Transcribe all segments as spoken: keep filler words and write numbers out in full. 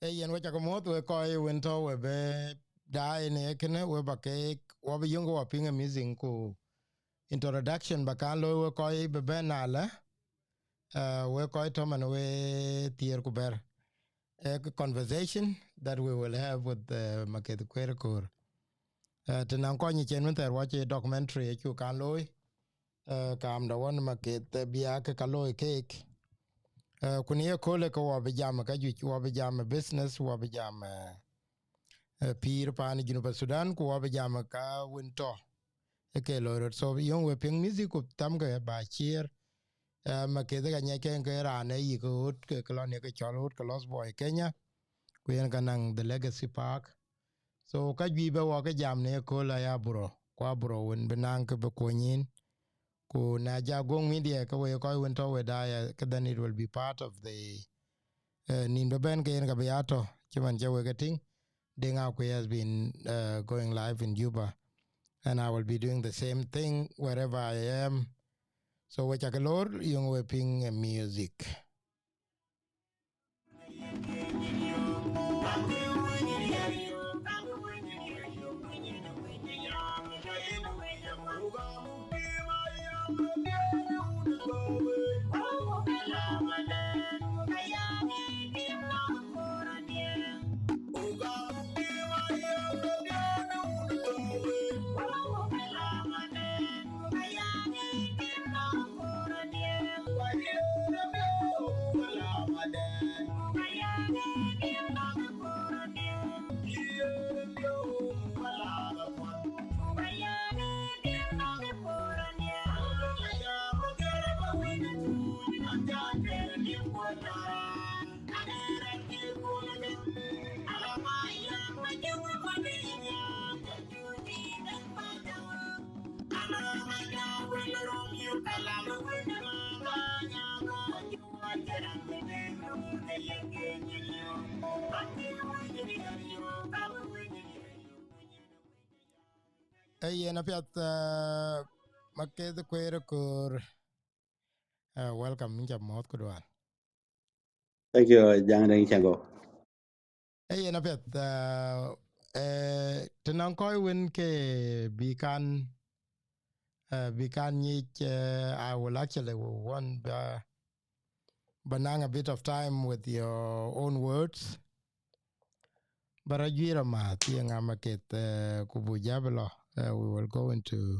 Ee yen, we cak muɔ̈th, we kɔc wën tɔ̈ we bï daai në kënë, we ba keek, wa bï yöŋ ke wa piŋ ë missing ku introduction ba kan looi, we kɔc bï bɛ̈n alë, uh, we kɔc tɔ̈ man we thiëër ku bɛ̈t. A conversation that we will have with, uh, Maketh Kuer Koor. Uh, të naŋ kɔc nyic en wën thɛɛr wa cï documentary acuk kan looi, uh, kaam da wën Maketh, uh, bï ya ke ka looi keek. Uh, ku në ye köölë ke wa bï jam ka juëc, wa bï jam business, wa bï jam, uh, uh, pïïr paan Junub Sudan, ku wa bï jam ka wën tɔ̈ ë ke looi rot. So yöŋ we piŋ missing ku thamkë ba ciëër. Uh, Maketh ka nyiɛc ke ke raan ë yïk ɣöt ke, ke lɔn ye ke cɔl ɣöt ke Lost Boy Kenya, ku yen ka naŋ The Legacy Park. So ka juëc bï wa ke jam në ye kööl aya bro, ku abro wën bï naŋ ke bï kuɔny yïn. Ku na ja Gong Media ke we kɔc wën tɔ̈ we daai, ke then it will be part of the, uh, nïn bï bɛ̈n ke yen ka bï ya tɔ̈, cï man cï we ke tïŋ, Deng Akui has been, uh, going live in Juba, and I will be doing the same thing wherever I am. So we cak loor, yöŋ we piŋ ë music. Ee yen apiath, uh, Maketh Kuer Koor, uh, welcome, yïn ca muɔ̈th ku dual. Thank you, Jaŋ Deng Chago. Ee yen apiath, uh, uh, të naŋ kɔc wën ke bï kan, uh, bï kan nyic, uh, I will actually want, uh, ba naŋ a bit of time with your own words. Ba rɔt juiir amääth, ye ŋa Maketh, uh, ku buk ja bï lɔ, uh, we will go into,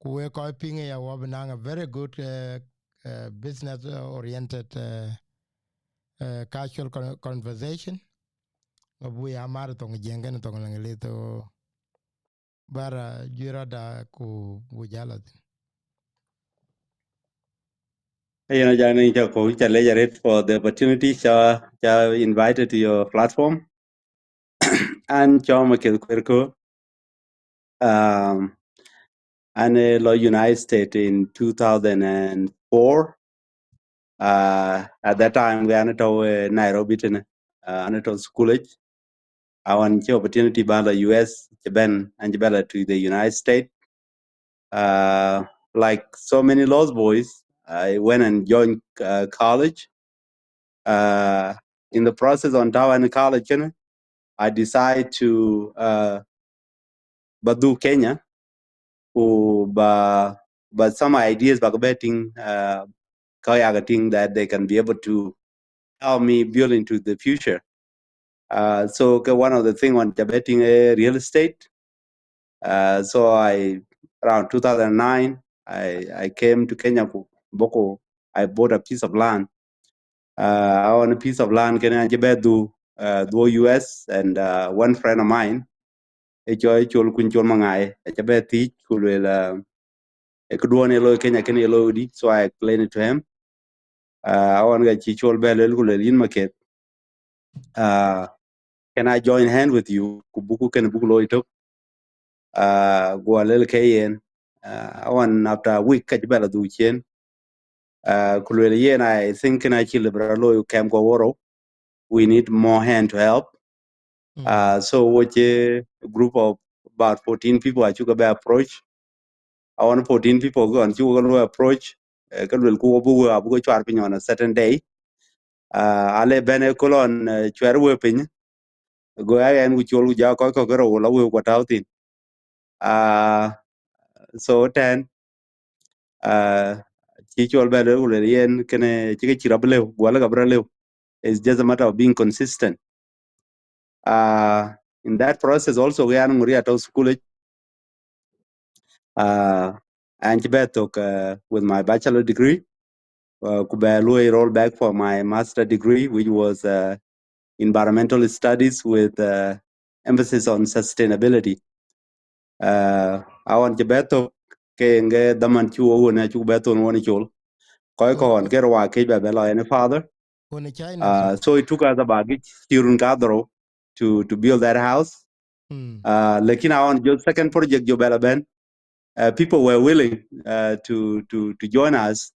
ku we kɔc piŋ aya wa bï naŋ a very good, uh, uh, business, uh, oriented, uh, uh, casual con-, conversation. Abu ya mar thoŋ Jiëŋ kën thoŋ Liŋlith, so ba rɔt juiir rɔt da ku buk ja lɔ thïn. Ee yen, Jaŋ Deng Chago, ca leec arët for the opportunity, ca, ca invited to your platform. An cɔl Maketh Kuer Koor. Um, an ë lɔ United States in two thousand and four. Uh, at that time, we an tɔ̈, uh, Nairobi tënë. Uh, an tɔ̈ school age. Aɣɔn cï opportunity ba lɔ U S, cï bɛ̈n, an cï bɛ̈n lɔ to the United States. Uh, like so many Lost Boys, I went and joined, uh, college. Uh, in the process on tɔ̈u an college, you know, I decide to, uh, ba dhuk Kenya, ku ba, ba some ideas ba ke bɛ tïŋ, uh, ka ya ke tïŋ that they can be able to help me build into the future. Uh, so ke one of the thing on ca bɛ tïŋ, uh, real estate. Uh, so I, around two thousand nine, I, I came to Kenya, ku bɔ̈ ku, I bought a piece of land. Uh, aɣɔn a piece of land kënë an cï bɛ dhuk, uh, dhuk U S, and, uh, one friend of mine, ë cɔl Col Kuny Col Maŋai, aca bɛ thiëc ku lueel, uh, ë këduɔ̈n ë looi Kenya kënë ë looi dï, so I explained it to him. Uh, aɣɔn ka cï Col bɛ lueel ku lueel, yïn Maketh, uh, can I join hand with you? Ku buku kënë buku looi tök. Uh, guɔ lël ke yen. Uh, aɣɔn after a week ka cï bɛ lɔ dhuk ciëën. Uh, ku lueel yen, I think kënë acï lëu bï rɔt looi kɛm kɔ̈k wärou. We need more hand to help. Mm. Uh, so wo cï group of about fourteen people acuk ke bɛ approach. Aɣɔn fourteen people kë ɣɔn cï wo ke looi approach, eh, ke lueel ku wo bï wëu abï ke cuar piny on a certain day. Ah, ale bɛ̈n ë kolon, eh, cuɛr wëu piny. Go ya ɣɛn ku col ku ja kɔc kɔ̈k ke rou la wëu ku tääu thïn. Ah, so tɛ̈n, ah, cï col bɛ lueel ku lueel yen kënë cï ke cï rɔt bï lëu, guɔ lë ka bï rɔt lëu. It's just a matter of being consistent. Uh, in that process also, ke an ŋuri atɔ̈ school, uh, an cï bɛ thök, uh, with my bachelor degree, uh, ku bɛ luɔi roll back for my master degree, which was, uh, environmental studies with, uh, emphasis on sustainability. Uh, aɣɔn cï bɛ thök ke yen ke dhaman cï wo wun acuk bɛ thon won col. Kɔc kɔn ke rua kec bɛ bɛ lɔ any father. Wun China. Uh, so it took us about cï run ka dhorou to, to build that house. Uh, lakin aɣɔn jo second project jo bɛ la bɛ̈n. Uh, people were willing, uh, to, to, to join us.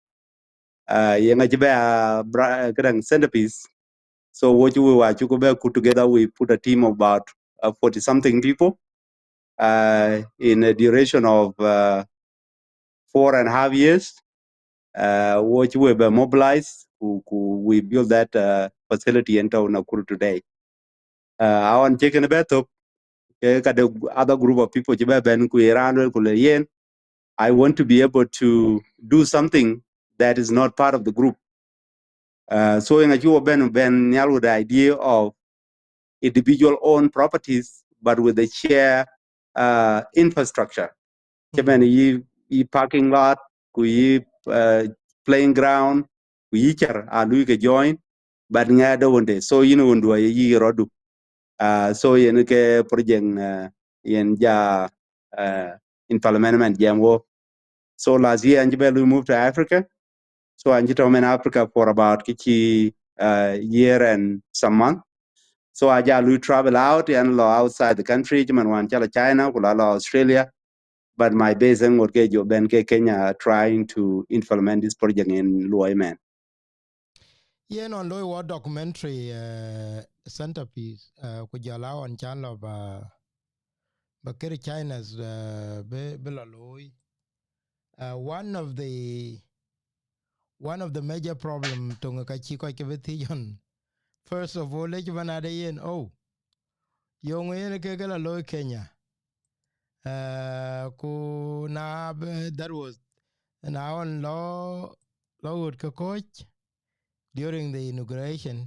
Uh, yen acï bɛ a bra-, këdäŋ centerpiece. So wo cï we wa cuk bɛ put together, we put a team of about, uh, forty something people, uh, in a duration of, uh, four and a half years. Uh, wo cï we bɛ mobilize, ku, ku we build that, uh, facility in town Nakuru today. Uh, aɣɔn cï kënë bɛ thök, ke ka de other group of people cï bɛ bɛ̈n ku ye raan lueel ku le yen, I want to be able to do something that is not part of the group. Uh, so yen acï wo bɛ̈n, bɛ̈n nhial with the idea of individual owned properties, but with a share, uh, infrastructure. Cïmën yï, yï parking lot, ku yï, uh, playing ground, ku yï cär a lui ke join, but ŋɛɛt de wënde. So yïn wëndu aye yï rɔtdu. Uh, so yen ke project, uh, yen ja, uh, in parliament man jam wo. So last year, an cï bɛ lui move to Africa. So an cï tɔ̈ in Africa for about kë cï, uh, year and some month. So a ja lui travel out, an lɔ outside the country, cïmën wan cä lɔ China, ku la lɔ Australia. But my base ë ŋot ke jo bɛ̈n ke Kenya, trying to implement this project in luɔi mɛn. Yen ɣɔn loi wɔ documentary, uh, centerpiece, uh, ku jɔl a ɣɔn can lɔ ba, ba kër China, uh, bï, bï lɔ looi. Uh, one of the, one of the major problem töŋ ka cï kɔc ke bï thiëc ɣɔn. First of all, ëcï bän ade yen, oh, yöŋ yen ke ke lɔ looi Kenya. Uh, ku na bï, that was, na ɣɔn lɔ, lɔ ɣöt ke kɔc during the inauguration.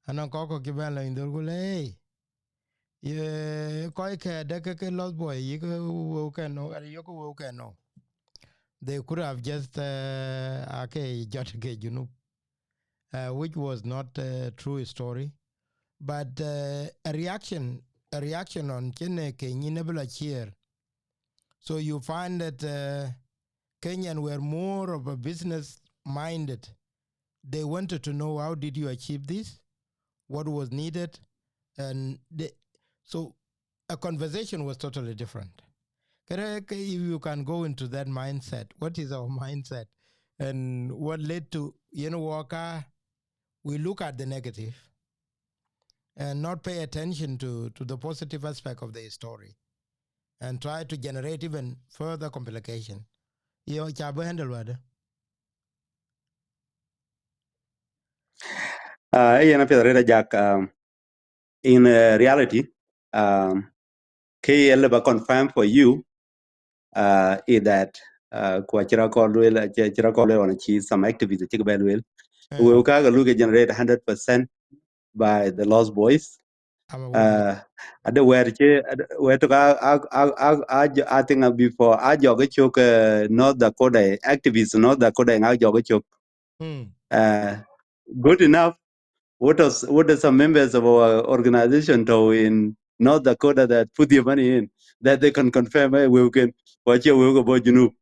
Anɔŋ kɔc kɔ̈k cï bɛ̈n lɔ in dhor ku le, hey, ye kɔc kɛ dɛ ke, ke Lost Boy, yï ke wëu kɛ no, are yök wëu kɛ no. They could have just, uh, ake jɔt ke Junub, uh, which was not a true story. But, uh, a reaction, a reaction on cïn ke nyin ë bï lɔ cheer. So you find that, uh, Kenyan were more of a business minded. They wanted to know, how did you achieve this? What was needed? And they, so a conversation was totally different. Kere ke, if you can go into that mindset, what is our mindset? And what led to, you know, waka, we look at the negative and not pay attention to, to the positive aspect of the story and try to generate even further complication. Yo, ca bï handle wade. Uh, yen apiɛth rëër ajak, um, in, uh, reality, um, ke ye lë ba confirm for you, uh, is that, uh, ku acï rɔt kɔn lueel, acï, acï rɔt kɔn lueel ɣɔn acï some activists acï ke bɛ lueel. Wëu ka ke lui ke generate hundred percent by the Lost Boys. Uh, ade wɛ̈t cï, ade wɛ̈t tök a, a, a, a, a, I think, uh, before, a jɔk ë cök, uh, North Dakota, activists North Dakota, ŋa jɔk ë cök. Uh, good enough. What does, what does some members of our organization do in North Dakota that put their money in, that they can confirm, eh, wëu ken, wa cie wëu ke bɔ̈ Junub?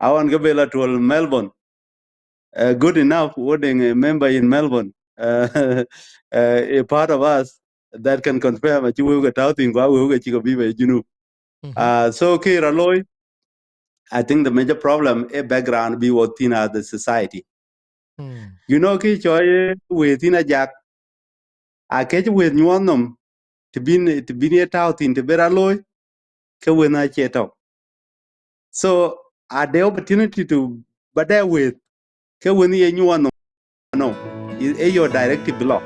Aɣɔn ke bɛ la tuɔl Melbourne. Uh, good enough, what a member in Melbourne, uh, uh, a part of us that can confirm, acï wëu ke tääu thïn, ku a wëu ke cï ke bï bɛ Junub. Uh, so kë rɔt looi, I think the major problem, a background bï wo thïn as the society. You know, kë cɔl ye wëu thïn ajak, a kec wëu nyuɔɔth nhom, të bïn, të bïn ye tääu thïn, të bï rɔt looi, ke wëu acie tɔ̈. So, a de opportunity to ba dɛ wëu, ke wëu ye nyuɔɔth nhom. No. Ee your directive block.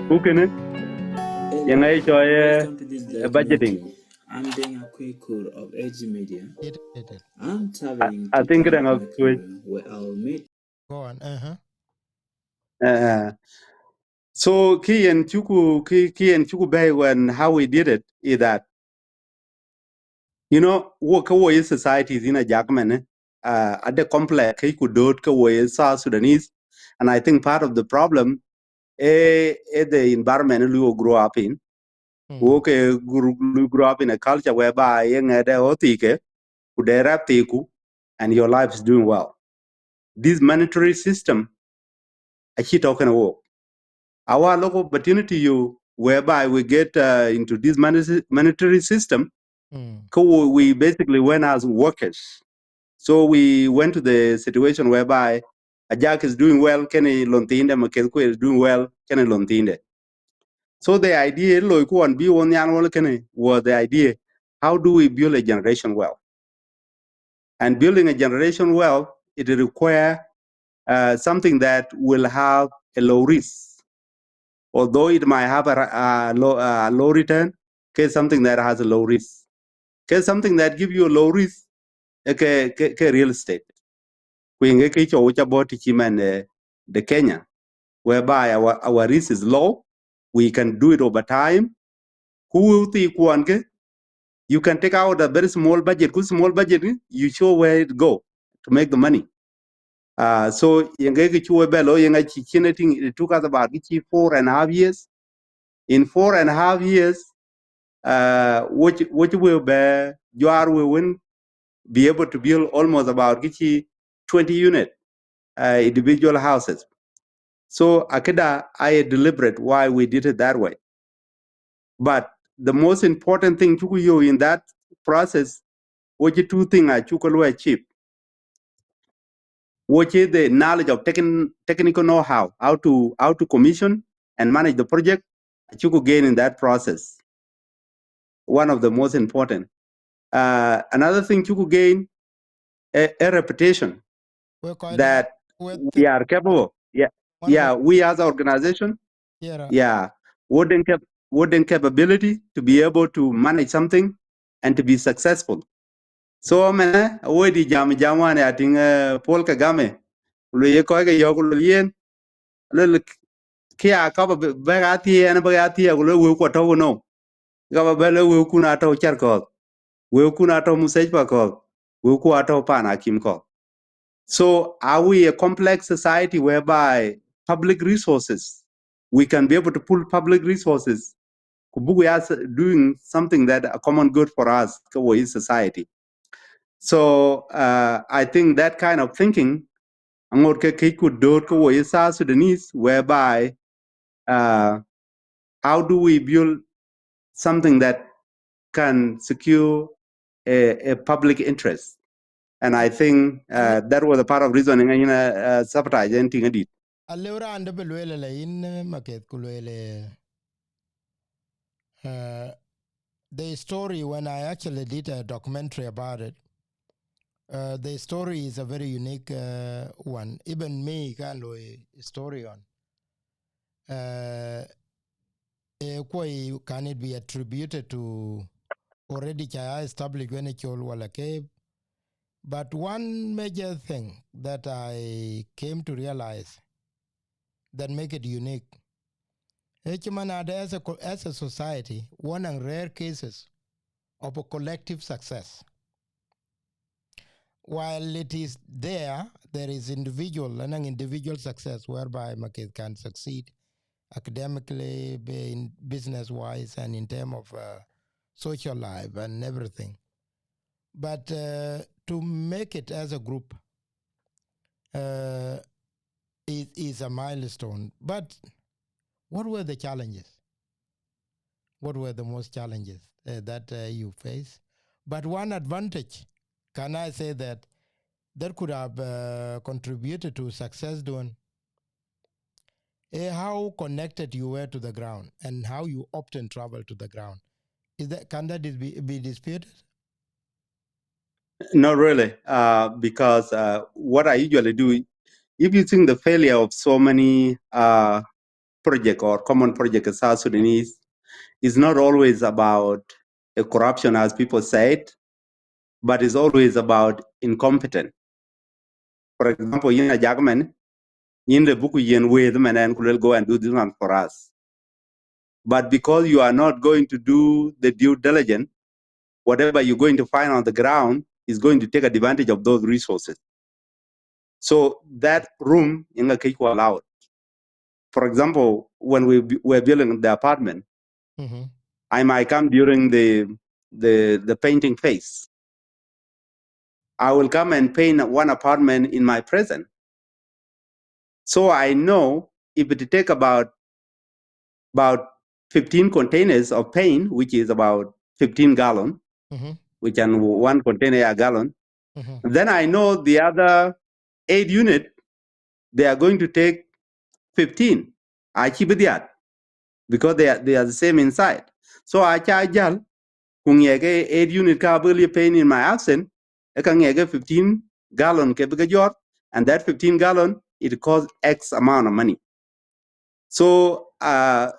Ku kënë, yeŋa ye cɔl, eh, budgeting. I'm being a quick of A G Media. I'm traveling I think këdäŋ a kuëc. Where I'll meet. Go on. Uh-huh. Uh, so kë yen cuku, kë, kë yen cuku bɛ̈ɛ̈i when how we did it is that, you know, wo ke wo ye societies in a jagmene, uh, at the complex ke ku dot ke wo ye South Sudanese, and I think part of the problem, eh, eh, the environment we grow up in. Mm. Wo ke gr-, we grow up in a culture whereby ye ŋɛɛt ë ɣɔ̈th thii ke, ku de rap thiiku, and your life is doing well. This monetary system, a cï tɔ̈ kënë wo. Our local opportunity you whereby we get, uh, into this monetary, monetary system, mm, ke wo, we basically went as workers. So we went to the situation whereby Ajak is doing well, kënë lon thiinde, Maketh ku is doing well, kënë lon thiinde. So the idea, loi ku wan bï wo nhial wal kënë, was the idea, how do we build a generation wealth? And building a generation wealth, it require, uh, something that will have a low risk. Although it might have a, a low, a low return, ke something that has a low risk. Ke something that give you a low risk, eh, ke, ke, ke real estate. Ku yen ke cɔu ca bɔ̈ të cï mɛn, eh, de Kenya, whereby our, our risk is low, we can do it over time. Ku wëu thii kuɔn ke, you can take out a very small budget, ku small budget, eh, you show where it go to make the money. Uh, so yen ke kë cï we bɛ lo, yen acï cin, I think it took us about kë cï four and a half years. In four and a half years, uh, wo cï, wo cï we bɛ juaar we win, be able to build almost about kë cï twenty unit, uh, individual houses. So akëda, I deliberate why we did it that way. But the most important thing cuku yo in that process, wo cï two thing a cuku lo achieve. Wo cï the knowledge of techn-, technical know-how, how to, how to commission and manage the project, a cuku gain in that process. One of the most important. Uh, another thing cuku gain, a, a reputation that we are capable. Yeah, yeah, we as an organization, yeah, wo den cap-, wo den capability to be able to manage something and to be successful. So mene, wo di jam, jam wan ya tiŋ, eh, Paul Kagame, ku luel ye kɔc ke yɔ̈k, ku luel yen, luel kë ya ka ba bɛ, bɛ ka thiëëc, ɛn bä ya thiëëc, ku luel wëu ku atɔ̈u no. Ka ba bɛ luel wëu kun atɔ̈u cär kɔ̈th, wëu kun atɔ̈u mustashfa kɔ̈th, wëu kun atɔ̈u paan akim kɔ̈th. So are we a complex society whereby public resources, we can be able to pull public resources, ku buk we are s-, doing something that a common good for us, ke wo is society. So, uh, I think that kind of thinking, aŋot ke kec ku dot ke wo is South Sudanese, whereby, uh, how do we build something that can secure a, a public interest? And I think, uh, that was a part of reasoning, you know, uh, sabotage anything I did. A lëu raan dë bï lueel ëlë yïn, eh, Maketh, ku lueel, eh, uh, the story, when I actually did a documentary about it, uh, the story is a very unique, uh, one. Even me, kan lo story on. Uh, eh, kuɔi, can it be attributed to already ca ya established when a col wala ke? But one major thing that I came to realize that make it unique, eh, cï man ade as a co-, as a society, one of rare cases of a collective success. While it is there, there is individual, anang individual success whereby Maketh can succeed academically, be in business-wise, and in term of, uh, social life and everything. But, uh, to make it as a group, uh, is, is a milestone. But what were the challenges? What were the most challenges, uh, that, uh, you faced? But one advantage, can I say that, that could have, uh, contributed to success doing, eh, how connected you were to the ground and how you often travel to the ground. Is that, can that dis-, be, be disputed? Not really, uh, because, uh, what I usually do, if you think the failure of so many uh, project or common project in South Sudanese is not always about a corruption as people say it, but it's always about incompetence. For example, yïn Ajak mɛn, yïn lëu buk yen wëëth mɛn ɛn ku luel, "Go and do this one for us." But because you are not going to do the due diligence, whatever you're going to find on the ground is going to take advantage of those resources. So that room in a case allowed. For example, when we b- were building the apartment, Mhm. I might come during the the the painting phase. I will come and paint one apartment in my presence. So I know if it take about about fifteen containers of paint, which is about fifteen gallon, Mhm. which and one container a gallon, Mhm. then I know the other eight unit, they are going to take fifteen. Achi bidiat, because they are, they are the same inside. So acha jal, ku ŋiɛc ke eight unit ka bï paint in my absence, e ka ŋiɛc ke fifteen gallon ke bï ke jɔt, and that fifteen gallon, it costs X amount of money. So uh,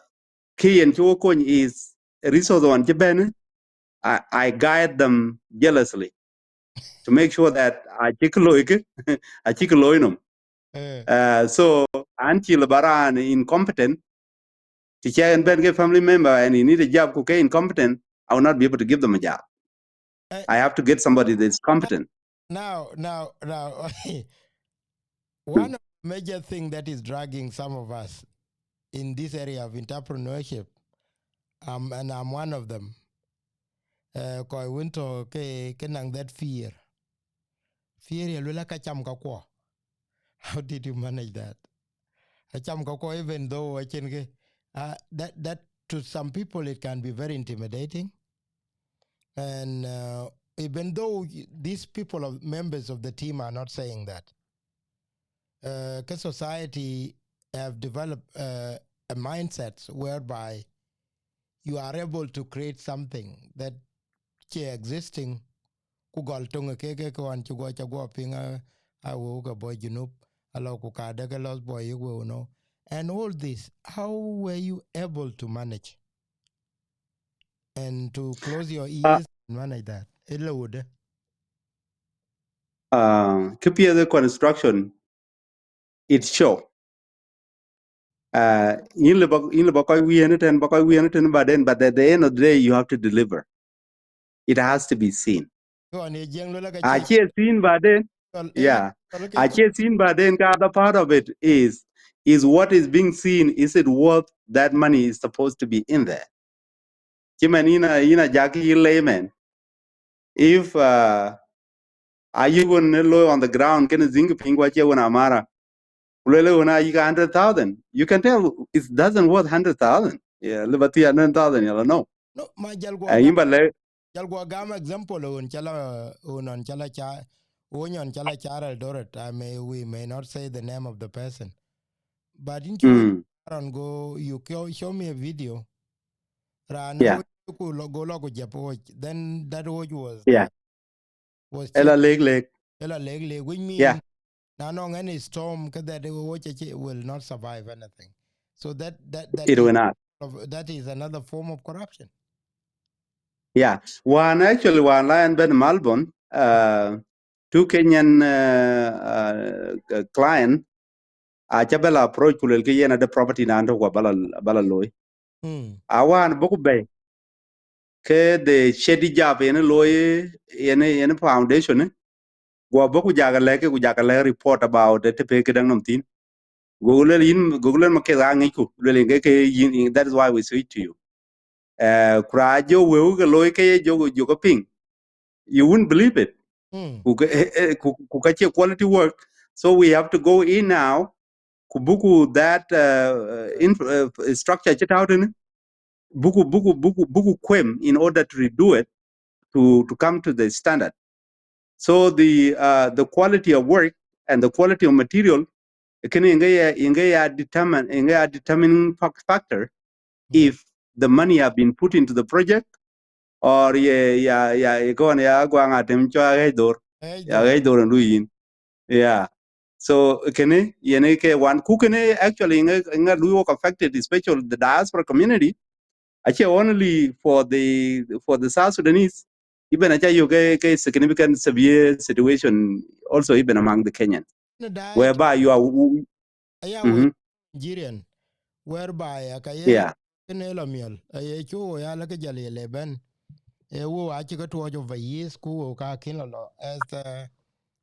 key and chuo coin is a resource on Japan. I, I guide them jealously to make sure that I take a look, I take a look in them. Eh, Uh, so until Baran incompetent, teacher and Ben family member and he need a job, okay, incompetent, I will not be able to give them a job. eh, I have to get somebody that's competent. now, now, now, one of the major thing that is dragging some of us in this area of entrepreneurship, um, and I'm one of them. Uh, kɔc wën tɔ̈ ke ke naŋ that fear. Fear ye luel ka cam ka kuɔ. How did you manage that? A cam ka kuɔ, even though I can get uh, that that to some people it can be very intimidating, and uh, even though y- these people of members of the team are not saying that, uh, 'cause society have developed uh, a mindset whereby you are able to create something that ke existing, ku gɔl töŋ ke ke ke wan ci guɔ ca guɔ piŋ a a weu ke bɔ̈ Junub, a lɔ ku ka de ke lost boy yek weu no. And all this, how were you able to manage and to close your Uh, ears and manage that? Ilo wude. Uh, keep the construction, it show. Uh, in the in the book we anything, book we anything, but then, but at the end of the day, you have to deliver. It has to be seen. Go on, ye jeng lo la ka I che can't seen, but then, tol eh, yeah, tol ke I che can't seen, but then the other part of it is is what is being seen. Is it worth that money is supposed to be in there? Cïmën yïn a yïn a Ajak, yï layman. If uh, are you going to low on the ground? Can you think piny kwa che wona mara? Kulele wona yï ka hundred thousand. You can tell it doesn't worth hundred thousand. Yeah, liberty hundred thousand. You know. No, ma jal guɔ And ga you but like jal guɔ gam example on chala on on chala cha on on chala cha Eldoret. I may, we may not say the name of the person, but in Cuba, mm, Aaron, go you show, show me a video. Ran yeah, ku lo go lo ku jep watch. Then that watch was yeah. Was Ela cheap. Leg Leg. Ela Leg Leg, which Yeah, means na nong any storm ke that watch will not survive anything. So that that that it is will not. Of, that is another form of corruption. Yeah. One actually one lion ben Melbourne. Uh, two Kenyan uh, uh, uh, client. Aca bɛ̈l approach ku luelkë yen ade property na tɔ̈ ku abala bala looi. Mm. Awään bɔ̈ ku bɛ̈i ke the shady job yen looi yen yen foundation. Guɔ bɔ̈ ku jakë lɛ̈k ku jakë lɛ̈k report about the tëpë këdäŋ nɔm thïn. Go luel yïn, go luel ma keth aŋicku, luel yen ke ke yïn, that is why we switch to you. Uh, ku raan jɔ wëu ke looi ke ye jɔ jɔ ke piŋ, you wouldn't believe it. Mm. Ku ke- eh, eh, ku ku ka cie quality work. So we have to go in now. Ku buku that uh, uh, inf- uh, structure cï tau tënë, buku buku buku buku kuem in order to redo it to to come to the standard. So the uh, the quality of work and the quality of material, can you determine, you determining fac- factor Mm. if the money have been put into the project or ye ya ya ye go on ya go anga tem cho ya dor Eh, ya dor. Dor and Luyin. Yeah. So kënë yen ke one, ku kënë actually ŋa, ŋa lui wok affected, especially the diaspora community. Actually only for the, for the South Sudanese, even aca yök ke, ke significant severe situation also even among the Kenyans, whereby you are, yeah, mhm, Nigerian, whereby aka ye, yeah, kënë la miɔl, aye cu wo ya la ke jal ye le ben. E wo acï ke tuɔɔc over years, ku wo ka kin la lɔ as, uh,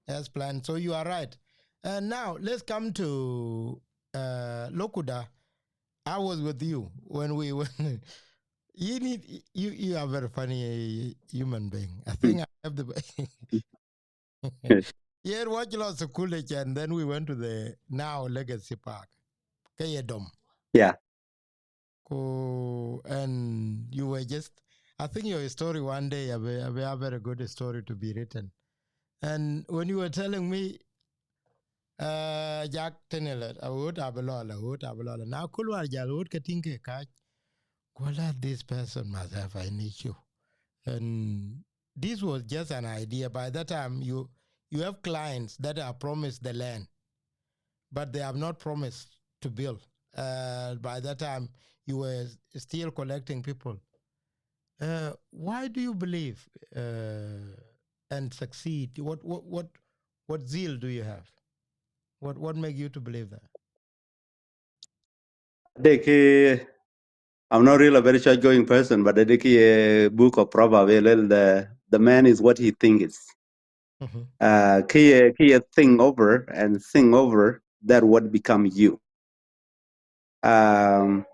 as planned. So you are right. And now let's come to, uh, Lokuda. I was with you when we went. You need, you, you are very funny human being. I think I have the. Yeah, watch lots of school, and then we went to the now Legacy Park. Ke ye dom. Yeah. Ku, and you were just, I think your story one day will be, will be a very good story to be written. And when you were telling me, uh, Jack Tenelet, a wood abalola, wood abalola. Now, Kulwar Jal wood cutting ke catch. Well, this person must have an issue. And this was just an idea. By that time, you, you have clients that are promised the land, but they have not promised to build. Uh, by that time, you were still collecting people. Uh, why do you believe, uh, and succeed? What, what, what, what zeal do you have? What, what make you to believe that? Dek, I'm not really a very church going person, but dek ye book of Proverbs, eh, lel, the, the man is what he thinks. Mhm. Uh, ke ye, ke ye think over and think over that what become you. Um,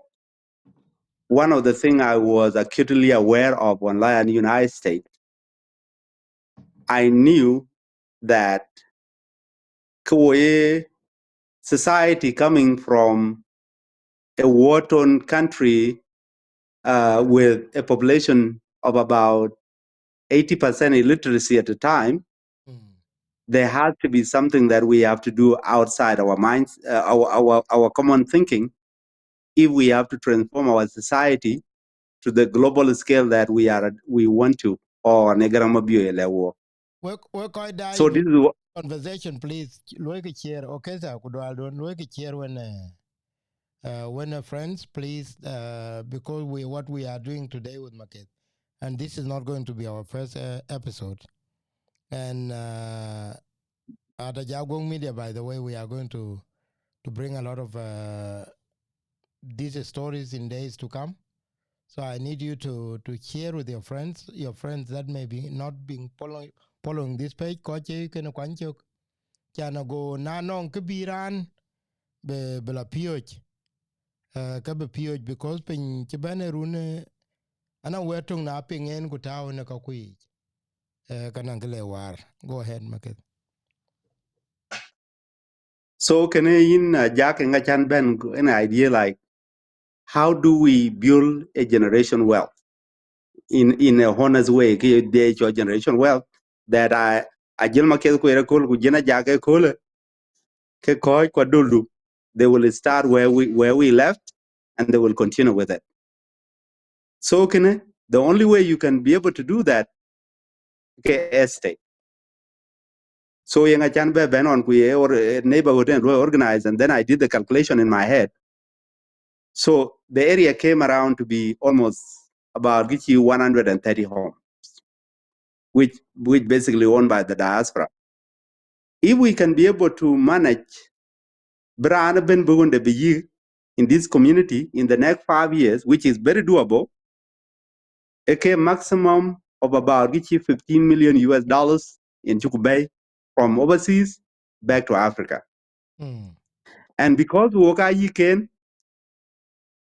one of the things I was acutely aware of when I in United States, I knew that ke wo ye society coming from a war-torn country, uh, with a population of about eighty percent illiteracy at the time, mm, there has to be something that we have to do outside our minds, uh, our, our, our common thinking, if we have to transform our society to the global scale that we are, we want to, or ne garang mabio ele wo. We, we kɔc da. So this is what conversation, please. Luɔi ke share. Okay, sir. Ku dual don luɔi ke share when, uh, uh, when a friends, please, uh, because we, what we are doing today with Maketh, and this is not going to be our first, uh, episode. And, uh, at Ajagong Media, by the way, we are going to, to bring a lot of, uh, these stories in days to come. So I need you to, to share with your friends, your friends that may be not being following, following this page. Kɔc cï kënë kuany cök, can go na nɔŋ kë bï raan bï, bï la piööc. Uh, ka bï piööc because piny cï bɛ̈n ë run, eh, ana wɛ̈t töŋ na piŋ en ku tääu në ka kuiic. Eh, ka naŋ kë le waar. Go ahead, Maketh. So kënë yïn, uh, Jack, ŋa can bɛ̈n an idea like, how do we build a generation wealth in, in a honest way? Kë ye cɔl generation wealth that I, Ajil Maketh ku ere köl ku jina Jack e köl, ke kɔc ku adoldu, they will start where we, where we left, and they will continue with it. So kënë, the only way you can be able to do that, ke estate. So yen acan bɛ bɛ̈n ɣɔn ku ye or, eh, neighborhood and organized, and then I did the calculation in my head. So the area came around to be almost about kë cï one hundred and thirty homes, which, which basically owned by the diaspora. If we can be able to manage bï raan ëbën bï ɣönde bï yïk in this community in the next five years, which is very doable, eke maximum of about kë cï fifteen million U S dollars in cuk bɛ̈i from overseas back to Africa. Mm. And because wok aa yïk ken,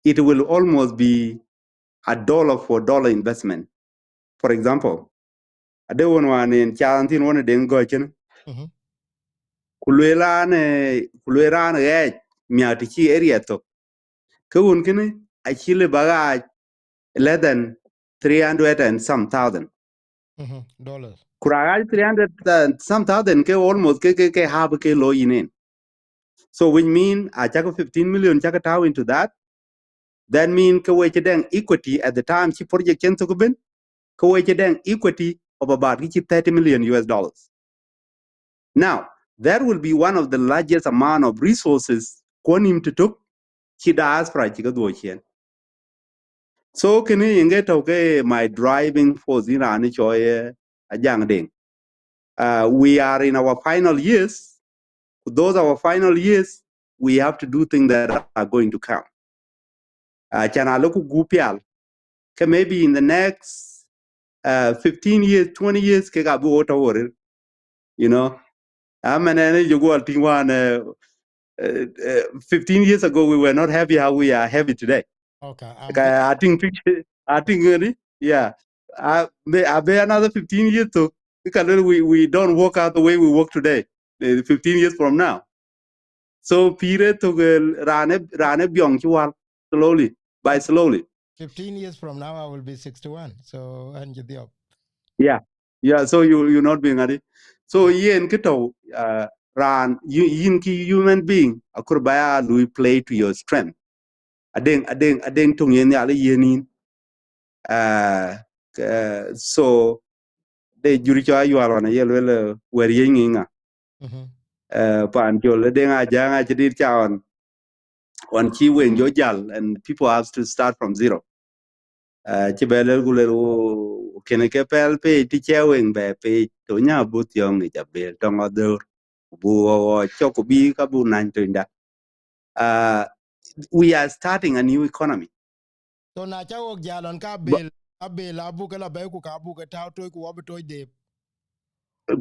it will almost be a dollar for dollar investment. For example, ade won wan en ca thin won den go chen. Mhm. Ku luel an, eh, ku luel an ɣɛɛc miak të cï area thok. Ke wun kënë acï le ba ɣaac less than three hundred and some thousand. Mhm. Dollars. Ku ra ɣaac three hundred and some thousand ke almost ke, ke, ke half ke lo yïn en. So which mean a cak fifteen million cak tau into that. That mean ke we cï dɛŋ equity at the time cï project chen thok ben, ke we cï dɛŋ equity of about kë cï thirty million U S dollars. Now, That will be one of the largest amount of resources kuɔn him to took ci diaspora cï ke dhuɔ̈k ciëën. So kënë yen ke tɔ̈ ke my driving force in raan cɔl, eh, Ajak Deŋ. Uh, we are in our final years. Those our final years, we have to do things that are going to come. Uh, can I look good pial? Ke maybe in the next, uh, fifteen years, twenty years, ke ka bu auto worry, you know. I mean, and you go thing one, uh, uh, uh, fifteen years ago, we were not happy how we are happy today. Okay, I'm Like, I, I think picture, I think, uh, yeah. I may, I may another fifteen years to, because we, we don't work out the way we work today, uh, fifteen years from now. So pire to, uh, raan ë, raan ë biɔŋ cï wal slowly, by slowly. Fifteen years from now, I will be sixty-one. So, and you the Yeah. Yeah, so you, you're not being ready. So yen kë tɔ̈, uh, raan, you, yin kë human being, akur ba ya lui play to your strength. Adeŋ, adeŋ, adeŋ tuŋ yen nhial yen yin. Uh, uh, so de juri cɔl Ayual wan ye luel, uh, wɛ̈t ye ŋiŋa. Mhm. Uh, pan col Deŋ Ajak acï dit ca wan. Wan cï wen jɔ jal, and people have to start from zero. Uh, cï bɛ lel ku lel wo, kene ke pɛl page, ti cɛ wen bɛ page, to nya but yɔŋ ic abel tɔŋ adhor. Bu wo, wo cɔk ku bi ka bu nany to inda. Uh, we are starting a new economy. So na ca wok jal ɔn ka But abel, abel abu ke la bɛ̈i ku ka bu ke tau toc ku wo bi toc dep.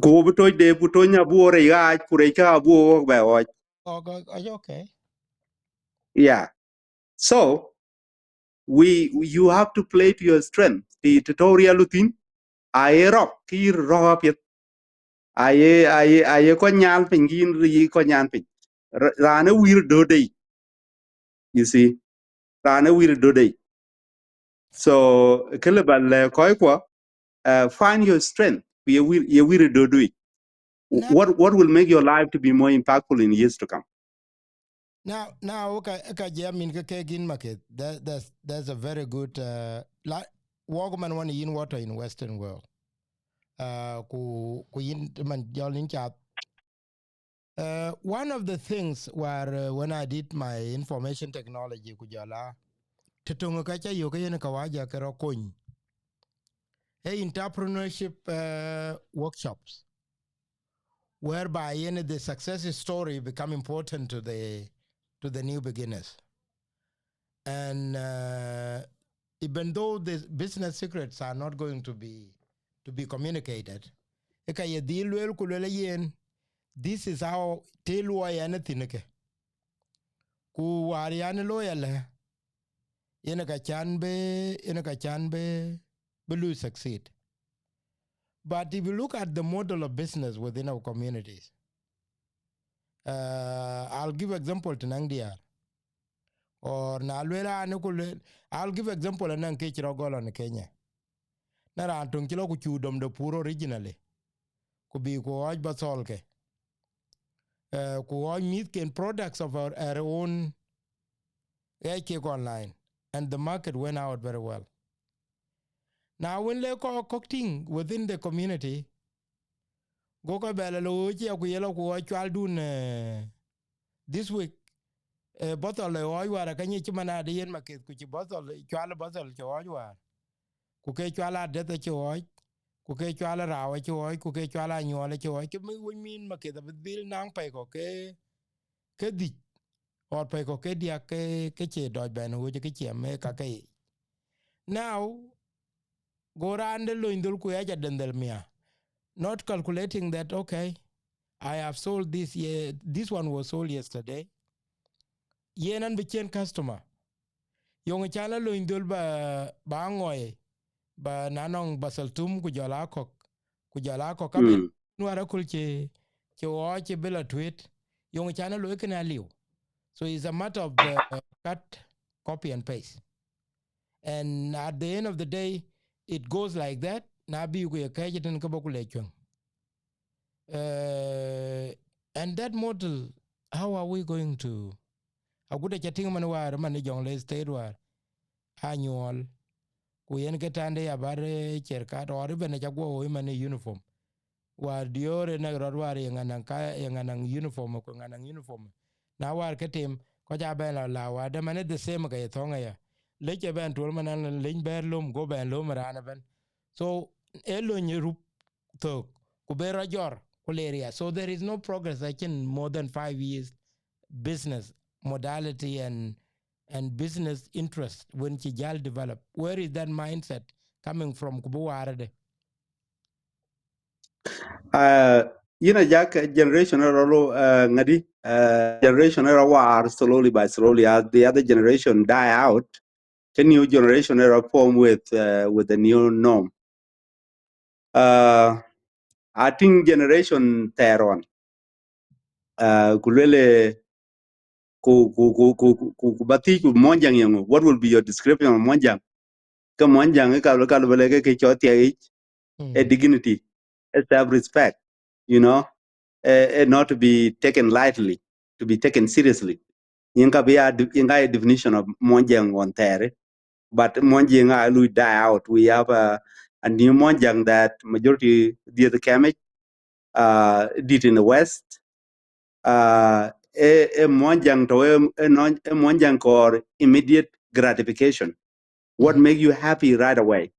Ku wo bi toc dep ku toc nya bu wo rɛc ɣaac ku rɛc ka bu wo wok bɛ ɣɔc. Okay, okay. Yeah. So we, you have to play to your strength. Ti tutorial thing. Aye rock, ki rock up yet. Aye, aye, aye kɔc nyal piny, ki yin yi kɔc nyal piny. Ra-, raan ë wir dödei. You see? Raan ë wir dödei. So, këlë ba lɛ kɔc kuɔ, uh, find your strength. Ye wir, ye wir dödui. What, what will make your life to be more impactful in years to come? Now, now, okay, okay, yeah, I mean, ke, ke gin market. That, that's, that's a very good, uh, la, walkman one in water in Western world. Uh, ku, ku yin man jol in chat. Uh, one of the things were, uh, when I did my information technology, ku jɔla, ti tuŋ ka ca yök yen ka waja ke rɔ kony. Hey, entrepreneurship, uh, workshops, whereby, you know, the success story become important to the, to the new beginners. And, uh, even though the business secrets are not going to be, to be communicated, eka ye dhil luel ku luel yen, this is how te luɔi ɛn ë thïn ke. Ku wäär yan looi alë, yen ka can be, yen ka can be, be lui succeed. But if you look at the model of business within our communities, uh, I'll give example to Nangdiar. Or na luel an ku luel, I'll give example anang ke cï rɔ gɔl ɔn Kenya. Na raan töŋ cï lɔ ku cu dom de pur originally. Ku bi ku ɣɔc ba thɔl ke. Uh, ku ɣɔc mïth ken products of our, our own ɣɛc kek online. And the market went out very well. Na wen le kɔc kɔk tïŋ within the community, go kɔc bɛ lɔ looi cia ku ye lɔ ku ɣɔc cual dun, eh, this week, eh, bɔthɔl ë ɣɔc wäär aka nyic cï man ade yen maketh ku cï bɔthɔl, cual bɔthɔl cï ɣɔc wäär. Ku ke cual adeth acï ɣɔc, ku ke cual rau acï ɣɔc, ku ke cual anyuɔl acï ɣɔc, ke mi wec min maketh abï dhil naŋ pɛi kɔk ke, ke dhic, or pɛi kɔk ke diäk ke, ke cie dɔc bɛn ɣöc ke cie me ka ke yic. Now, go raan de lony dhöl ku ya ca den dhël mia. Not calculating that, okay, I have sold this ye-, this one was sold yesterday. Yen an bï cien customer. Yöŋ ca la lony dhöl ba, ba ŋɔi, ba na nɔŋ basal tum ku jɔl a kɔk, ku jɔl a kɔk ka bï Mm. nuar akul cï, cï ɣɔɔc cï bï la tuet. Yöŋ ca la loi kënë aliu. So it's a matter of, uh, cut, copy and paste. And at the end of the day, it goes like that. Na bï ku ye kɛɛc tën ke bä ku le cuëŋ. Uh, and that model, how are we going to? Agut aca tïŋ man wäär man ë Jonglei State wäär. Anyuɔl. Ku yen ke tande abar, eh, cerkat, or even aca guɔ woi man ë uniform. Wäär diöör ë nɛk rɔt wäär ye ŋa naŋ ka, ye ŋa naŋ uniform, ku ŋa naŋ uniform. Na wäär ke tim, kɔc aa bɛn la la wäär dë man ë the same ke ye thɔ̈ŋ aya. Lec ë bɛn tuɔl man an leny bɛɛr löm, go bɛn löm raan ëbɛn. So, ë löny rup thök, ku be rɔt jɔr, ku le ria. So there is no progress, acïn more than five years business modality and, and business interest when cï jäl develop. Where is that mindset coming from? Ku bï waar ëdë? Uh, you know, Jack, uh, generation ë rɔt lo, uh, ŋadi, uh, generation ë rɔt waar slowly by slowly. As the other generation die out, the new generation ë rɔt form with, uh, with the new norm. Uh, I think generation thɛɛr ɣɔn, uh, ku luele, ku, ku, ku, ku, ku, ku ba thiëc ku Muɔnyjäŋ yeŋö, what will be your description of Muɔnyjäŋ? Ke Muɔnyjäŋ ë ka, ka luele ke, ke cɔl thiɛɛc, a dignity, a self-respect, you know, a, a not to be taken lightly, to be taken seriously. Yen ka bï ya de-, yen ka ye definition of Muɔnyjäŋ ɣɔn thɛɛr. But Muɔnyjäŋ aa lui die out. We have a, a new Muɔnyjäŋ that majority dhiëth kɛmic, uh, did in the West. Uh, e, e Muɔnyjäŋ tɔ̈ e, e nɔn-, e Muɔnyjäŋ kɔɔr immediate gratification. What make you happy right away?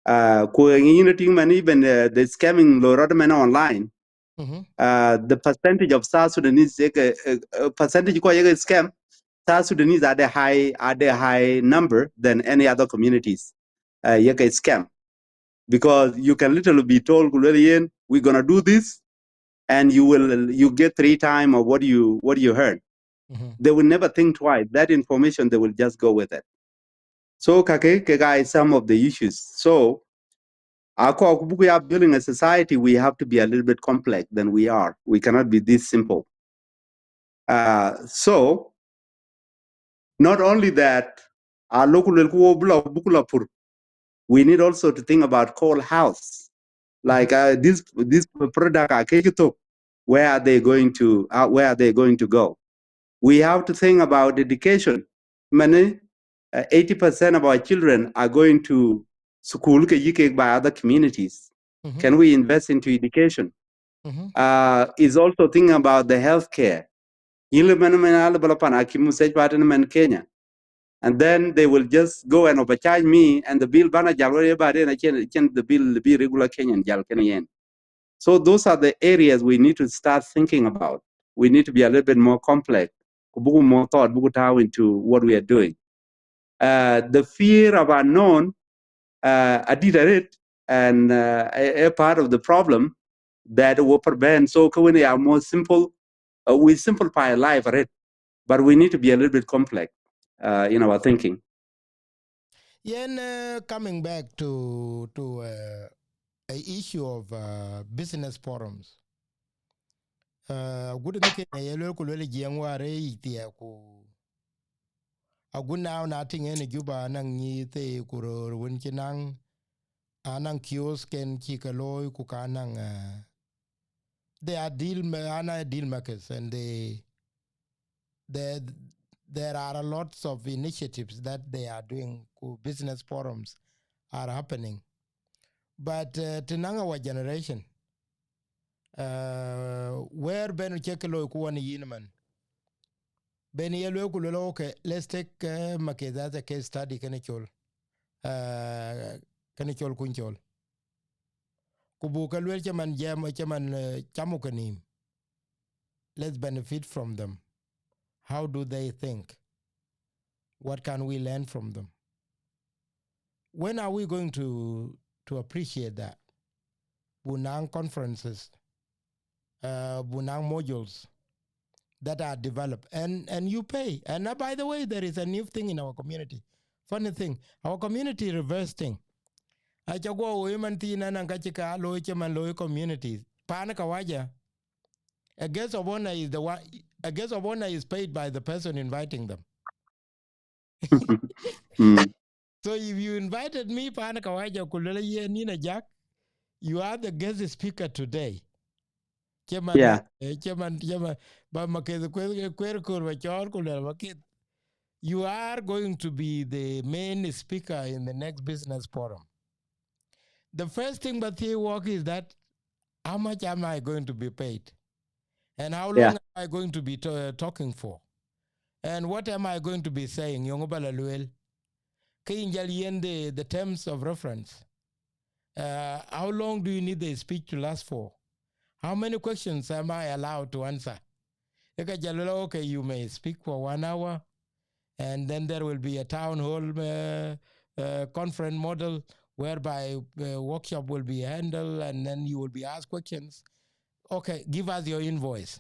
Uh, ku ŋic yïn tïŋ man, even, uh, the scamming lo rɔt man online. Uh, the percentage of South Sudanese, uh, uh, percentage kɔc yeke scam, South Sudanese are the high, are the high number than any other communities. Uh, yeke scam. Because you can literally be told, ku luel yen, "We're gonna do this," and you will, you get three time of what you, what you heard. They will never think twice. That information, they will just go with it. So, kake, kek aa some of the issues. So, akɔɔr ku buk ya building a society, we have to be a little bit complex than we are. We cannot be this simple. Uh, so, not only that, a loku luel ku wo bula, buk la pur. We need also to think about coal house. Like, uh, this, this product, uh, kek thok, where are they going to, uh, where are they going to go? We have to think about education. Many, uh, eighty percent of our children are going to school ke yï kek by other communities. Can we invest into education? Uh, is also thinking about the healthcare. Yïn lë man, man alë bala pan akim musej patin man Kenya. And then they will just go and overcharge me, and the bill bana jal wari ba den, I can, I can the bill be regular Kenyan jal ken yen. So those are the areas we need to start thinking about. We need to be a little bit more complex. Ku buku more thought, buku tau into what we are doing. Uh, the fear of unknown, uh, adït arët, and, uh, a, a part of the problem that we prevent. So can we are more simple, uh, we simplify life arët, but we need to be a little bit complex, uh, in our thinking. Yen, uh, coming back to, to, uh, a issue of, uh, business forums. Uh, good thing ye luel ku luel jiɛŋ wäär ë yic thiɛɛk ku agut now na tïŋ en ë Juba anaŋ nyïïth ë ku röör wën cï naŋ, anaŋ kiosk ken cï ke looi ku ka naŋ, uh, they are deal ma-, ana deal makers and they, they, there are a lots of initiatives that they are doing ku business forums are happening. But, uh, të naŋ our generation, uh, where ben cï ke looi ku wän yïn man. Ben ye luel ku luel, okay, let's take, uh, Maketh as a case study, kënë col, uh, kënë col kuny col. Ku buk ke luel cï man jam, cï man, uh, camu ke nïïm. Let's benefit from them. How do they think? What can we learn from them? When are we going to, to appreciate that? Buk naŋ conferences, uh, buk naŋ modules that are developed, and, and you pay. And, uh, by the way, there is a new thing in our community. Funny thing, our community reverse thing. Aca guɔ woi man thiin anaŋ ka cï ka looi cï man looi communities. Pan Kawaja, a guest of honor is the one, a guest of honor is paid by the person inviting them. Mm. So if you invited me, Pan Kawaja, ku luel yen Nina Jack, you are the guest speaker today. Cï man, Yeah. Eh, cï man, cï man, ba Maketh kuer, kuer kor ba cɔɔr ku luel Maketh. You are going to be the main speaker in the next business forum. The first thing ba thiëëc wɔk is that How much am I going to be paid? And how long am I going to be t- uh, talking for? And what am I going to be saying? Yöŋ ba la lueel. Ke yïn jal yiën the, the terms of reference. Uh, how long do you need the speech to last for? How many questions am I allowed to answer? Eka jal lueel, okay, you may speak for one hour, and then there will be a town hall uh, uh, conference model whereby uh, workshop will be handled, and then you will be asked questions. Okay, give us your invoice.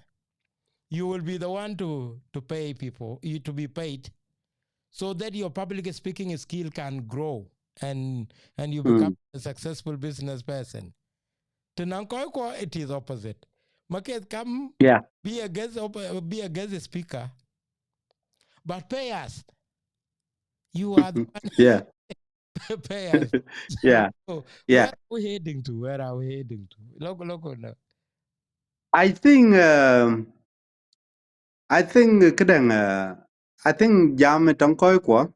You will be the one to, to pay people, you to be paid, so that your public speaking skill can grow and, and you become a successful business person. Të nɔŋ kɔc kuɔ, it is opposite. Maketh, come, yeah, be a guest op- uh, be a guest speaker, but pay us. You are the one. Yeah. Pay us. Yeah. So, yeah, where are we heading to? Where are we heading to? Look, look, no. I think, um, I think, uh, këdäŋ, uh, I think jam ë tɔŋ kɔc kuɔ,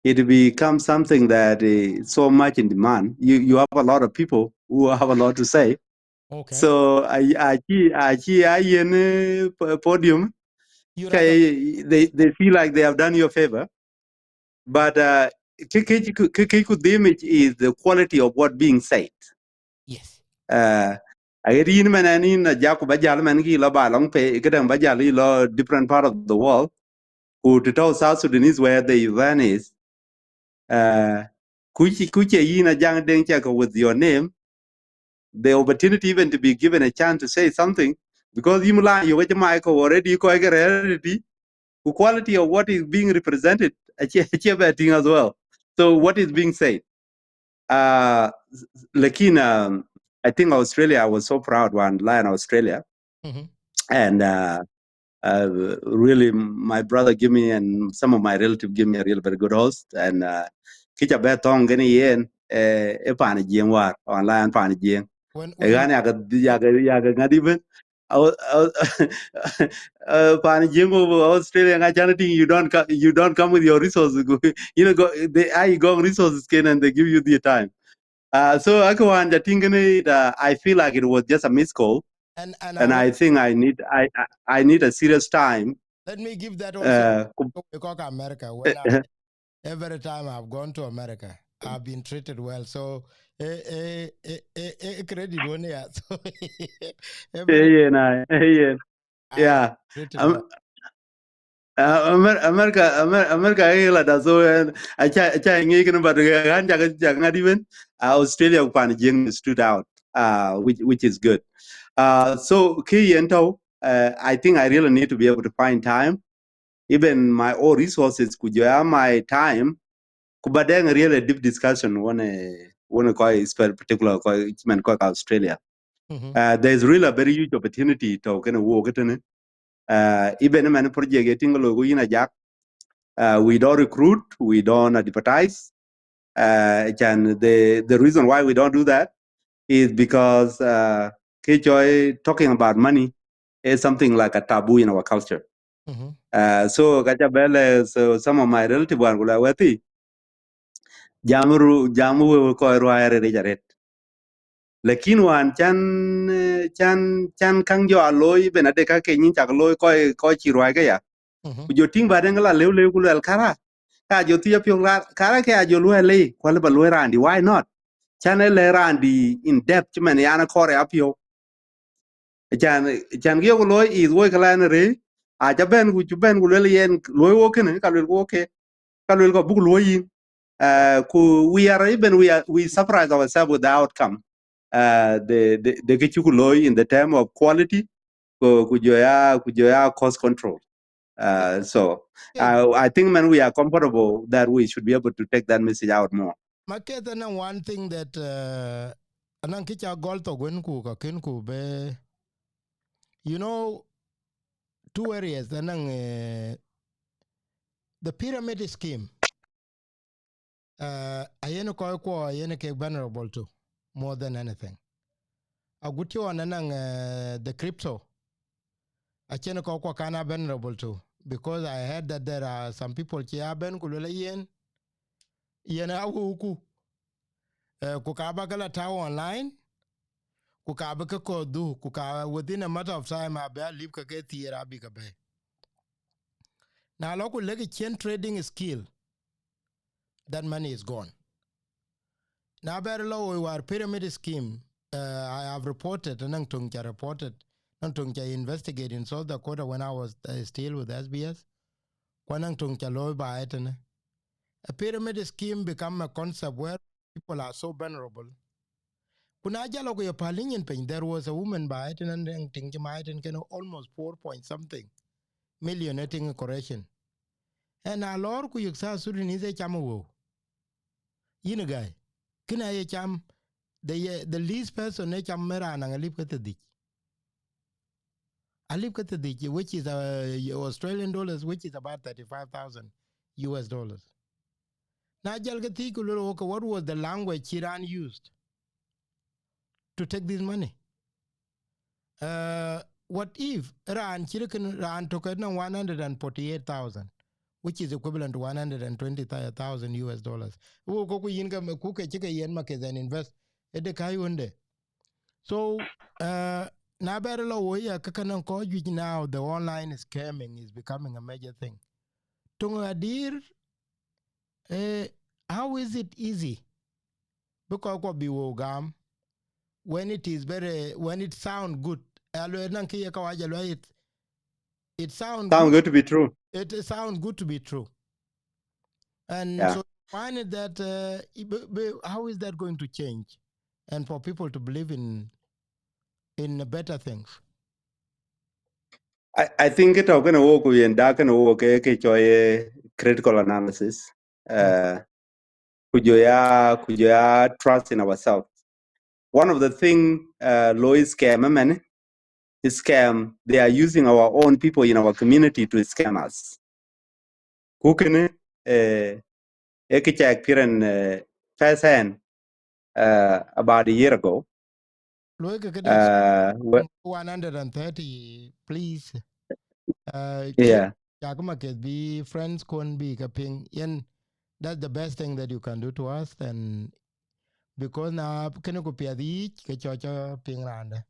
it becomes something that is so much in demand. You, you have a lot of people who have a lot to say. Okay. So I, I, I, I, I in uh, podium. Okay, they, they feel like they have done you a favor. But uh, kë kë kë kë ku dhim is the quality of what being said. Yes. Uh, aɣet yïn mɛn ɛn yïn a jak ku ba jal mɛn kï lɔ ba lɔŋ pe këdäŋ ba jal yï lɔ different part of the world. Ku të tɔ̈u South Sudanese where the event is. Uh, kuc kuc yïn a jaŋ deŋ cɛk with your name, the opportunity even to be given a chance to say something, because yïn la yök ëcï mic already, kɔc ke rɛ̈ɛ̈r tëtï, ku quality of what is being represented acie acie bɛ tïŋ as well. So what is being said? Uh, lakin, um, I think Australia, I was so proud when I in Australia. And uh, uh, really, my brother give me and some of my relatives give me a really very good host. And uh, kica bɛ thɔŋ gɛn yen e pan jieng war online pan jieng. Ë ɣän yakë yakë yakë ŋat even. Pan jieng of Australia, ŋa can thing, you don't come, you don't come with your resources. You know, go, they are going resources ken and they give you the time. Uh, so aku wan ja tingene, uh, I feel like it was just a missed call. And, and, and I, I think I need I, I I need a serious time. Let me give that also uh, to America. When I, every time I've gone to America, I've been treated well. So eh, eh, eh, eh, eh, credit one, yeah. So every, yeah, yeah, yeah. Yeah. Uh, America, America, America, eh, la da so, eh, aca aca ngi ken, but eh, ɣän jakë jakë ŋat even uh, Australia pan jieng stood out, uh, which which is good. Uh, so kë yen tɔ̈u, uh, I think I really need to be able to find time, even my own resources, ku jɔ ya my time, ku ba dɛŋ really deep discussion won won kɔc, particular kɔc, cïmɛn kɔc Australia. Uh, there is really a very huge opportunity tɔ̈u kënë wok këtënë. Uh, even mɛn project ye tïŋ looi ku yïn a jak, uh, we don't recruit, we don't advertise. Uh, and the the reason why we don't do that is because uh, kë cɔl talking about money is something like a taboo in our culture. Uh, so kaca bɛlɛ, so some of my relative wan ku la wɛthi jam ru jam we kɔc ruai arëët arëët. Lakin wan can eh, can can kaŋ jɔ a looi, ben ade ka ke nyin cak looi kɔc kɔc cï ruai ke ya. Ku jɔ tïŋ ba deŋ la lëu lëu ku luɛl kara, ka jɔ thiëc apiɔ̈k, kara ke a jɔ luɛl lei, kual ba luɛl randi, why not? Can e lɛ randi in depth cïmɛn yan kɔɔr apiɔ̈u. Can can ke yok looi is woi kala en rëë, aca bɛn ku cu bɛn ku luel yen luoi wok kënë, ka luel ku wok ke, ka luel ku buk luoi yïn. Uh, ku we are even we are we surprise ourselves with the outcome. Uh, the the the kë cuk looi in the term of quality, ku ku jɔ ya ku jɔ ya cost control. Uh, so I, I think, man, we are comfortable that we should be able to take that message out more. Maketh, and one thing that uh, anang kicha gol to gwen ku ka kin ku be, you know, two areas, anang uh, the pyramid scheme. Uh, ayen kɔc kuɔ ayen kek vulnerable to more than anything. Agut cï ɣɔn anang uh, the crypto, acïn kɔc kuɔ kan a vulnerable to, because I heard that there are some people cï a ben ku luel yen yen a wuku, uh, ku ka ba ke la tau online, ku ka bï ke kɔ̈th dhuk, ku ka within a matter of time abï alip ke ke thiëër abï ke bɛ̈ɛ̈i. Na lɔ ku lek cien trading skill, that money is gone. Na bɛr lɔ woi war pyramid scheme, uh, I have reported, anɔŋ töŋ ca reported, anɔŋ töŋ ca investigate in South Dakota when I was, uh, still with S B S. Ku anɔŋ töŋ ca looi baai tënë. A pyramid scheme become a concept where people are so vulnerable. Ku na jal ku ye päl yïn piny, there was a woman baai tënë, anɔŋ tiŋ cï maai tënë kënë almost four point something million, a tiŋ correction. And a lɔɔr ku yïk South Sudanese ë cam ë wëu. Yïn ë gäi. Kënë aye cam, the, ye- the least person ë cam ë raan naŋ alip ke thiërdhïc. Alip ke thiërdhïc, which is, uh, Australian dollars, which is about thirty-five thousand U S dollars. Na jal ke thiëc ku luel, okay, what was the language cï raan used to take this money? Uh, what if raan cï rë kën raan tök ë nɔŋ one hundred and forty-eight thousand, which is equivalent to one hundred and twenty thousand U S dollars? Wo ko ku yïn ke, ku ke cï ke yen market and invest, ë de käi wënde. So, uh, na bɛr lɔ wo ya, ke ke nɔŋ kɔc juëc now, the online scamming is becoming a major thing. Töŋ adïr, eh, how is it easy? Because kɔc bï wo gam, when it is very, when it sound good. Aluel naŋ kë ye kawaja luel, it, it sound Sound good. Good to be true. It sound good to be true. And Yeah. So find it that, uh, i- b- b- how is that going to change? And for people to believe in, in better things. I, I think it talk in a walk we and dark in a walk, eh, ke choi, eh, critical analysis. Uh, ku jɔ ya, ku jɔ ya trust in ourselves. One of the thing, uh, looi scam, eh, man, is scam. They are using our own people in our community to scam us. Ku kënë, eh, ë kë ca experience, eh, first hand, uh, about a year ago. Luɔi ke këde Uh, wh- one hundred and thirty, please. Uh, Yeah. Jakuma ke bï friends kun bï ke piŋ. Yen, that's the best thing that you can do to us. And because na kënë ku piɛth yic, ke cɔc piŋ rande.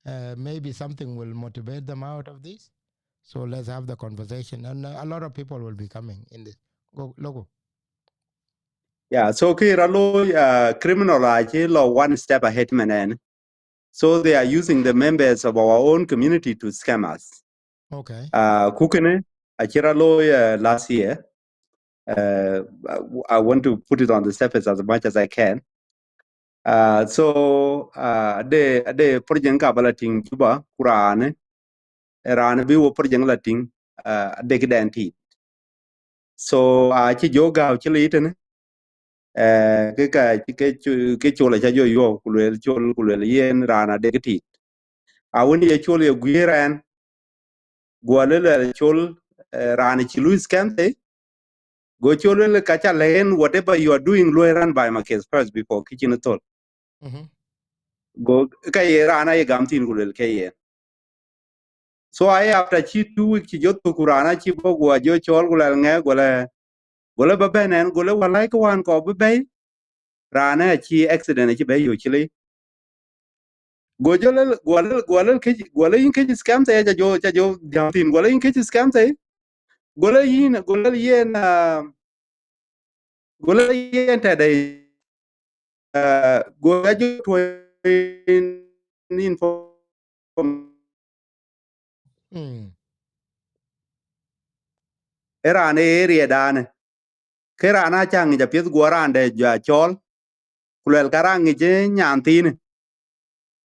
Uh, maybe something will motivate them out of this. So let's have the conversation. And, uh, a lot of people will be coming in this. Go, logo. Yeah, so kë ralo, uh, criminal acï lɔ one step ahead man ɛn. So they are using the members of our own community to scam us. Okay. Uh, ku kënë acï ralo, uh, last year. Uh, I, I want to put it on the surface as much as I can. Uh, so, uh, ade, ade project ka ba la tïŋ Juba, ku raan, raan bï wo project la tïŋ, uh, ade këdɛn tit. So, uh, acï jɔ gääu cï lɔ yï tënë, eh, ke ka, ke cu-, ke col aca jɔ yuɔu, ku luel col, ku luel yen raan ade kë tit. A wën ye col ye guiëër ɛn, guɔ lë luel col, eh, raan cï luui scam thei, go col luel ka ca lɛ̈k en, whatever you are doing, luɔi run by Maketh first before kë cïn thöl. Mhm. Go ka ye raan aye gam thïn ku luel ke yen. So aye after cï two week cï jɔ thök ku raan acï bɔ̈, guɔ jɔ cɔɔl ku lɛl ŋɛk, go lɛ, go lɛ ba bɛ̈n ɛn, go lɛ walai kë wään kɔɔr bï bɛ̈i, raan acï accident acï bɛ̈i yök cï lei. Go jɔ lɛl, guɔ lɛl, guɔ lɛl këc, guɔ lɛ yïn këc scam thei, ca jɔ, ca jɔ jam thïn, guɔ lɛ yïn këc scam thei. Go lɛ yïn, go lɛl yen, ah, go lɛ yen tɛ̈dɛ̈, ah, go ya jɔ tuɔ̈i in, in form. Mm. Ë raan ë area danë. Ke raan acä ŋic apiɛth, guɔ raan dɛ jɔ acɔɔl. Ku luɛl ka raan ŋic ë nyan thiinë.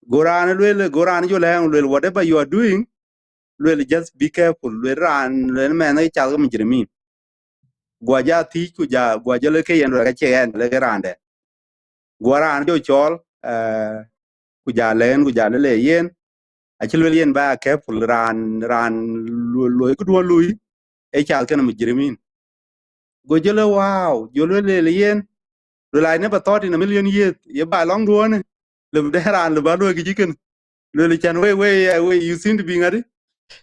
Go raan luel, go raan jɔ lɛ̈ɛ̈ŋ luel, whatever you are doing, luel, just be careful. Luel raan, luel mɛn ë cath ke mujrimin. Guɔ ja thiic ku ja, guɔ jɔ lek ke yen, luel ka cie ɛn, lek ke raan dɛ. Guɔ raan jɔ cɔɔl, eh, ku ja lɛ̈ɛ̈n, ku ja lele yen. Acï luel yen ba careful, raan, raan lu-, luɔi këduɔ̈n lui, ë cath kenë mujrimin. Go jɔ lɛ, wow, jɔ luel lele yen. Luel, I never thought in a million years, ye ba lɔŋ duɔ̈ɔ̈në, lëu dɛ raan lëu ba luɔi kë cï kënë. Luel, can wei, wei, eh, wei, you seem to be ŋadi.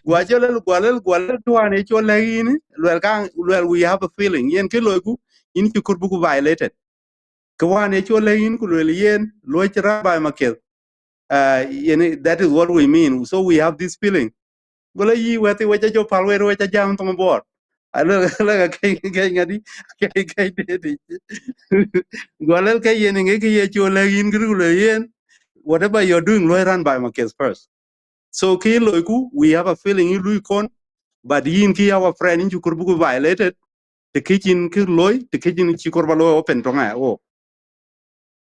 Guɔ jɔ lɛl, guɔ lɛl, guɔ lɛl tuan ye col lɛ̈k yïn, luel ka, luel, we have a feeling. Yen kë loiku, yïn cï kut buku violated. Kë wään ye col lɛ̈k yïn ku luel yen, luɔi cï run by Maketh. Uh, yani, that is what we mean. So we have this feeling. Go lɛ, yï wɛ̈t, wek ca jɔ päl, wek, wek ca jam thoŋ Bor. Alë, alë, ka kɛc, kɛc ŋadï, kɛc, kɛc dëdï. Go lɛ, ka yen ŋic kë ye cɔl lɛ̈k yïn kë, ku lɛ yen, whatever you're doing, luɔi run by Maketh first. So kë loiku, we have a feeling yï lui kɔn, but yïn kë our friend, yïn cï kɔɔr buku violated, të kë cïn kë loi, të kë cïn cï kɔɔr ba loi open tɔŋ aya, oh.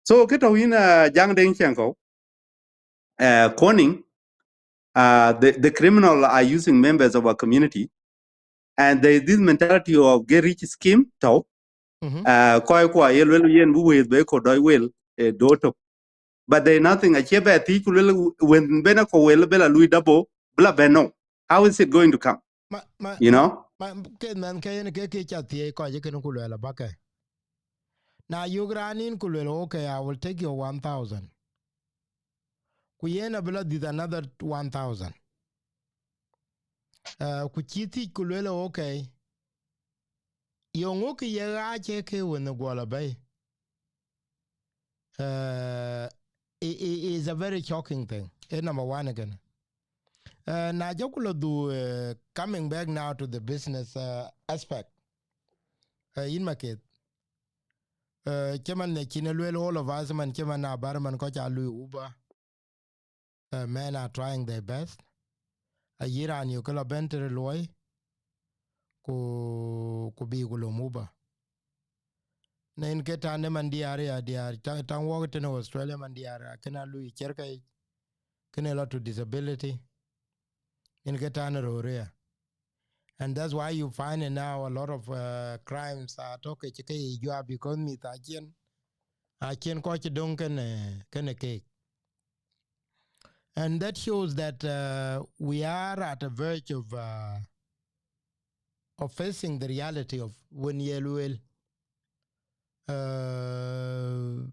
So kë tɔ̈ yïn, uh, Jaŋ Deŋ Ciɛŋkɔ̈u, uh, conning, uh, the, the criminal are using members of our community, and there is this mentality of get rich scheme tɔ̈. Mhm. Uh, kɔc kua ye luel yen bu wëëth be ko dɔc wel, eh, do tök. But there is nothing, acie bɛ thiëc ku luel, when ben a ko wel, bela lui double, bela ben no. How is it going to come? Ma, ma, You know? Ma, ke mɛn ke yen ke ke ca thiëc kɔc kën ku luel abakɛ. Na yök raan yïn ku luel, "Okay, I will take your one thousand." Ku yen abï lɔ dhith another one thousand. Uh, ku cï thiëc ku luel, "Okay, yeŋö kë ye ɣaac ë ke wën ë guɔl abɛ̈i?" Uh, it, it is a very shocking thing. Ë number one again. Uh, na jɔ ku lɔ dhuk, uh, coming back now to the business, uh, aspect. Uh, yïn Maketh. Uh, cïmën ne cïn ë luel all of us, man cïmën na bär man kɔc a lui Uber. Uh, men are trying their best. Ayï raan yök ke lɔ bɛ̈n tëde luɔi, ku, ku bï ku lom Uber. Na yen ke tän de man diäär ya diäär, ta-, tän wɔk tënë Australia man diäär, akën a lui cerka yic, kënë lɔ to disability. Yen ke tän röör ya. And that's why you find it now a lot of, uh, crimes are tɔ̈ ke cï ke yic juak because mïth acïn, acïn kɔc cï döŋ kënë, kënë keek. And that shows that, uh, we are at a verge of, uh, of facing the reality of when ye luel, uh,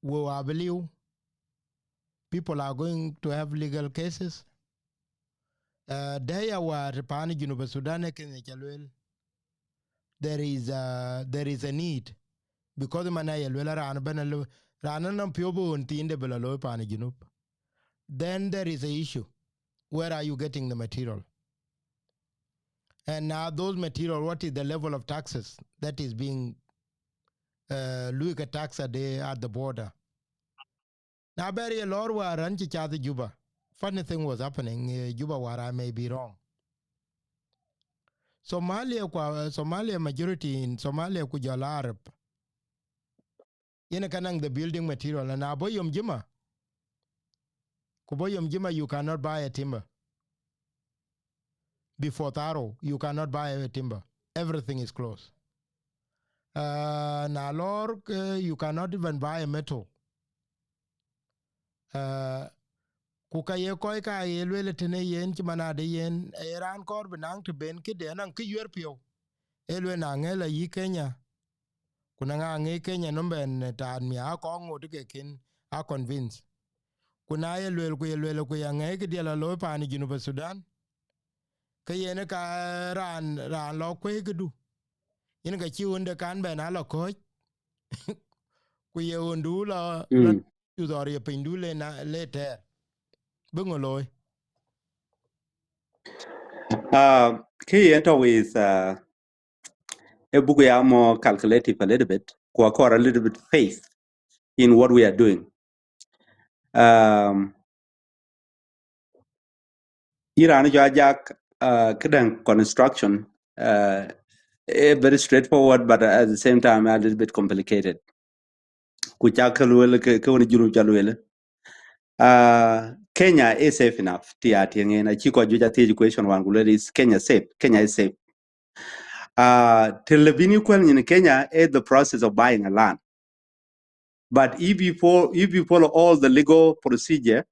we, I believe people are going to have legal cases. Uh, dɛ̈ ya wäär paan Junub Sudan ë kënë ca luel. There is a, there is a need. Because man aye luel raan bɛ̈n a lo, raan nɔŋ piɔ̈u bï ɣön thiinde bï lɔ looi paan Junub. Then there is a issue. Where are you getting the material? And now those material, what is the level of taxes that is being, uh, lui ke tax a day at the border? Na bɛr ye lɔɔr wäär an cï cath Juba. Funny thing was happening, uh, Juba wäär, I may be wrong. Somalia kua, uh, Somalia majority in Somalia ku jɔl Arab. Yen ka naŋ the building material, na bɔ̈ yom Juma. Ku bɔ̈ yom Juma, you cannot buy a timber. Before Tharo, you cannot buy a timber. Everything is closed. Uh, na lɔɔr, uh, you cannot even buy a metal. Uh, ku ka ye kɔc ka ye luel tënë yen cï man ade yen, ee raan kɔɔr bï naŋ të ben këde anaŋ kë yuɛr piɔ̈u. Ee luel na ŋël ayï Kenya, ku na ŋa ŋëc Kenya nɔm bɛn, eh, taat mi a kɔŋ ŋot ke kin a convince. Ku na ye luel, ku ye luel, ku ye ŋëc kë diɛl a looi paan Junub Sudan, ke yen ka raan, raan lɔ kuëëc këdu. Yen ka cï ɣönde kan bɛn a lɔ kɔ̈ɔ̈c, ku ye ɣöndu lɔ, lɔ Mm. cu dhɔr ye pinydu le na, le tɛɛr. Bï ŋö looi? Uh, kë yen tɔ̈ with, uh, ë buk ya more calculative a little bit, ku akɔɔr a little bit faith in what we are doing. Um, yï raan jɔ ajak, uh, këdäŋ construction, uh, eh, very straightforward, but at the same time a little bit complicated. Ku cak ke luel ke, ke wën Junub ca luel. Uh, Kenya is safe enough. Të ya tiɛŋ en, acï kɔc juëc a thiëc question wan ku luel, is Kenya safe? Kenya is safe. Uh, të lëbï yïn kuɛl nyin Kenya is the process of buying a land. But if you fo-, if you follow all the legal procedure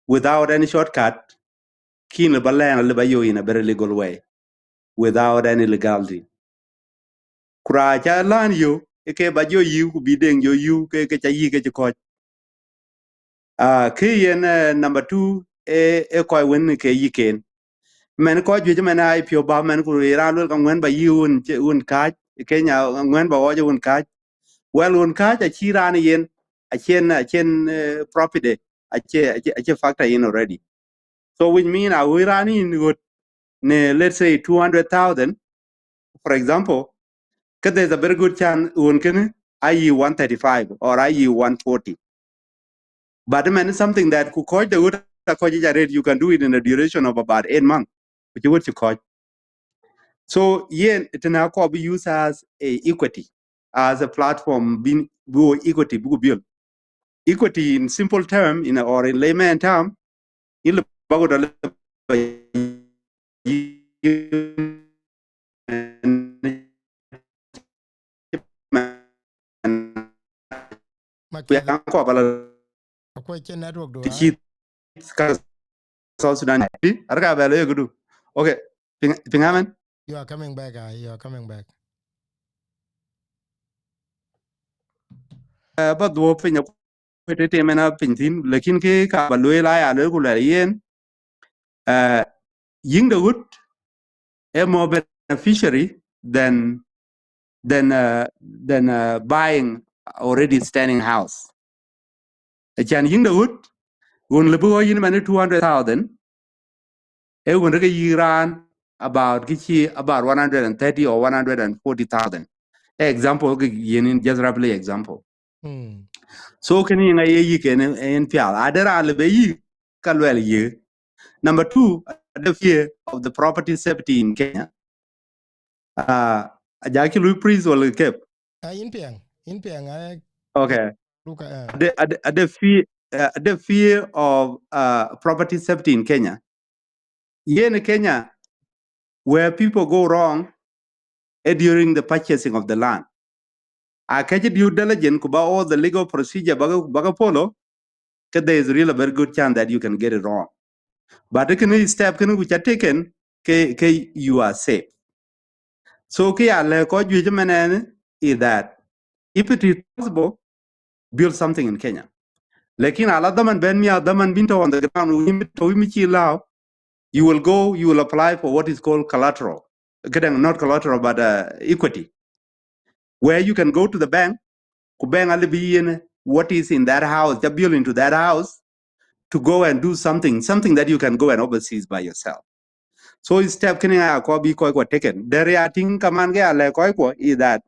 without any shortcut, kïn lëba land lëba yo in a very legal way, without any legality. Ku raan ca land yo, ë ke ba jɔ yiu, ku bï deŋ jɔ yiu, ke, ke ca yï ke cï kɔc. Ah, kë yen, eh, number two, ë, ë kɔc wën ke yï ken. Mɛn kɔc juëc mɛn aa piɔ̈u ba mɛn, ku ye raan luel ka ŋuɛ̈n ba yï wun cë, wun kääc, Kenya, ŋuɛ̈n ba ɣɔɔc wun kääc. Well, wun kääc acï raan yen. acïn, acïn, uh, profit de, acie, acie, acie factor in already. So which mean a wï raan in ɣöt ne, let's say, two hundred thousand, for example, ke there's a very good chance ɣön kënë aye one thirty-five or aye one forty. But man, it's something that ku kɔc de ɣöt a kɔc yic arëët, you can do it in a duration of about eight months. Ku cï ɣöt cï kɔc. So yen tënë akɔɔr bï use as a equity, as a platform, bï, bï wo equity bï ku build. Equity in simple term, in, or in layman term, in lë ba ku dɔ lë ba Maket, ku ya kɔ bala, akuɔc cï network du, të cï ka South Sudan. Arka bɛ lɔ yek du. Okay. Ping, ping amen. You are coming back, uh, you are coming back. Uh, ba dhuɔ piny, akuɔc të tem en a piny thin, lakin ke ka ba lueel aya lueel ku lueel yen. Uh, yiŋ de ɣöt a more beneficiary than, than, uh, than, uh, buying already standing house. Acän yiŋ de ɣöt, ɣön lë bï ɣɔ̈c yïn man two hundred thousand, ee ɣön rek yï raan about kë cï about one hundred and thirty or one hundred and forty thousand. Example, ke yen in just roughly example. Mm. So kënë yiŋ aye yï ken en pial. Ade raan lë be yï ka luɛl yï. Number two, the fear of the property safety in Kenya. Uh, aja ki lui freeze wala kep? Ah, in piɛŋ, in piɛŋ, eh. Okay. Look, eh. The, the, the fear, uh, the fear of, uh, property safety in Kenya. Yen Kenya, where people go wrong, eh, during the purchasing of the land. A kɛc due diligence ku ba all the legal procedure ba ke, ba ke follow, ke there is really a very good chance that you can get it wrong. But kënë step kënë ku ca taken, ke, ke you are safe. So kë ya lɛ̈k kɔc juëc ëmën ɛn is that if it is possible, build something in Kenya. Lakin ala dhaman bɛ̈n miäk, dhaman bïn tɔ̈ on the ground, wï mi tɔ̈, wï mi cï lääu, you will go, you will apply for what is called collateral. Këdäŋ, not collateral, but, uh, equity, where you can go to the bank, ku bank alë bï yen what is in that house, ca build into that house, to go and do something, something that you can go and overseas by yourself. So step kënë aya kɔ bï kɔc kɔ taken. Dɛ̈t ya tïŋ kaman ke ya lɛ̈k kɔc kuɔ is that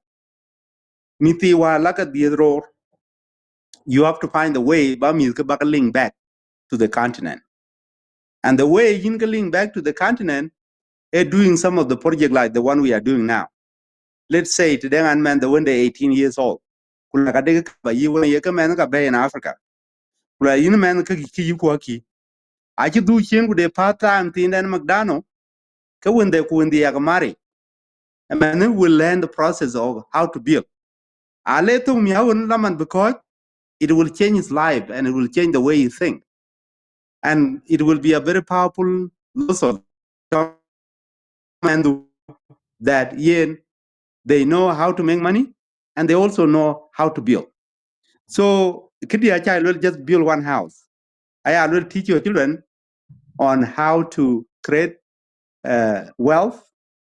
mïth thii wäär la ke dhiëëth roor, you have to find a way ba mïth ke ba ke link back to the continent. And the way yïn ke link back to the continent is doing some of the project like the one we are doing now. Let's say, të dɛ̈ŋ an mɛnh de wën de eighteen years old. Ku la ka dek ka ba yï wën ye ke mɛnh ka bɛ̈ɛ̈i in Africa. Ku la yïn mɛnh ke, ke yï kuɔ̈k kï. Acï dhuk ciëën ku de part time thiin dɛn McDonald, ke wën de ku wën dhiɛɛk married. And then will learn the process of how to build. A le thok miäk ɣön laman, because it will change his life and it will change the way he think. And it will be a very powerful lesson that yen, they know how to make money and they also know how to build. So këdï aca luel just build one house. Aya luel teach your children on how to create, uh, wealth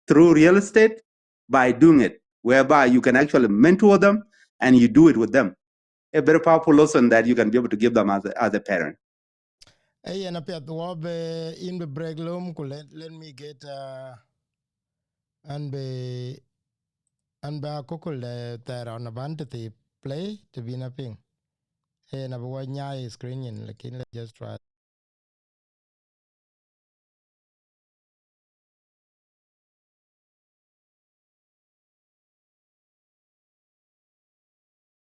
through real estate by doing it, whereby you can actually mentor them and you do it with them. A very powerful lesson that you can be able to give them as a, as a parent. Ee yen apiɛth, wɔ be in bï break lom ku let, let me get, uh, an bï, an bï akököl de thɛɛr ɣɔn aban të thii play të bïn a piŋ. Ee yen abï wɔ nyaai screen nyin, lakin let's just try.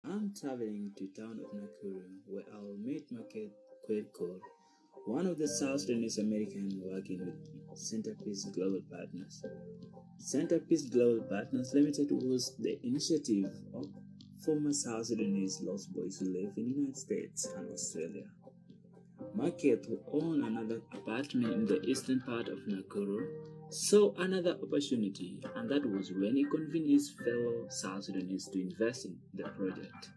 I'm traveling to town of Nakuru, where I'll meet Market Kwekor, one of the South Sudanese American working with Centerpiece Global Partners. Centerpiece Global Partners Limited was the initiative of former South Sudanese lost boys who live in the United States and Australia. Market, who owned another apartment in the eastern part of Nakuru, saw another opportunity, and that was when he convinced his fellow South Sudanese to invest in the project.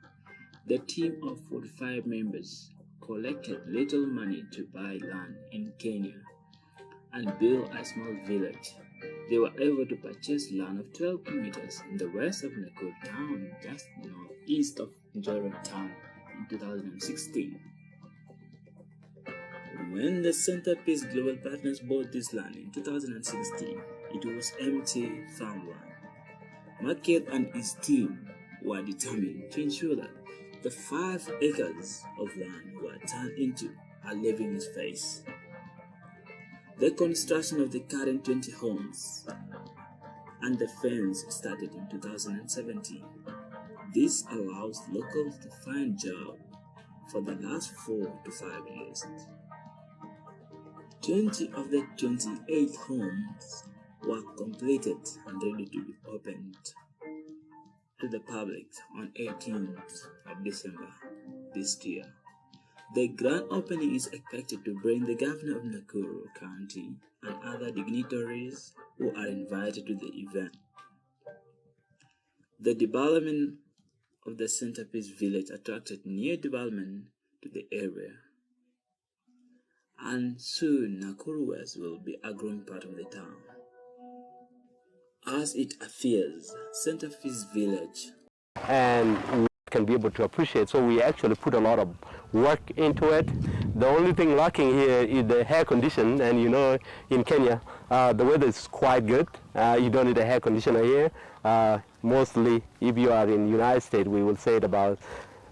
The team of forty-five members collected little money to buy land in Kenya and build a small village. They were able to purchase land of twelve kilometers in the west of Nakuru town, just northeast of Njoro town. two thousand sixteen. When the Centerpiece Global Partners bought this land in two thousand sixteen, it was empty farmland. Maketh and his team were determined to ensure that the five acres of land were turned into a living space. The construction of the current twenty homes and the fence started in two thousand seventeen. This allows locals to find jobs for the last four to five years. Twenty of the twenty-eight homes were completed and ready to be opened to the public on eighteenth of December this year. The grand opening is expected to bring the governor of Nakuru County and other dignitaries who are invited to the event. The development of the Centerpiece Village attracted new development to the area, and soon Nakuru West will be a growing part of the town. As it appears, Centerpiece Village and can be able to appreciate. So we actually put a lot of work into it. The only thing lacking here is the air condition, and you know, in Kenya, uh, the weather is quite good. Uh, you don't need a air conditioner here. Uh, mostly, if you are in United States, we will say it about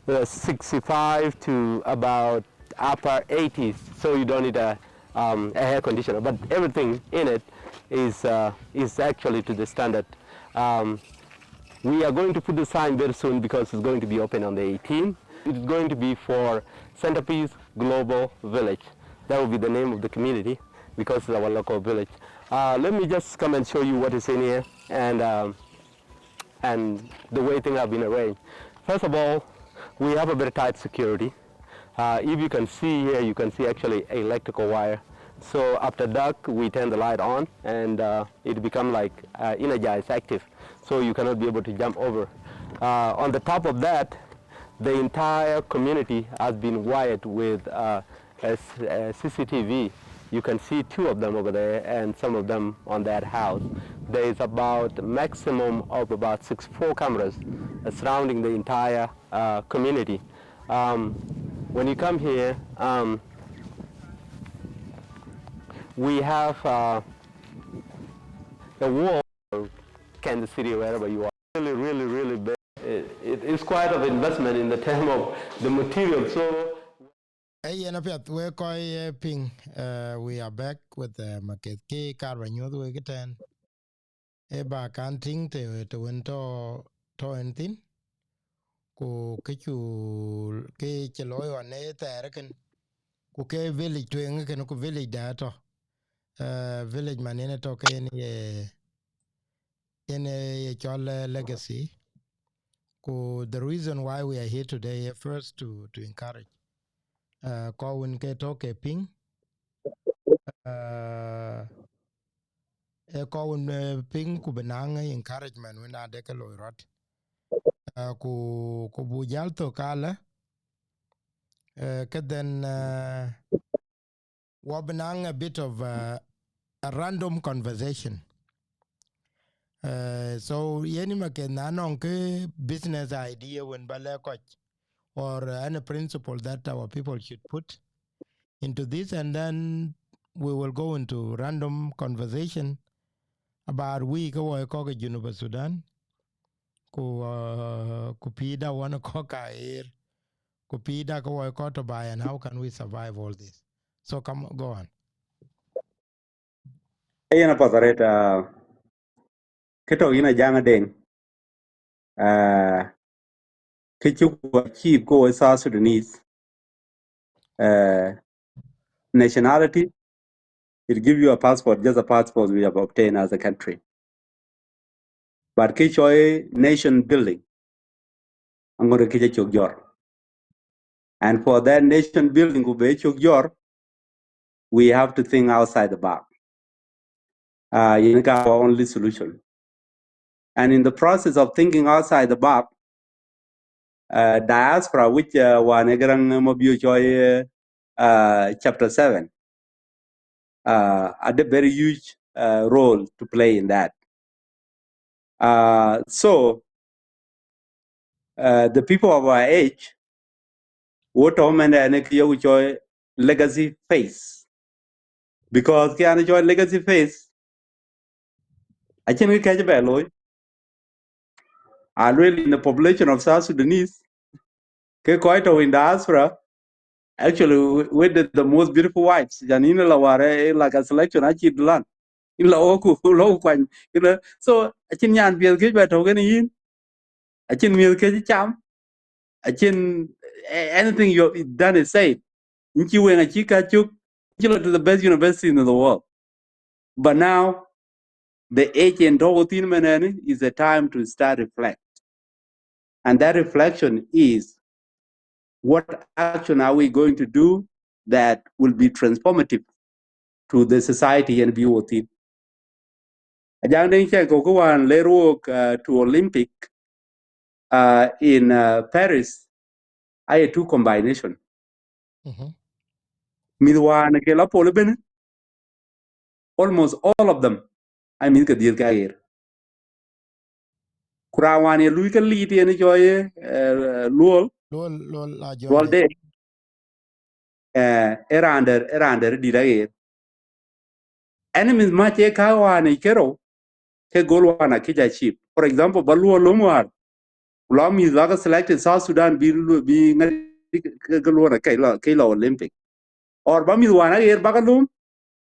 uh, sixty-five to about upper eighties. So you don't need a, um, a air conditioner. But everything in it is uh, is actually to the standard. Um, we are going to put the sign very soon because it's going to be open on the eighteenth. It's going to be for Centerpiece Global Village. That will be the name of the community because it's our local village. Uh, let me just come and show you what is in here and um, and the way things have been arranged. First of all, we have a very tight security. Uh, if you can see here, you can see actually electrical wire. So after dark, we turn the light on and uh, it become like uh, energized, active. So you cannot be able to jump over. Uh, on the top of that, the entire community has been wired with uh, a, a C C T V. You can see two of them over there and some of them on that house. There is about maximum of about sixty-four cameras uh, surrounding the entire uh, community. Um, when you come here, um, we have uh, a wall, Kansas City, wherever you are. Really, really, really big. It, it, it's quite of investment in the term of the material. So, ee yen apiɛth wek kɔc ye piŋ, uh, we are back with uh, Maketh, kë kaar ba nyuɔ̈th wek ëtɛ̈ɛ̈n. Ee ba kan tïŋ të të wën tɔ̈ tɔ̈ yen thïn, ku kë cu kë cï looi ɣɔn ë thɛɛr ëkën, ku ke village tueŋ ëkën, ku village da tɔ̈, uh, village man yen ë tɔ̈ ke yen ye yen ë ye cɔl uh, Legacy. Ku the reason why we are here today is first to to encourage uh, kɔc wën ke tɔ̈ ke piŋ, uh, ee kɔc wën uh, piŋ ku bï naŋ encouragement wën adë ke loi rɔt. Uh, ku ku buk jäl thök alë, uh, ke then uh, wɔ bï naŋ a bit of uh, a random conversation. Uh, so yen ë Maketh, na nɔŋ kë business idea wën ba lɛ̈k kɔc, or uh, any principle that our people should put into this, and then we will go into random conversation about we ke wɔ kɔc ke Junub Sudan, ku uh, ku pïïrda wɔ kɔc ka ɣer, ku pïïrda ke wɔ kɔc tɔ̈ baai, and how can we survive all this? So come, go on. Yen apath arët, uh, kë tɔ̈ yïn Ajaŋ Adeŋ, uh, kë cï ku achieve ke wɔ South Sudanese, uh, nationality, it give you a passport, just a passport we have obtained as a country. But kë cɔl nation building, aŋot kë cï cök jɔr. And for that nation building ku bï cök jɔr, we have to think outside the box. Uh, yen ka our only solution. And in the process of thinking outside the box, uh, diaspora, which uh, wan ë Garaŋ Mabior cɔl uh, chapter seven, uh, had a very huge uh, role to play in that. Uh, so uh, the people of our age, Wo tɔ̈ mɛn ɛn kë yok cɔl legacy phase. Because kë an cɔl legacy phase, acïn kë kɛc bɛ looi. A luel in the population of South Sudanese, ke kɔc tɔ̈ in diaspora, actually, we, we did the most beautiful wives. Yani, in la ware, eh, like a selection, achi dulan. In la oku, la oku kwany, you know. So, acïn nyan biel kec bɛ tɔ̈ kën yin. Acïn miëth kec cam. Acïn, eh, anything you have done is said. In ci weŋ aci ka cuk, ci la to the best university in the world. But now, the age in tɔ̈ within mɛn ɛn is a time to start reflect. And that reflection is, what action are we going to do that will be transformative to the society and be within? Ajak Deŋ Ciɛŋkɔ̈u kë wään lɛɛr wok, uh, to Olympic, uh, in, uh, Paris, aye two combination. Mhm. Mïth wään ke la pol ëbën, almost all of them, aye mïth ke dhiëth ke aɣeer. Ku raan wään ye luui ke liit yen cɔl ye, eh, Luɔl, Luɔl, Luɔl, a Luɔl Jɔl Dek. Dek. Eh, ë raan dɛ̈t, ë raan dɛ̈t dït aɣeer. Enemies mac ee ka wään yic kerou, ke goal wään akëc achieve. For example, ba Luɔl löm wäär, ku la mïth la ke selected South Sudan bï lu-, bï ŋa ke, ke Luɔl akëc la, këc la Olympic. Or ba mïth wään aɣeer ba ke löm,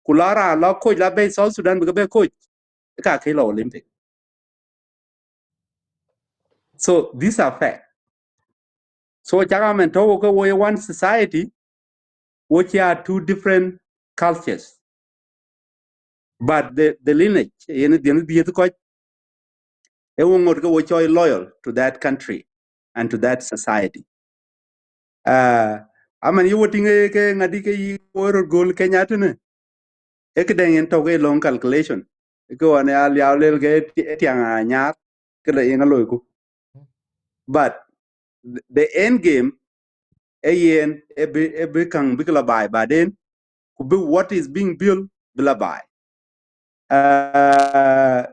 ku la raan la coach la bɛ̈i South Sudan bï ke bɛ coach, ka këc la Olympic. So these are facts. So cak amɛn tɔ̈ wo ke wo ye one society, wo cia two different cultures. But the, the lineage, yen dhiën dhiëth kɔc, e wo ŋot ke wo cɔl loyal to that country and to that society. Uh, amɛn ye wo tïŋ ke ŋadï ke yï wo röt göl Kenya tënë, e këdɛŋ yen tɔ̈ ke long calculation. Ke ɣɔn ya liau lel ke ti-, tiaŋ anyar, ke le yen aloiku. But the, the end game, e yen, e bï, e bï käŋ bï ke la baai baden, ku bï what is being built bï la baai. Uh,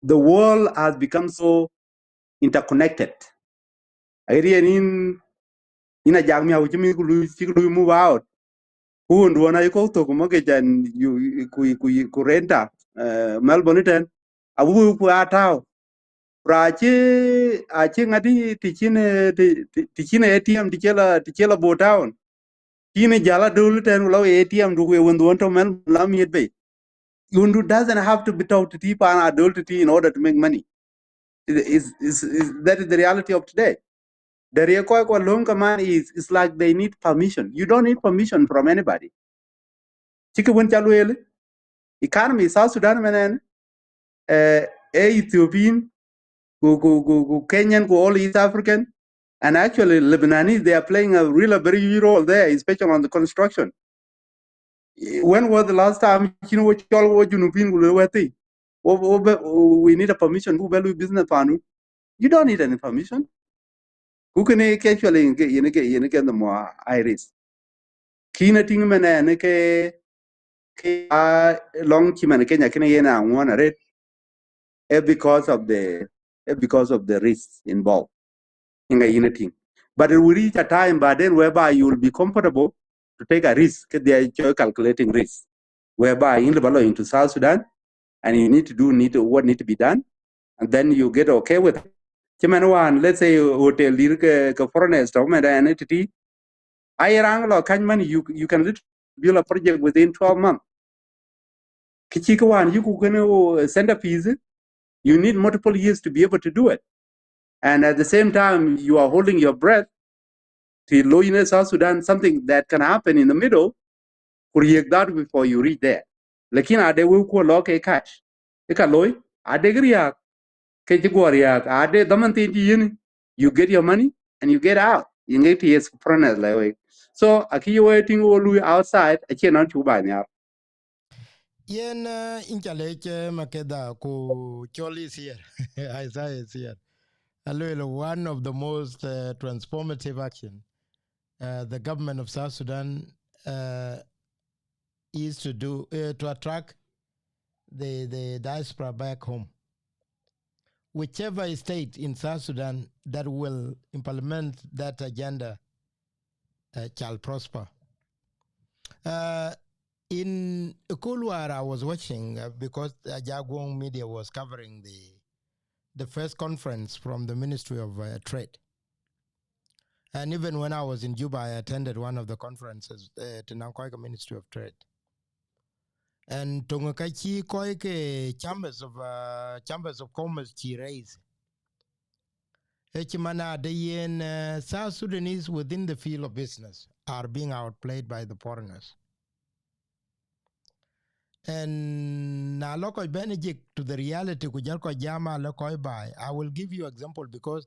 the world has become so interconnected. Aɣet yen yïn, yïn ajak miäu cï mïth ku lui, cï lui move out. Ku ɣönduɔ̈n ayï kɔ̈u thök mɔ̈k yic ɛn yu, ku, ku, ku renta, eh, Melbourne tɛ̈n. Awu ku atääu. Ku raan cï, acï ŋadï të cïn, eh, të, të, të cïn A T M, të cï la, të cï la Bo Town. Yïn jäl adöl tɛ̈n ku la A T M du ku ye wënduɔ̈n tɔ̈ Melbourne la miɛt bei. Wëndu doesn't have to be tɔ̈u tëtï paan adöl tëtï in order to make money. It is, is, is, that is the reality of today. The real kɔc kua löm kaman is, is like they need permission. You don't need permission from anybody. Cï kë wën ca lueel, economy South Sudan mɛn ɛn, eh, e Ethiopian, ku, ku, ku, ku Kenyan, ku all East African, and actually Lebanese, they are playing a real, a very huge role there, especially on the construction. When was the last time cïn wo cɔl wo Junubin ku luel wɛ̈t thii? Wo, wo be, we need a permission, ku be lui business panu. You don't need any permission. Ku kënë ke actually yen ke, yen ke, yen ke the more high risk. Kïn a tïŋ mɛn ɛn ke, ke a long cï mɛn Kenya kënë yen aŋuɔ̈n arët. Eh, because of the, eh, because of the risks involved. Inga yïn a tïŋ. But it will reach a time baden whereby you will be comfortable to take a risk, ke they are calculating risk, whereby yïn lëu ba lɔ into South Sudan, and you need to do need to, what need to be done, and then you get okay with it. Cï mɛn wään, let's say, hotel dït ke, ke foreigners tɔ̈ mɛn ɛn tëtï, aye raan lɔ kany mɛn, you, you can literally build a project within twelve months. Kë cï kë wään yïku kënë wo centerpiece, you need multiple years to be able to do it. And at the same time, you are holding your breath. Të looi në South Sudan, something that can happen in the middle, ku riëk that before you reach there. Lakin ade wëu ku lɔ ke cash. Ë ka looi, ade riääk, ke cï guɔ riääk, ade dhaman thiin cï yiën, you get your money and you get out. Yïn ŋic të yes foreigners lɛ wek. So, akï ye wek tïŋ wo lui outside, acie nɔn cuk baai nhiaar. Yen, uh, in ca lec, uh, Makeda, ku Chol is here. Isaiah is here. Aluel, one of the most, uh, transformative action, uh, the government of South Sudan, uh, is to do, uh, to attract the, the diaspora back home. Whichever state in South Sudan that will implement that agenda, uh, shall prosper. Uh, in Kulwar, I was watching, uh, because Ajaguong Media was covering the the first conference from the Ministry of, uh, Trade. And even when I was in Juba, I attended one of the conferences, uh, to Nankoika Ministry of Trade. And tonge ka cï kɔc ke chambers of, uh, chambers of commerce cï raise. Ëcï man ade yen, uh, South Sudanese within the field of business are being outplayed by the foreigners. And na lɔ kɔc bɛ̈n jik to the reality, ku jɔl kɔc jam a lɔ kɔc baai, I will give you example because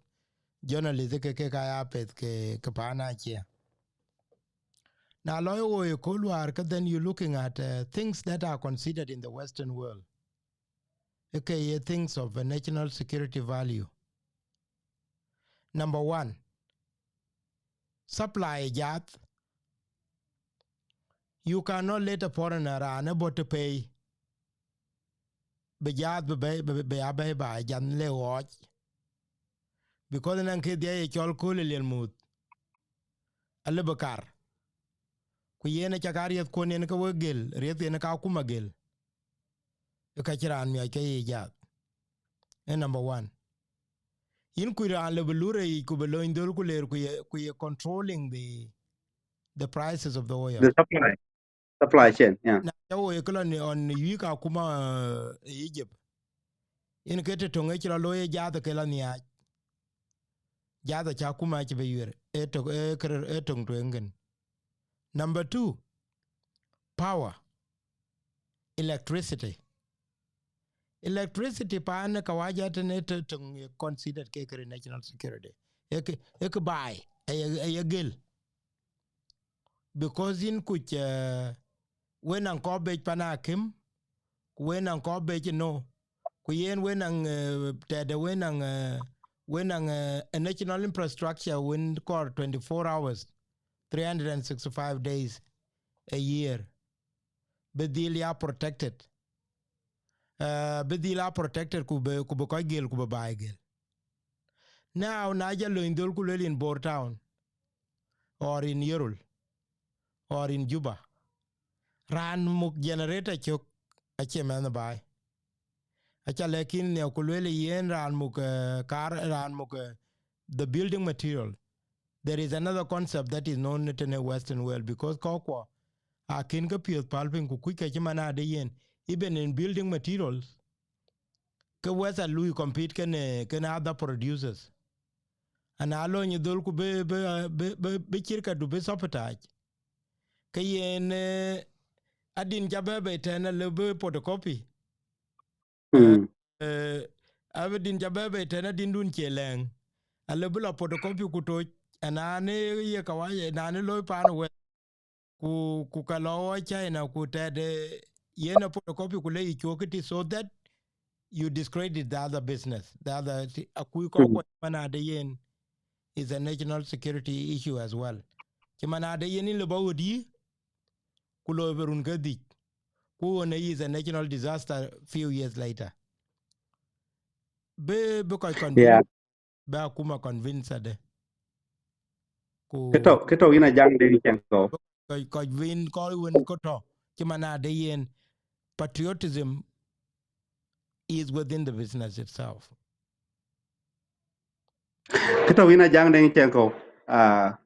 journalist ke, ke ka ya peth ke, ke paan acie. Na lɔ ye wo ye Kulwar, ke then you looking at, uh, things that are considered in the Western world. Ke ye things of a national security value. Number one, supply jaath. You cannot let a foreigner raan ë bɔ̈ të pei bï jaath bï bɛ̈i, bï, bï ya bɛ̈i ba jam le ɣɔɔc. Because naŋ ke dhia ye cɔl kööl ë liel muth, alë bï kar. Ku yen aca ka riɛth kuɔn yen ke we gel, riɛth yen ka kuma gel. Ë ka cï raan miɔc ke ye jaath. Ë number one. Yïn kuc raan le bï lur yic ku bï lony dhöl ku leer ku ye, ku ye controlling the, the prices of the oil. The supply, supply chain, yeah. Na ca wo ye kë lɔ ni ɣɔn ni yuik akuma, uh, Egypt. Yen ke të töŋ ë cï lɔ looi ë jaath ke lɔ nhiaac. Jaath aca akuma acï bï yuer. Ë tök, ë kër, ë töŋ tueŋ kën. Number two, power, electricity. Electricity paan ë kawaja tënë të töŋ ye considered ke kërë national security. Ë kë, ë kë baai, ë ye, ë ye gel. Because yïn kuc, uh, we naŋ kɔp bec pan akim, ku we naŋ kɔp bec ëno, ku yen we naŋ, uh, tɛ̈dë we naŋ, uh, we naŋ, uh, a national infrastructure wen kɔɔr twenty-four hours, three hundred and sixty-five days a year. Bï dhil ya protected. Uh, bï dhil a protected ku bï, ku bï kɔc gel ku bï baai gel. Now, na jɔ lony dhöl ku luel in Bor Town, or in Yirol, or in Juba, raan muk generator cök acie mɛnh baai. Aca lɛ̈k yïn nhiɛu ku luel yen raan muk, uh, kar, raan muk, uh, the building material. There is another concept that is known in the Western world, because kɔckuɔ akën ke piɔ̈th päl piny ku kuc ke cï man ade yen, even in building materials, ke Western lui compete kën, kën other producers. Ana lony dhöl ku bï, bï, bï, bï, bï cirkatu bï sabotage. Ke yen, eh, adin ca bɛ̈ bei tɛ̈n alë bï photocopy. Mm. Eh, adin ca bɛ̈ bei tɛ̈n adindun cie lɛ̈ŋ. Alë bï lɔ photocopy ku toc, anaan ye kawaja, anaan looi paan wɛ̈t. Ku, ku ka lɔ wɔ China ku tɛ̈dë yen a photocopy ku le yï cuɔk këtï, so that you discredit the other business. The other thi-, akuc kɔc kuɔny man ade yen is a national security issue as well. Cï man ade yen in lë bä ɣöt yï, ku looi bï run ke dhïc. Ku ɣön ë is a national disaster few years later. Bï, bï kɔc convince, bï akuma convince ade. Ku këtɔ, këtɔ yïn a jaŋ de cɛn kɔ. Kɔc, kɔc win, kɔc win këtɔ. Cï man ade yen patriotism is within the business itself. Këtɔ yïn a jaŋ de cɛn kɔ. Ah,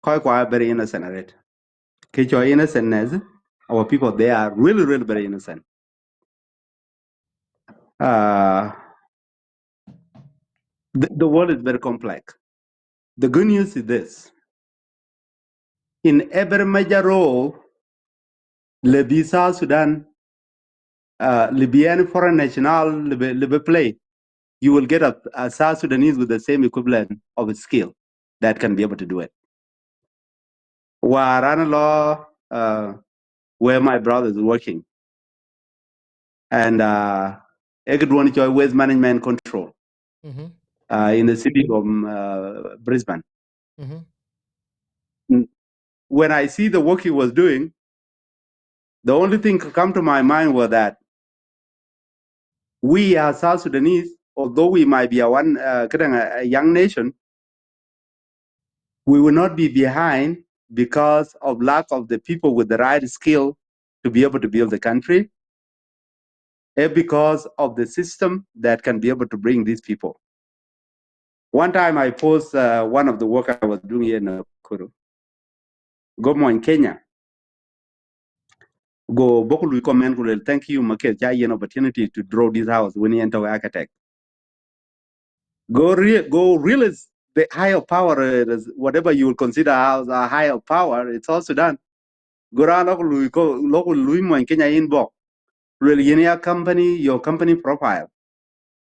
kɔc kua very innocent arët. Kë cɔl innocentness, our people, they are really, really very innocent. Uh, the, the world is very complex. The good news is this. In every major role, le bï South Sudan, uh, le bï any foreign national, le bï, le bï play, you will get a, a South Sudanese with the same equivalent of skill that can be able to do it. Where I know, uh, where my brother is working. And, uh, ek duɔn cɔl waste management control, mm-hmm, uh, in the city of, uh, Brisbane. Mm-hmm. N-, when I see the work he was doing, the only thing to come to my mind was that we as South Sudanese, although we might be a one, uh, këdäŋ, a, a young nation, we will not be behind because of lack of the people with the right skill to be able to build the country, and because of the system that can be able to bring these people. One time I post uh, one of the work I was doing here in Nakuru. Go mony Kenya. Go bɔ̈ ku lui comment ku luel, "Thank you, Maketh, ca yen opportunity to draw this house when yen tɔ̈ architect." Go re- go realize the higher power, uh, whatever you will consider as a higher power, it's South Sudan. Go raan lɔ ku lui ko lɔ ku lui mony Kenya inbox. Luel, "Yen ya company, your company profile.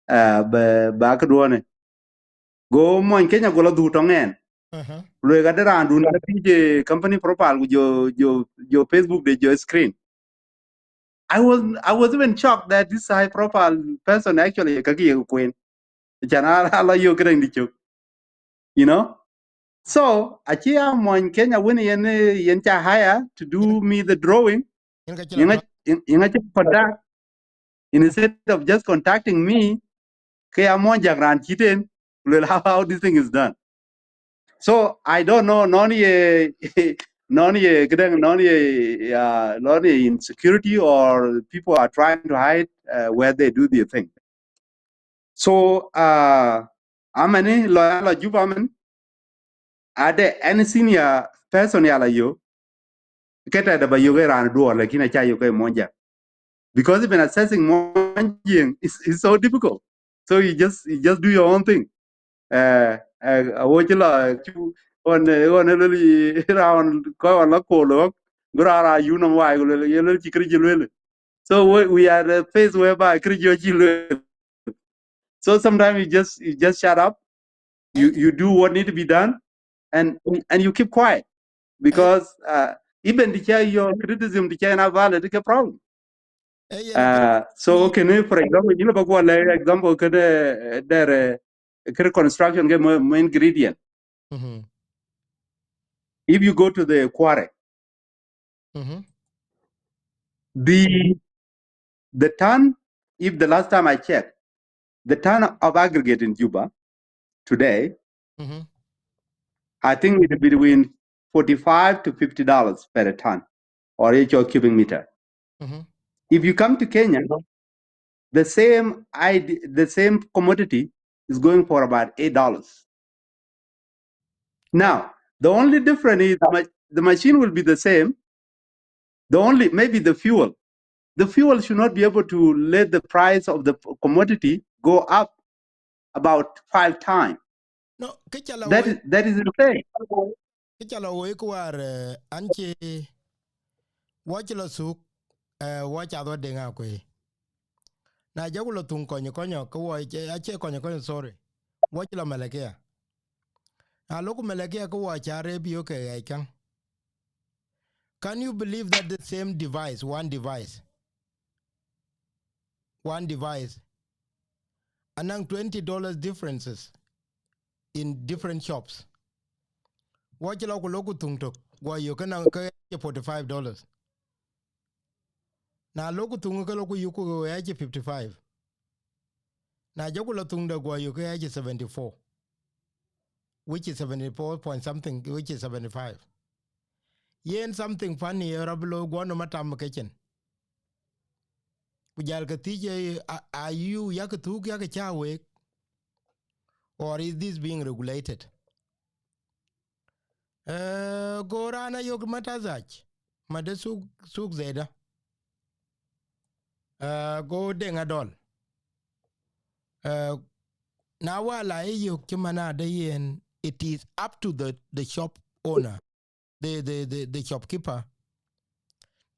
Uh, ba ba këduɔɔnë." Go mony Kenya go lɔ dhuk tɔŋ ɛn. Aha. Luel, "Ka de raandun ka thiëc company profile ku jo jo jo Facebook de jo screen." I was I was even shocked that this high profile person actually ka ki ye kuen. Chan ala yo kërɛŋ di chok. You know? So, achi a mony Kenya when yen yen cha hire to do me the drawing. Yen ka ci la yinga yinga cha contact. Instead of just contacting me, ke a mony jak ran chiten, luel how, how this thing is done. So I don't know, non ye non ye kidang non ye uh, non ye insecurity, or people are trying to hide uh, where they do their thing. So uh, amani lo lo Juba man, are there any senior person yala yo? Keta da ba yo ke ran duor, lakini acha yo ke mony jak. Because even assessing mony jing is, is so difficult. So you just you just do your own thing. Uh, uh, awo ci la cu on on lel round ko on la ko lo. Gura ra yu no wai lel, ye lel ci kri ji lel. So we, we are at a phase whereby kri ji ci lel. So sometimes you just you just shut up. You you do what need to be done, and and you keep quiet, because uh, even the chair your criticism the chair na valid ke problem. Eh, yeah, uh, so okay, for example, you know, ba kwa le example ke de de uh, construction ke mo ingredient. Mhm. If you go to the quarry, mhm, the the ton, if the last time I checked, the ton of aggregate in Juba today, mhm, I think it's between forty-five to fifty dollars per ton or each cubic meter. Mhm. If you come to Kenya, the same id- the same commodity is going for about eight dollars. Now, the only difference is the, ma- the machine will be the same. The only, maybe the fuel. The fuel should not be able to let the price of the commodity go up about five times. No, ke ca la that woi- is, that is insane. Ke ca la woi ku war, eh, an ci, wa ci la suk, eh, wa ca dho deng akui. Na jaku la thung kony kony ke wa, ace kony kony, sorry. Wa ci la Malakia. Na loku Malakia ke wa ca rep yo ke gai kaŋ. Can you believe that the same device, one device, one device, anang twenty dollars differences in different shops? Wa ci la ku loku thung tok, wa yo ke nang ke forty-five dollars. Na loku thung ke loku yuku ya ci fifty-five. Na jaku la thung de gwa yo ke ya ci seventy-four, which is seventy-four point something, which is seventy-five. Yen something funny, eh, rab lo gwa no matam kitchen. Ku jal ke thiëc, eh, a- are you yak thuk yak cha wek? Or is this being regulated? Eh, go rana yok matazach, ma de suk, suk zeda. Eh, go deng adol. Eh, na wala e yok ci mana de yen, it is up to the, the shop owner, the, the, the, the shopkeeper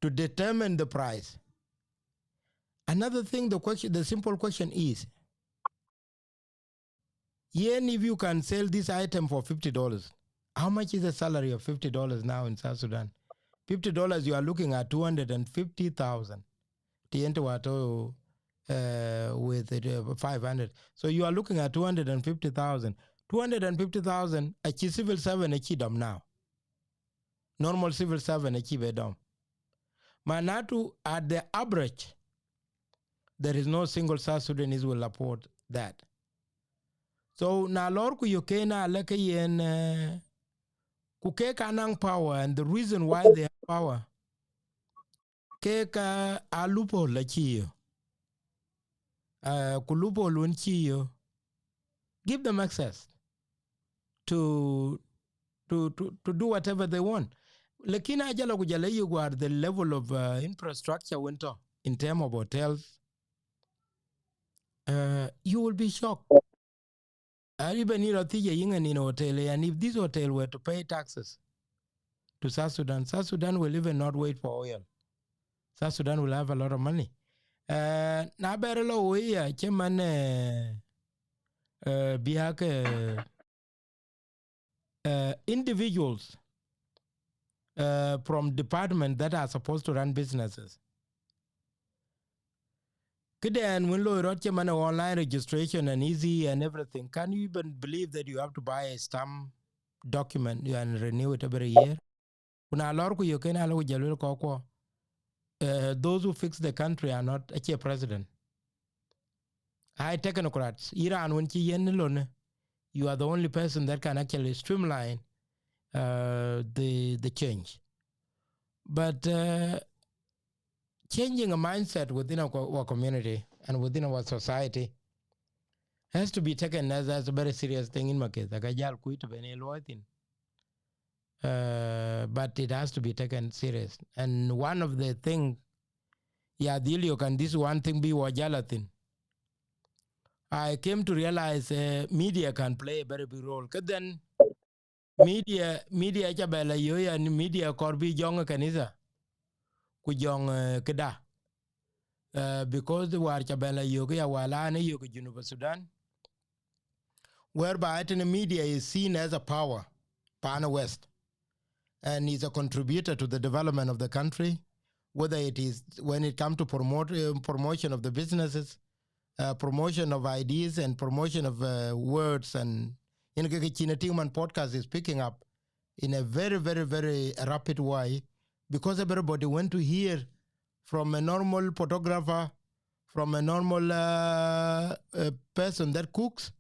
to determine the price. Another thing, the question, the simple question is, yen, if you can sell this item for fifty dollars, how much is the salary of fifty dollars now in South Sudan? Fifty dollars, you are looking at two hundred and fifty thousand. Ti yen ti wato, uh, with, uh, five hundred. So you are looking at two hundred and fifty thousand. Two hundred and fifty thousand, a chi civil servant a chi dom now. Normal civil servant a chi be dom. Manatu, at the average, there is no single South Sudanese will afford that. So na lor ku yo kena le ke yen, eh, Ku kek anaŋ power, and the reason why they have power, kek aa loophole acï yök. Uh, ku loophole wën cï yök, give them access to, to, to, to do whatever they want. Lakin ajala ku jala yök war the level of uh, infrastructure went to in term of hotels, uh, you will be shocked. And even in Rotija, in an hotel, and if this hotel were to pay taxes to South Sudan, South Sudan will even not wait for oil. South Sudan will have a lot of money. Uh, na bɛr lɔ wei ya cï man, uh, uh, biak, uh, uh, individuals uh, from department that are supposed to run businesses. Këdɛn wën loi rɔt cï man online registration and easy and everything. Can you even believe that you have to buy a stamp document and renew it every year? Ku na lɔr ku yök kën alë ku jël wël kɔ̈k kuɔ. Uh, those who fix the country are not acie president. Ai technocrats, Iran wën cï yen lone, you are the only person that can actually streamline uh, the, the change. But uh, changing a mindset within our, our community and within our society has to be taken as, as a very serious thing in my case. Like a jal kuit ben a lawyer thing. Uh, but it has to be taken serious. And one of the things, yeah, Dilio, and this one thing be wajala thing. I came to realize uh, media can play a very big role. Cause then media, media chabela yoya ni media kɔr bï jɔŋ kanisa ku jɔŋ uh, këda. Uh, because the war chabela yök ya wala ne yök Junub Sudan, whereby the media is seen as a power pan West and is a contributor to the development of the country, whether it is when it comes to promote, uh, promotion of the businesses, uh, promotion of ideas and promotion of uh, words and in kaka china ting man podcast is picking up in a very, very, very rapid way because everybody want to hear from a normal photographer, from a normal uh, uh, person that cooks,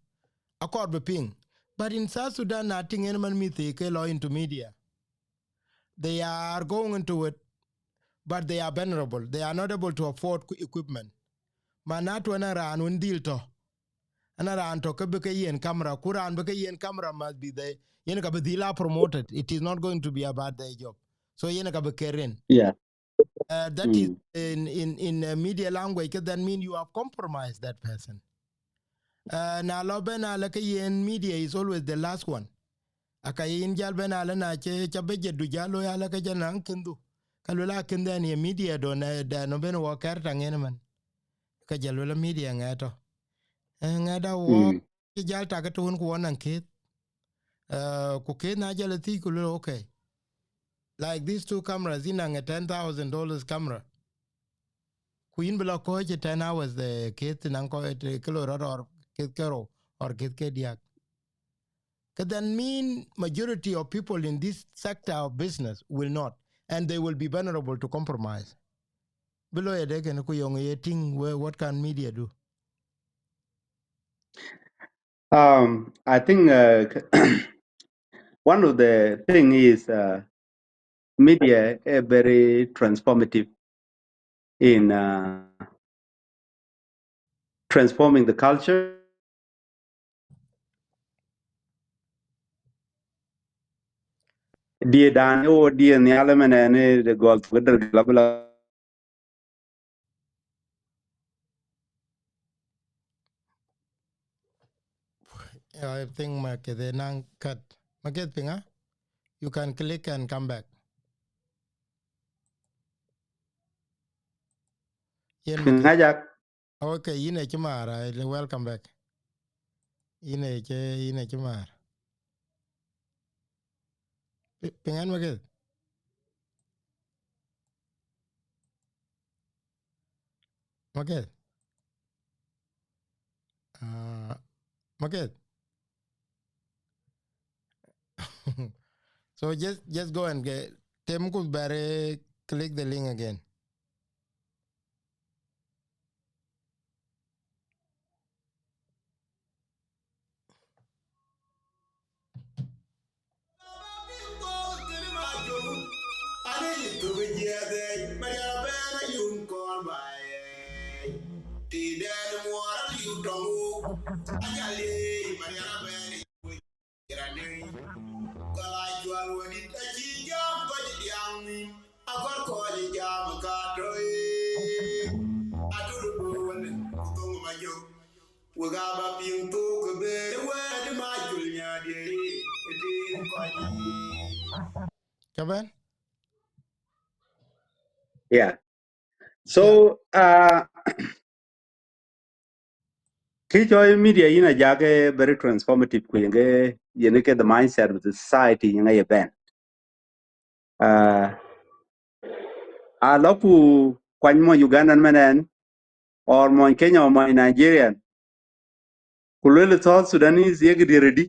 akɔr bï piŋ. But in South Sudan, I think any man mithi ke law into media. They are going into it, but they are vulnerable. They are not able to afford equ- equipment. Manatu ana ran win deal to. Ana ran to ke bike yen camera. Kuran bike yen camera must be there. Yen ka be dhil a promoted. It is not going to be about their job. So yen ka be kerin. Yeah. Uh, that is Mm. in, in, in uh, media language, that mean you have compromised that person. Uh, na lo ben ala ke yen media is always the last one. Aka yin jal ben ala na che cha be je du jalo ya la ke jana kindu. Ka lo la kin den ye media do na da no ben wo kar ta ngen man. Ka jalo la media ngato. Eh, ngada wo Mm. Ci jal tak tun ku wonan kith. Uh, ku kith na jal thi ku lo okay. Like these two cameras, in a ten thousand dollars camera. Ku yin bila ko ci ten hours the kith nan ko kilo rot or kith kero or kith ke diak. Ka then mean majority of people in this sector of business will not, and they will be vulnerable to compromise. Below a deck and ku yong ye ting where what can media do? Um, I think uh, one of the thing is uh, media a very transformative in uh, transforming the culture. Dia dan o dia ni alaman ni de gol gudar labla. I think ma kede nang kat. Ma kede pinga? You can click and come back. Yen ma kede. Ngajak. Okay, yin e ci maar, ai, le welcome back. Yin e ci, yin e ci maar. Pi- Pingan ma kede? Ma kede? Ah, ma kede? So just, just go and get, tem ku bare click the link again. Ku ka ba piŋ thok ke bë wɛ̈t ma cul nyadiɛ̈, ë tïŋ kɔc yiic. Ka bɛ̈n? Yeah. So, uh, kë cɔl media yïn Ajak, eh, very transformative, ku yen ke, yen ke the mindset of the society yen aye bɛ̈n. Uh, a lɔ ku kuany mony Ugandan mɛn ɛn, or mony Kenya or mony Nigerian, ku lueel South Sudanese ye kë diɛ̈r ëdï.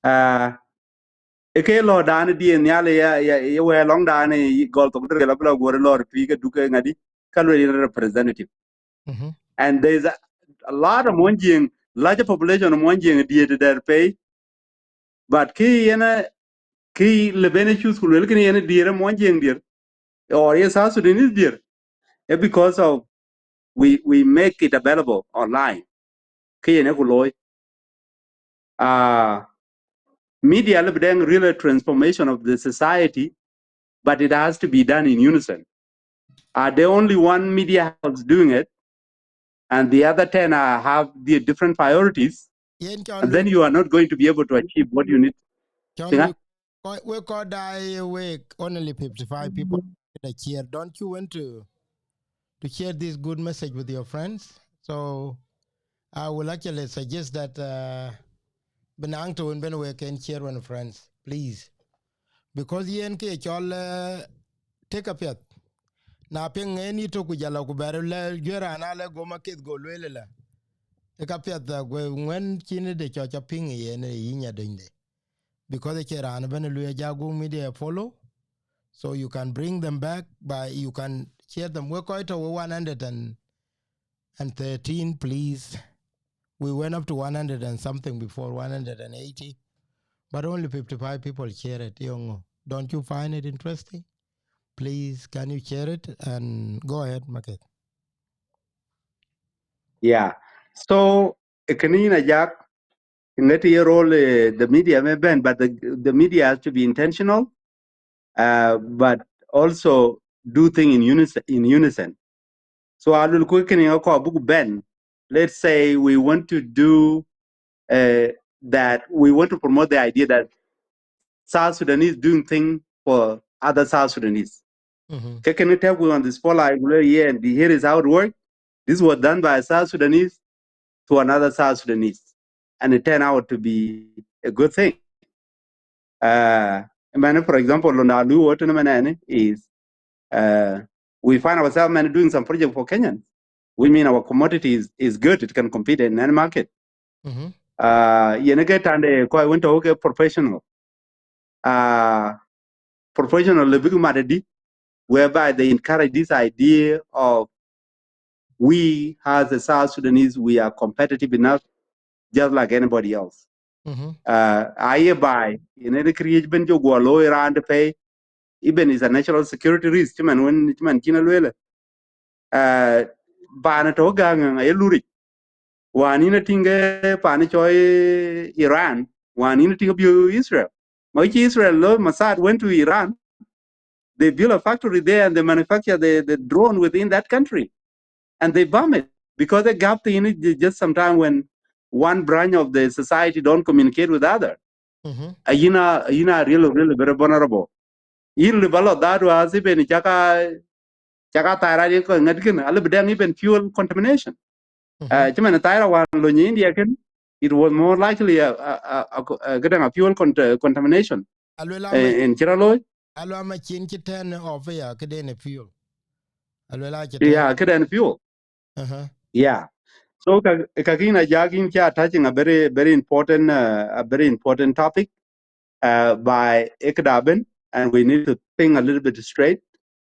Ah, ë ke lɔ̈ɔ̈rdan diɛ̈ nhial ye, ye, ye wɛ̈ɛ̈r lɔ̈ŋdan, ye gɔl thok dël abï lɔ guɔ̈r lɔ̈ɔ̈r pïïr ke duk ke ŋadï, ka lueel yen representative. Mhm. And there's a, a lot of Muɔnyjiëŋ, larger population of Muɔnyjiëŋ diɛ̈r tɛ̈ dɛ̈t pei, but kë yen, kë lëu bï yen choose ku lueel kënë yen diɛ̈r, Muɔnyjiëŋ diɛ̈r, or ye South Sudanese diɛ̈r, eh, because of we, we make it available online. Kë yen ë ku looi. Uh, media lëu bï dɛ̈ŋ real transformation of the society, but it has to be done in unison. Are the only one media house doing it, and the other ten are, have the different priorities, Yen cɔl and then you are not going to be able to achieve what you need. Cɔl Tïŋ a? We, we, we kɔc daai wek, only fifty-five people that share. Don't you want to, to share this good message with your friends? So I will actually suggest that, uh, bï naŋ tɛ̈ wën bï wek kën share with friends, please. Because yen kë cɔl, uh, tëk apiɛth. Na piŋ yen yï tök ku jɔl a ku bɛ̈r lɛ juëc raan alë gom aketh go lueel ëlä. Ë ka piɛth, uh, guɔ ŋuɛ̈n cïn de cɔc apiŋ yen ë yï nya dönyde. Because acie raan ëbɛ̈n ë lueel Ajak Gum Media follow. So you can bring them back by, you can share them. We kɔc tɔ̈ we one hundred and thirteen, please. We went up to one hundred and something before, one hundred and eighty. But only fifty-five people share it. Yöŋö. Don't you find it interesting? Please, can you share it? And go ahead, Maketh. Yeah. So, ë kënë yïn Ajak, ŋäth ye role, eh, the media may bɛ̈n, but the, the media has to be intentional, uh, but also do thing in unison, in unison. So a luel ku kënë ŋa kɔɔr buk bɛ̈n. Let's say we want to do, uh, that, we want to promote the idea that South Sudanese doing thing for other South Sudanese. Mhm. Kë kënë tɛ̈k we on the spotlight, we learn, yeah, and here is how it works. This was done by a South Sudanese to another South Sudanese, and it turned out to be a good thing. Uh, man, for example, on Alu, what is, uh, we find ourselves, man, doing some project for Kenyans. We mean our commodity is, is good; it can compete in any market. Mhm. Uh, yen ke tande kɔc wën tɔ̈ ke professional. Uh, professional lëu bïk mat ëdï, whereby they encourage this idea of we as a South Sudanese, we are competitive enough, just like anybody else. Mhm. Uh, aye baai, yen ë kë riëëc bɛ̈n jɔ guɔ looi raan de pɛi, even is a national security risk, cïmën wën, cïmën cïn a lueel. Uh, paan tɔ̈ gäŋ aye luric. Wään yïn a tïŋ ke paan cɔl Iran, wään yïn a tïŋ abï Israel. Ma cï Israel lo, Mossad went to Iran, they built a factory there and they manufacture the, the drone within that country. And they bomb it because they gap the unit ju-, just sometimes when one branch of the society don't communicate with other. Mhm. Ayïn a, ayïn a really, really very vulnerable. Yïn lëu ba lɔ that was even caka, caka thaira ye kɔc ŋäth kënë, alëu bï dɛ̈ŋ even fuel contamination. Mhm. Uh, cïmën thaira wään lony India kënë, it was more likely a, a, a, a, a, këdäŋ a fuel cont-, contamination. Aluel a, eh, ma-, en cï rɔt looi. Aluel a macin cï turn off ya këden ë fuel. Aluel a cï turn. Yeah, këden fuel. Uh-huh. Yeah. So ka, ka kïn Ajak, yïn cï touching a very, very important, uh, a very important topic, uh, by ë këda bɛ̈n, and we need to think a little bit straight,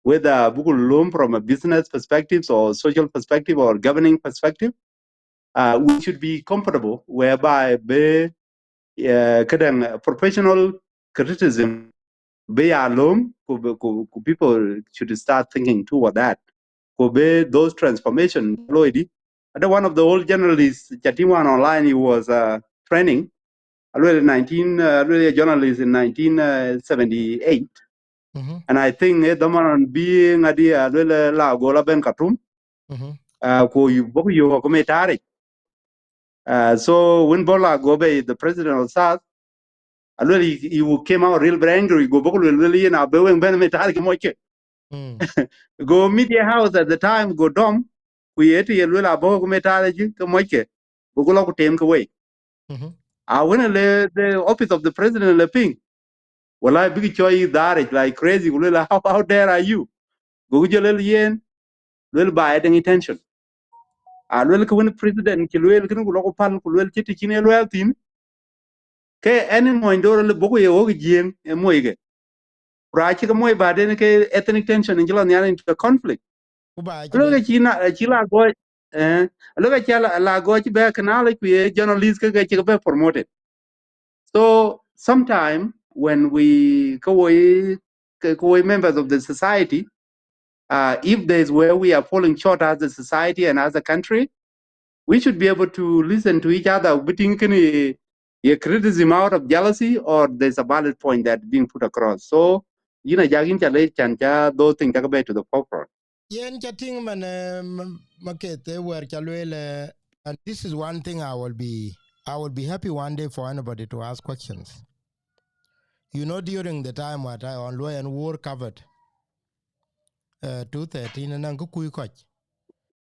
whether buk lööm from a business perspective or social perspective or governing perspective. Uh, we should be comfortable whereby bï, uh, këdäŋ, uh, professional criticism bï ya lööm, ku, ku, ku people should start thinking toward that. Ku bï those transformation looi dï. Ada one of the old journalists, ca tïŋ wään online, he was, uh, training. Aluel nineteen, uh, aluel a journalist in nineteen seventy-eight. Mhm. And I think, eh, dhaman bï ŋadï, aluel, eh, la gol abɛ̈n Khartoum. Mhm. Uh, ku yï bɔ̈ ku yök ku me tarik. Uh, so when Bol Arok go be the president of South, aluel, he, he came out real very angry. Go bɔk luel, luel yen abï weŋ bɛ̈n metal ke moc ke. Mm. Go media house at the time go dɔm, ku ye të ye luel abɔk metal ke moc ke. Go, go lɔ ku tem ke wei. Mhm. A wën le the office of the president le piŋ. Wala bïk cɔl yï dhaaric like crazy, ku luel, "How, how dare are you?" Go jɔ luel yen, luel ba ë deŋ intention. A luel ke wën president cï luel kënë, ku lɔ ku päl, ku luel cï të cïn ye luɛɛl thïn. Ke ɛn mony dor le bɔk ye wok Jiëŋ ë moc ke. Ku raan cï ke moc ba den ke ethnic tension in cï lɔ nhial into a conflict. Ku ba cï Alok bɛ- cï na, cï la gɔc, eh, alok cï la, la gɔc bɛ ke na le ku ye journalist ke, ke cï ke bɛ promoted. So sometime when we, ke woi, ke, ke woi members of the society, uh, if there's where we are falling short as a society and as a country, we should be able to listen to each other. Bï tïŋ kënë ye, ye criticism out of jealousy, or there's a valid point that being put across. So, yïn a jak yïn ca le can ca those things ca ke bɛ to the forefront. Yen ca tïŋ man, eh, m-, Maketh, eh, wɛ̈t ca lueel, eh, and this is one thing I will be, I will be happy one day for anybody to ask questions. You know, during the time what I on Luo and war covered, uh, two thirteen, and then kukui koch.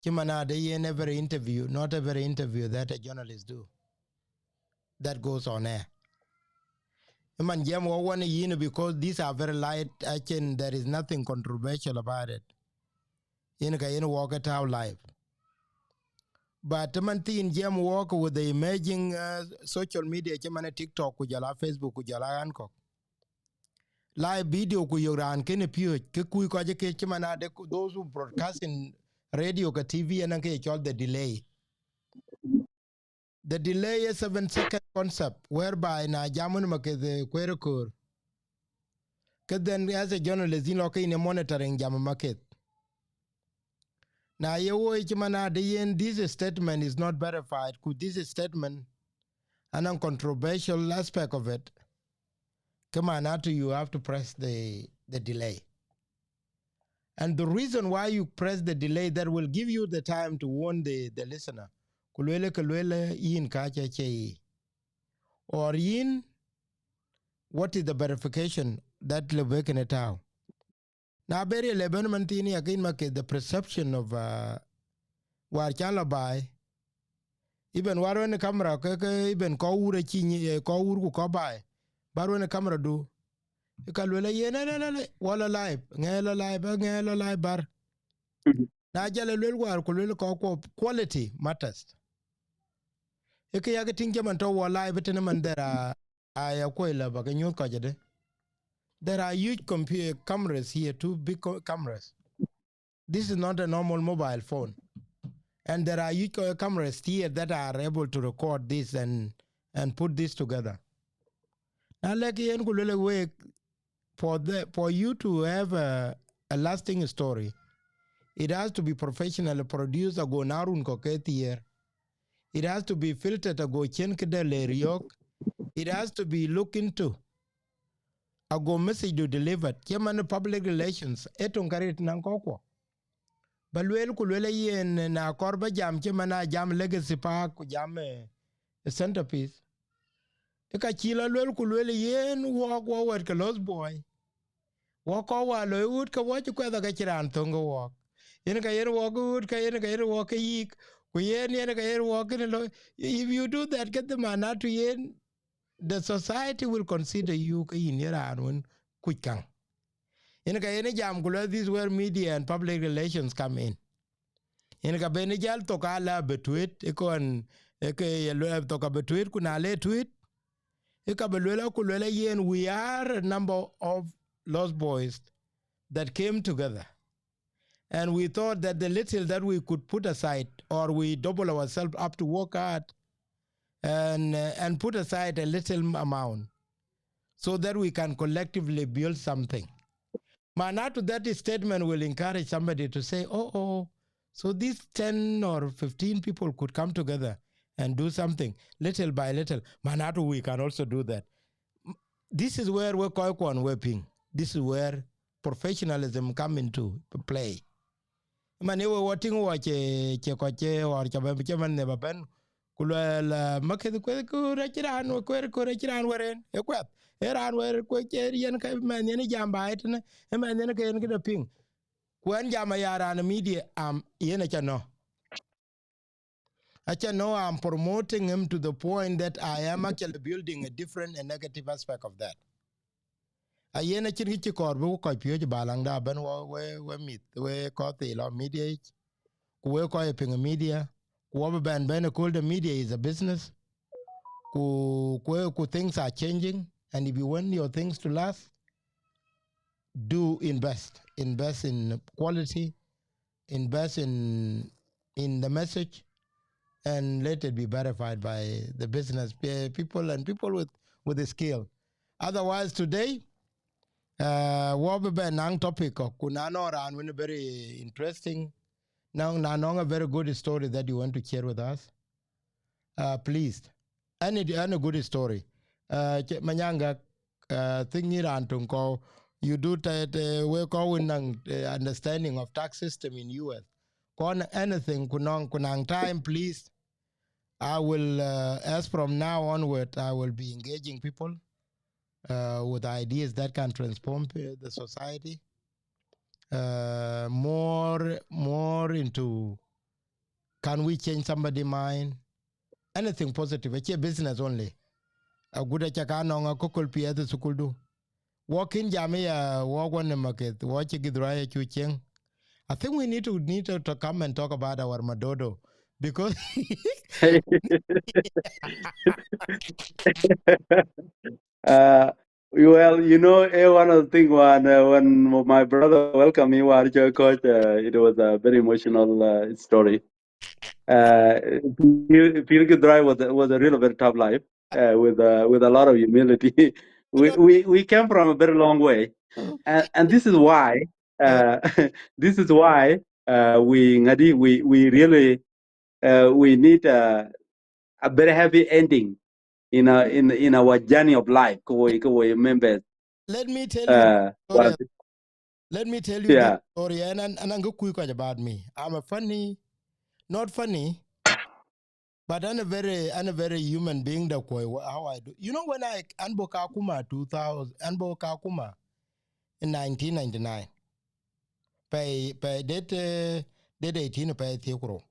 Cï man ade yen every interview, not every interview that a journalist do that goes on air. Ë man jiɛm wɔ wan ë yïn, because these are very light, I think there is nothing controversial about it. Yen ka yen wɔ ke tääu live. But të man thiin jiɛm wɔ ke with the emerging, uh, social media, cï man ë TikTok, ku jɔl a Facebook, ku jɔl a ɣän kɔ̈k. Live video ku yök raan kënë piööc, ke kui kɔc ke cï man ade ku those who broadcasting radio ke T V, ënɔŋ ke ye cɔl the delay. The delay is seven second concept, whereby na jam wën Maketh, eh, kueer koor. Ke then as a journalist, yïn lɔ ke yïn ë monitoring jam Maketh. Na ye woi cï man ade yen, this statement is not verified, ku this statement anɔŋ controversial aspect of it. Ke man atu, you have to press the, the delay. And the reason why you press the delay that will give you the time to warn the, the listener. Ku luele ke luele yïn ka ca cie yï. Or yïn, what is the verification that le bek in a town? Na beri le ben man thiin ya kin Maketh, the perception of, uh, war can la bai. Even war wen camera ke, ke even ko wur a ciny, eh, ko wur ku ko bai. Bar wen camera du. Ka luel a yen, le, le, le, wala live, nge la live, nge la live bar. Mhm. Na jal a luel war ku luel ko, ko quality matters. Ë ke yak tïŋ cï man tɔ̈ wɔ live tënë man, there are, I akuɔ̈c la ba ke nyuɔ̈th kɔc ade. There are huge compu-, cameras here, two big co-, cameras. This is not a normal mobile phone. And there are huge co-, cameras here that are able to record this and, and put this together. Na lɛk yen ku luel wek, for the, for you to have a, a lasting story, it has to be professionally produced ago na run kɔ̈k ke thiëër. It has to be filtered ago cïn këde le riɔ̈ɔ̈k. It has to be looked into ago message du delivered. Cï man public relations, ë töŋ ka rit naŋ kɔ̈kkuɔ. Ba luel ku luel yen na kɔɔr ba jam cï man a jam Legacy Park ku jam, eh, Centerpiece. Ë ka cï la luel ku luel yen wɔɔk wɔ wɛ̈t ke Lost Boy. Wɔ kɔc wa loi wut ke wɔ cï kuɛth ake cï raan thöŋ ke wɔɔk. Yen ka yen wɔɔk wut ke, yen ka yen wɔɔk ke yïk, ku yen, yen ka yen wɔɔk kënë loi. If you do that, ke the man atu yen, the society will consider you ke yïn ye raan wën kuc käŋ. Yen ka yen jam ku lɔ, this where media and public relations come in. Yen ka ben jal thok ala be tweet, ë kɔn, ë ke ye luel thok abe tweet, ku na le tweet, ë ka be luel aku luel yen, we are a number of Lost Boys that came together. And we thought that the little that we could put aside, or we double ourselves up to work hard and, uh, and put aside a little amount so that we can collectively build something. Manatu, that statement will encourage somebody to say, "Oh, oh, so these ten or fifteen people could come together and do something little by little. Manatu, we can also do that." M-, this is where we kɔc kuɔn we piŋ. This is where professionalism come into play. Man, ye we wɔ tïŋ wɔ cie, cie kɔc cie ɣɔr ca bɛn, cie man ne ba bɛn, Ku luɛɛl, eh, Maketh Kueth, ku rɛc raan, ku rɛc, ku rɛc raan weren, e kuɛth. E raan wer, ku cie yen ke mɛnh yen jam ba etënë, e mɛnh yen ke yen këde piŋ. Ku ɛn jam aya raan media, am, yen aca nɔ. Aca nɔ, I'm promoting him to the point that I am actually building a different and negative aspect of that. Ayen acïn kë cï kɔɔr bï kɔc piööc ba läŋda bɛ̈n wɔ, we, we mïth, we kɔc thii lɔ media yic, ku we kɔc piŋ media, ku wɔ bï bɛn bɛ̈n ëkööl de media is a business, ku, ku, ku things are changing, and if you want your things to last, do invest. Invest in quality, invest in, in the message, and let it be verified by the business pe-, people and people with, with the skill. Otherwise, today, uh, wɔ bï bɛn naŋ topic kɔ̈k, ku na nɔŋ raan wën very interesting, na, na nɔŋ a very good story that you want to share with us, uh, please. Any, any good story. Uh, cë-, Manyanga, uh, thing ni raan töŋ kɔ̈u, you do that, uh, we kɔ̈u wën naŋ, uh, understanding of tax system in U S. Kɔn anything, ku nɔŋ, ku naŋ time, please. I will, uh, as from now onward, I will be engaging people, uh, with ideas that can transform, uh, the society. Uh, more, more into, can we change somebody mind? Anything positive, acie business only. Agut aca ka nɔŋ akököl piɛth ë thukul du. Wɔ kën jam aya, wɔ wɔ në Maketh, wɔ cï gith ruai acu cieŋ. I think we need to, need to, to come and talk about our Madodo, because Uh, well, you know, eh, one of the things when, uh, when my brother welcomed me, when I coach, uh, it was a very emotional, uh, story. Uh, Pil-, Pil Githurai was, was a really very tough life, uh, with, uh, with a lot of humility. We, we, we came from a very long way. And, and this is why, uh, this is why, uh, we, ngadi, we, we really, uh, we need, uh, a very happy ending in a, in, in our journey of life, ke we, ke we members. Let me tell you, uh, story. Let me tell you, yeah, this story, and, and, and I'm gonna quick about me. I'm a funny, not funny, but I'm a very, I'm a very human being. The way how I do. You know, when I, an bɔ̈ Kakuma two thousand, an bɔ̈ Kakuma in nineteen ninety-nine. Pɛi, pɛi date, uh, date eighteen, pɛi thiëër ku rou.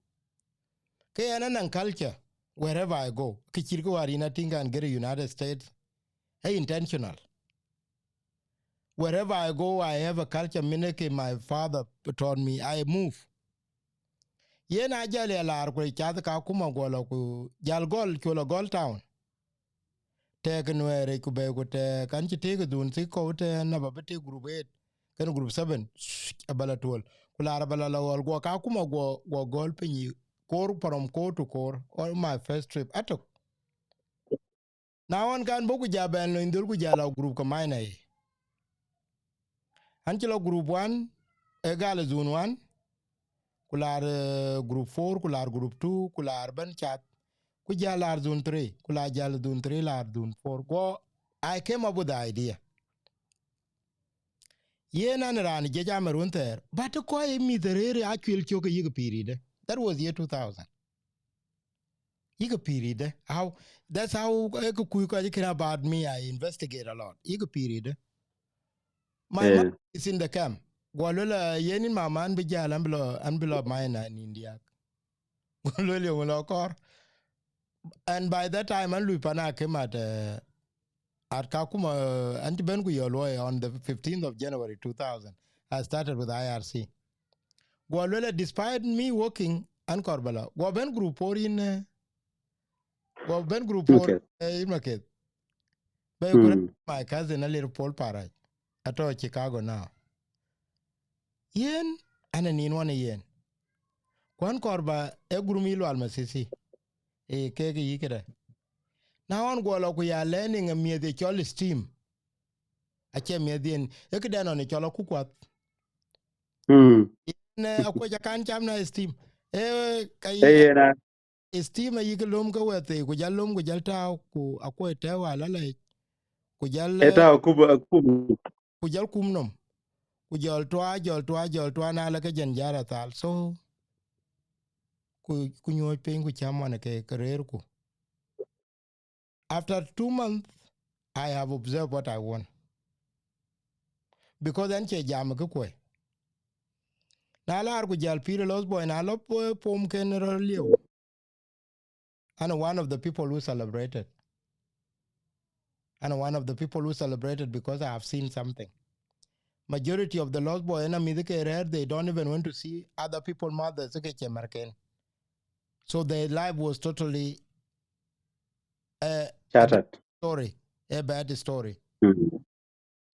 Ke yɛn anɔŋ culture wherever I go. Kë cït kë wäär yïn a tïŋ kan gëër United States, eh, intentional. Wherever I go, I have a culture, min ke my father taught me, I move. Yen a jal ya laar ku cath Kakuma guɔ lɔ ku jal gɔl, cuɔ lɔ gɔl town. Tɛɛk Nuɛɛr ku bɛ̈i ku tɛɛk, an cï tëëk dhun thii kɔ̈u tɛ̈n, aba bï tëëk group eight, kën group seven, aba la tuɔl. Ku laar aba la la ɣɔl guɔ Kakuma guɔ, guɔ gɔl piny koor, from koor to koor, all my first trip, atök. Na ɣɔn kan bɔ̈ ku ja bɛn lony dhöl ku ja la group ke minor. An cï la group one, e gal zone one, ku laar, eh, group four, ku laar group two, ku laar bɛn cath, ku ja laar zone three, ku laar jal zone three, laar zone four. Guɔ, I came up with the idea. Yen an raan jiëc Cameroon thɛɛr, but kɔc mïth rëër acuël cök ke yïk pïïr yïdë. That was year two thousand. Yïk pïïr yïdë. How, that's how, eh, kë kuc kɔc kën about me, I investigate a lot. Yïk pïïr yïdë. My mom is in the camp. Guɔ luel, uh, yen in mama an bï jal, an bï lɔ, an bï lɔ minor in India. Guɔ luel yöŋ lɔ kɔɔr. And by that time, an lui pan akim at, uh, at Kakuma, uh, an cï bɛ̈n ku yɔl luɔi on the fifteenth of January two thousand. I started with I R C. Guɔ luel, despite me working, an kɔɔr ba la. Guɔ bɛ̈n group four in, uh, guɔ bɛ̈n group four, okay, uh, in Maketh. Bɛ̈i ku, mm, my cousin Alir Paul Paraj. Atɔ̈ Chicago now. Yen, an a nin wan yen. Ku an kɔɔr ba e gurum yï Lual Masisi. E kek yï këdë. Na ɣɔn guɔ lɔ ku ya learning a miëth ye cɔl esteem. Acie miëth yen, e këdɛn ɣɔn ye cɔl akukuath. Mm. Yen, eh, akuec akan cam na esteem. E ka yï, eh, yen a esteem ayïk löm ke wɛ̈t thii, ku jal löm, ku jal tääu, ku akuɔi tɛ̈ɛ̈u alalɛc, ku jal, e eh, tääu akup, akup. Ku jal kum nɔm, ku jɔl tuaa, jɔl tuaa, jɔl tuaa, na la ke jɛn jal athal. So, ku, ku nyuɔ̈c piny ku cäm wan ke, ke rëërku. After two months, I have observed what I want. Because ɣɛn cie jam kë kuɔi. Na laar ku jäl pïïr Lost Boy, na lɔ po-, pom ken rɔt liu. I'm one of the people who celebrated. I'm one of the people who celebrated because I have seen something. Majority of the Lost Boy ëna mïth ke rɛ̈ɛ̈r, they don't even want to see other people mothers ke cï märken. So their life was totally, uh, a bad Shattered. story, a bad story. Mm.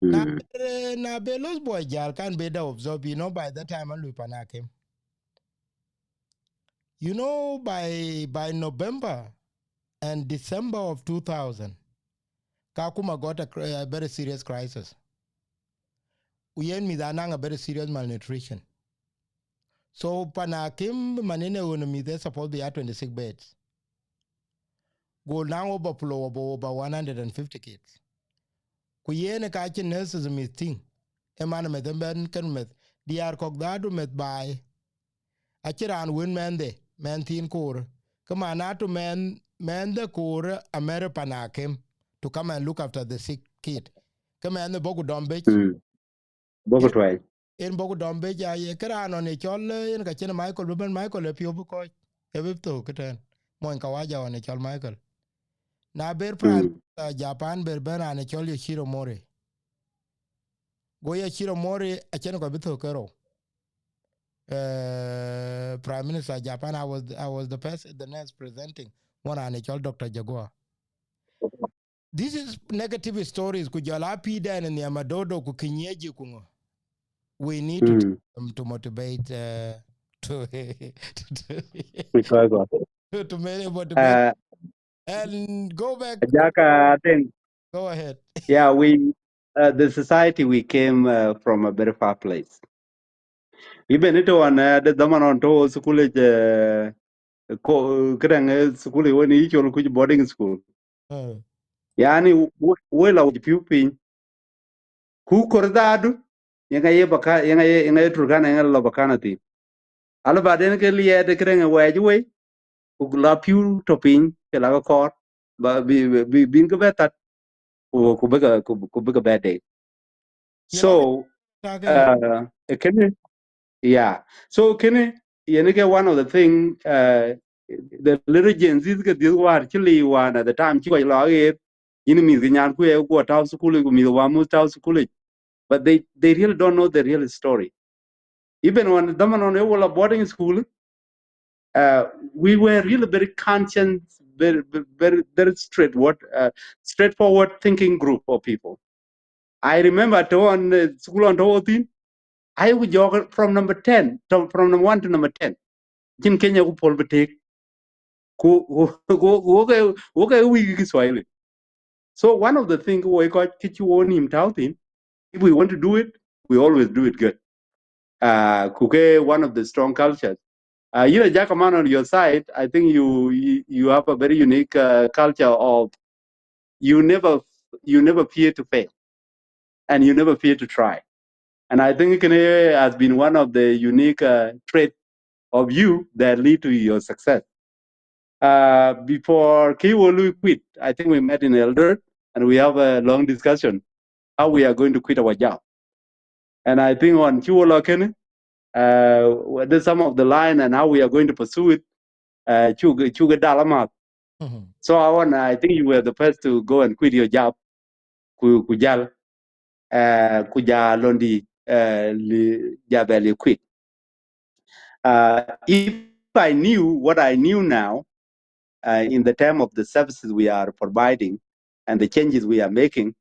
Na Mm. ber, na ber Lost Boy jäl kan ber da observe, you know, by that time alui pan akim. You know, by, by November and December of two thousand, Kakuma got a cr-, a very serious crisis. Ku yen mïth anɔŋ a very serious malnutrition. So pan akim, man ënë ɣön mïth ë supposed to be a twenty-six beds. Go now overflow over, over one hundred and fifty kids. Ku yen ka cï nurses mïth tïŋ, ë man meth ëbɛ̈n kën meth, diäär kɔ̈k dhaadu meth baai. Acï raan wën mɛnhde, mɛnh thiin koor. Ke man atu mɛnh, mɛnhde koor amɛ̈r pan akim to come and look after the sick kid. Ke mɛnhde bɔ̈ ku dɔm bec. Mm. Bɔ̈ ku tuɛɛny. En bɔ̈ ku dɔm bec, aye kë raan ɣɔn ë cɔl, eh, yen ka cïn Michael bï bɛ̈n, Michael ë piɔ̈u bï kɔc, ë bï thök këtɛ̈ɛ̈n. Mony kawaja ɣɔn ë cɔl Michael. Na ber Prime Mm. Minister Japan ber bɛ̈n raan ë cɔl Yoshiro Mori. Go Yoshiro Mori acïn kɔc bï thök ke rou. Eh, Prime Minister Japan, I was, I was the person, the next presenting, wan raan ë cɔl Doctor Jagua. This is negative stories, ku jɔl a pïïr dɛn nhiam adodo ku kinyeji ku ŋö. We need to Mm. them to motivate, uh, to, to, to, Because of to, to make motivate. Uh, And go back. Jaka, I think, Go ahead. Yeah, we, uh, the society we came, uh, from a very far place. Even it one, uh, the zaman on to school, uh, ko-, këdäŋ, uh, school, when you chol kuc boarding school. Mm. Yani, we, we la wuc piu piny. Ku kor dhaadu, yeŋa ye baka-, yeŋa ye, yeŋa ye Turkana, yeŋa lɔ bakana thïn. Ala baden ke liɛɛt këdäŋ ë wɛɛc wei, ku la piu tɔ piny, ke la ke kɔɔr, ba bi, bi, bi, bin ke bɛ that, ku, ku bï ke, ku, ku bï ke bɛ dek. Yeah, so, okay. Uh, kënë, yeah. So, kënë, yen ke one of the thing, uh, the little Gen Z ke dhiëth wäär cï liu wään at the time, cï kɔc lɔ aɣeer, yïn mïth ke nyan ku ye guɔ tau school, ku mïth wa muth tau school. But they, they really don't know the real story. Even when dhaman on ë wo la boarding school, uh, we were really very conscious, very, very, very straightforward, uh, straightforward thinking group of people. I remember to on, uh, school on to thing, I would jog from number ten, to, from number one to number ten. Cïn Kenya ku pol betek. Ku, ku, ku, ku, okay, okay, we Kiswahili. So one of the things we got kichu on him tau thïn, if we want to do it, we always do it good. Uh, ku ke one of the strong cultures. Uh, you know, Jakaman, on your side, I think you, you, you have a very unique, uh, culture of you never, you never fear to fail, and you never fear to try. And I think it has been one of the unique, uh, trait of you that lead to your success. Uh, before Kiwolu quit, I think we met in Eldoret, and we have a long discussion how we are going to quit our job. And I think on Kiwolu Kenny, uh, there's some of the line and how we are going to pursue it. Uh, chuga, chuga dalamat. Mhm. So I want, I think you were the first to go and quit your job. Ku, ku jal, uh, ku ja londi, uh, li, ja bɛ li quit. Uh, if I knew what I knew now, uh, in the term of the services we are providing and the changes we are making,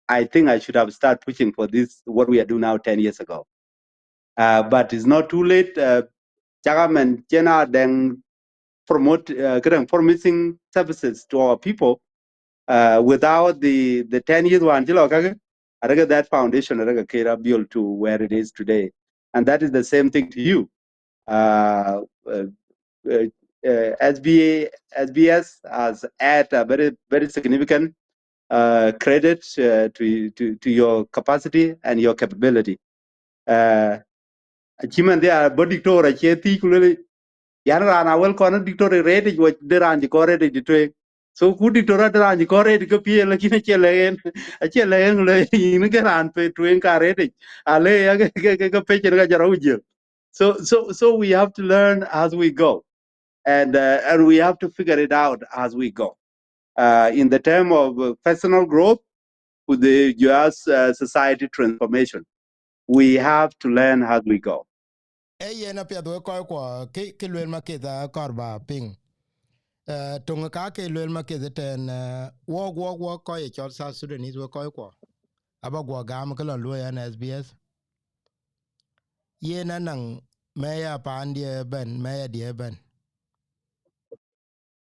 I think I should have started pushing for this, what we are doing now ten years ago. Uh, but it's not too late. Uh, Chagaman, Chena, then promote, uh, këdäŋ, promising services to our people, uh, without the, the ten years one, chilo kake, arega that foundation, arega kira built to where it is today. And that is the same thing to you. Uh, uh, uh, uh, S B A, S B S has add a very, very significant, uh, credit, uh, to, to, to your capacity and your capability. Uh, achiman dia body tour ache ti kulele Yan raan awel kɔn diktor rɛɛtic, wek de raan cï kɔn rɛɛtic de tueŋ. So ku diktor ade raan cï kɔn rɛɛtic ke piɛth, lakin acie lɛ̈k en, acie lɛ̈k en le yïn ke raan pe tueŋ ka rɛɛtic. Ale ya ke, ke, ke, ke pecen ka jɔt rɔt jiël. So, so, so we have to learn as we go. And, uh, and we have to figure it out as we go. Uh, in the term of, uh, personal growth, with the just, uh, society transformation, we have to learn as we go. Ee yen apiɛth wek kɔc kuɔ, ki, ki luel maketh akɔɔr ba piŋ. Eh, töŋ ka ke luel maketh ëtɛ̈n, eh, wɔk, wɔk, wɔk kɔc ë cɔl South Sudanese wek kɔc kuɔ. Aba guɔ gam kë lɔ luɔi ɛn S B S. Yen anaŋ mɛya paandiɛ bɛ̈n, mɛya diɛ bɛ̈n.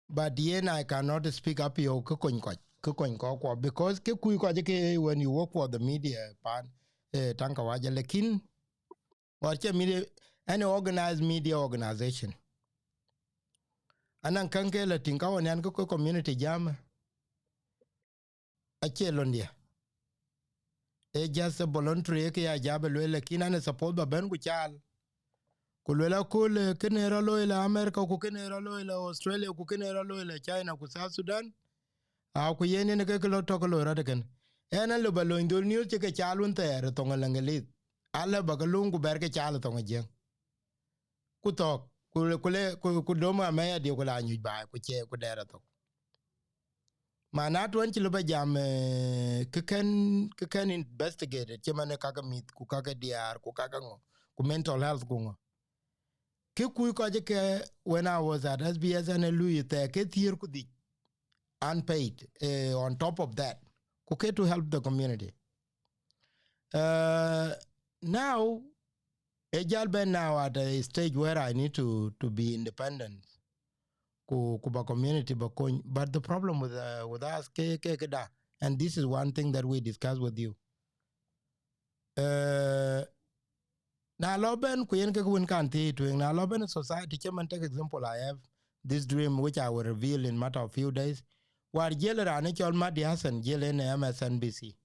But yen I cannot speak up yo kë kony kɔc, kë kony kɔc kuɔ, because kë kuc kɔc ke when you work for the media pan, eh, taŋ kawaja, lakin or cɛ media, any organized media organization. Anaŋ käŋ ke la tïŋ ka ɣɔn yan kë kɔc community jam. Acie londiɛ. Ee just a voluntary ke ya jab luel, lakin an support ba bɛ̈n ku caal. Ku luel aköl, eh, kënë rɔ looi la America, ku kënë rɔ looi la Australia, ku kënë rɔ looi la China, ku South Sudan. A ku yen yen ke, ke lɔ tɔ̈ ke loi rɔt ëkën. Ɛn an lë ba lony dhol news cï ke caal wun thɛɛr ë thoŋ ë Lëŋëlith. Alë ba ke luŋ ku bɛr ke caal ë thoŋ ë Jiëŋ. Ku thɔ̈k, ku, ku le, ku, ku dom amɛya dië ku la nyuc baai, ku cie, ku dɛɛr athok. Mana tuɔn cï lë ba jam, eh, kë kën, kë kën investigated, cï man ë kakë mïth, ku kakë diaar, ku kakë ŋö, ku mental health, ku ŋö. Kë kuc kɔc ke when I was at S B S ɛn ë lui thɛɛr ke thiëër ku dhic, unpaid, eh, on top of that. Ku ke to help the community. Uh, now, e jal bɛn now at a stage where I need to, to be independent. Ku, ku ba community ba kony. But the problem with, uh, with us, ke, ke, ke da, and this is one thing that we discuss with you. Uh, na lɔ bɛn ku yen ke win kan thi tueŋ, na lɔ bɛn society, cï man take example, I have this dream which I will reveal in matter of few days. War jël raan ë cɔl Madi Hassan, jël en ë M S N B C.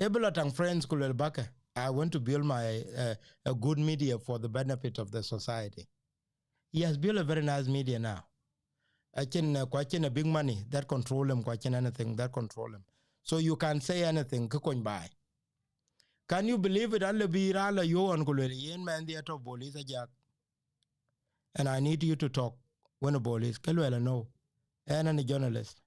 Ë bï lɔ taŋ France ku luel bakë, I want to build my, uh, a good media for the benefit of the society. He has built a very nice media now. Acïn, uh, ku acïn a big money that control him, ku acïn anything that control him. So you can say anything, kë kony baai. Can you believe it? Alë bï raan la yuɔ̈ɔ̈n ku luel yen mɛnhdiɛ tɔ̈ police ajak. And I need you to talk. When a police, ke luel no. Ɛn an a journalist.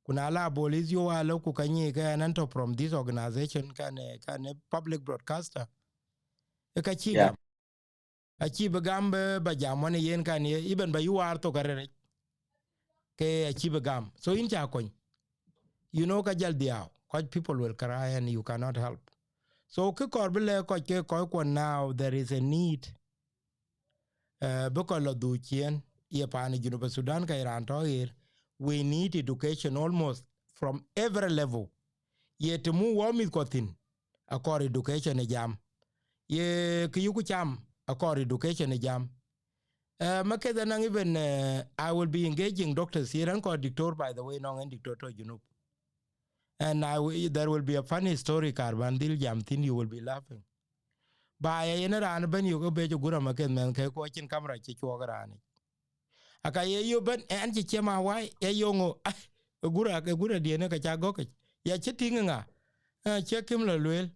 Ku na la police yo wa lo ku ka nyi ke ɛn an tɔ̈ from this organization, kan, eh, kan, eh, public broadcaster. E ka cï gam. Acï bï gam bë ba jam wan yen kan ye, even ba yu war thok arɛɛc. Ke acï bï gam. So in ca kony. You know, ka jal dhiau. Kɔc people will cry and you cannot help. So kë kɔɔr bï lɛ̈k kɔc ke kɔc kuɔn now, there is a need. Eh, bï kɔc lɔ dhuk ciëën, ye paan ë Junub Sudan ka ye raan tɔ̈ ɣer. We need education almost from every level. Ye të mu wɔ mïth kuɔ thïn, akɔɔr education ë jam. Ye kë yuku cam, akɔɔr education ë jam. Eh, ma keth anaŋ even, eh, I will be engaging doctors here, an kɔɔr doctor, by the way, nɔŋ en doctor tɔ̈ Junub. And I will, there will be a funny story kar ban dhil jam thïn, you will be laughing. Ba ya yen raan bɛn yök ë bec ë gura ma keth mɛnh ke ku acïn kamera cï cuɔɔk raan ic. Aka ye yo bɛn, ɛn cï ciɛm a wai, e yo ŋö, ah, e gura, e gura diën ë ka ca gɔ̈kic. Ya cï tïŋ ŋa? Eh, cï kim lɔ lueel.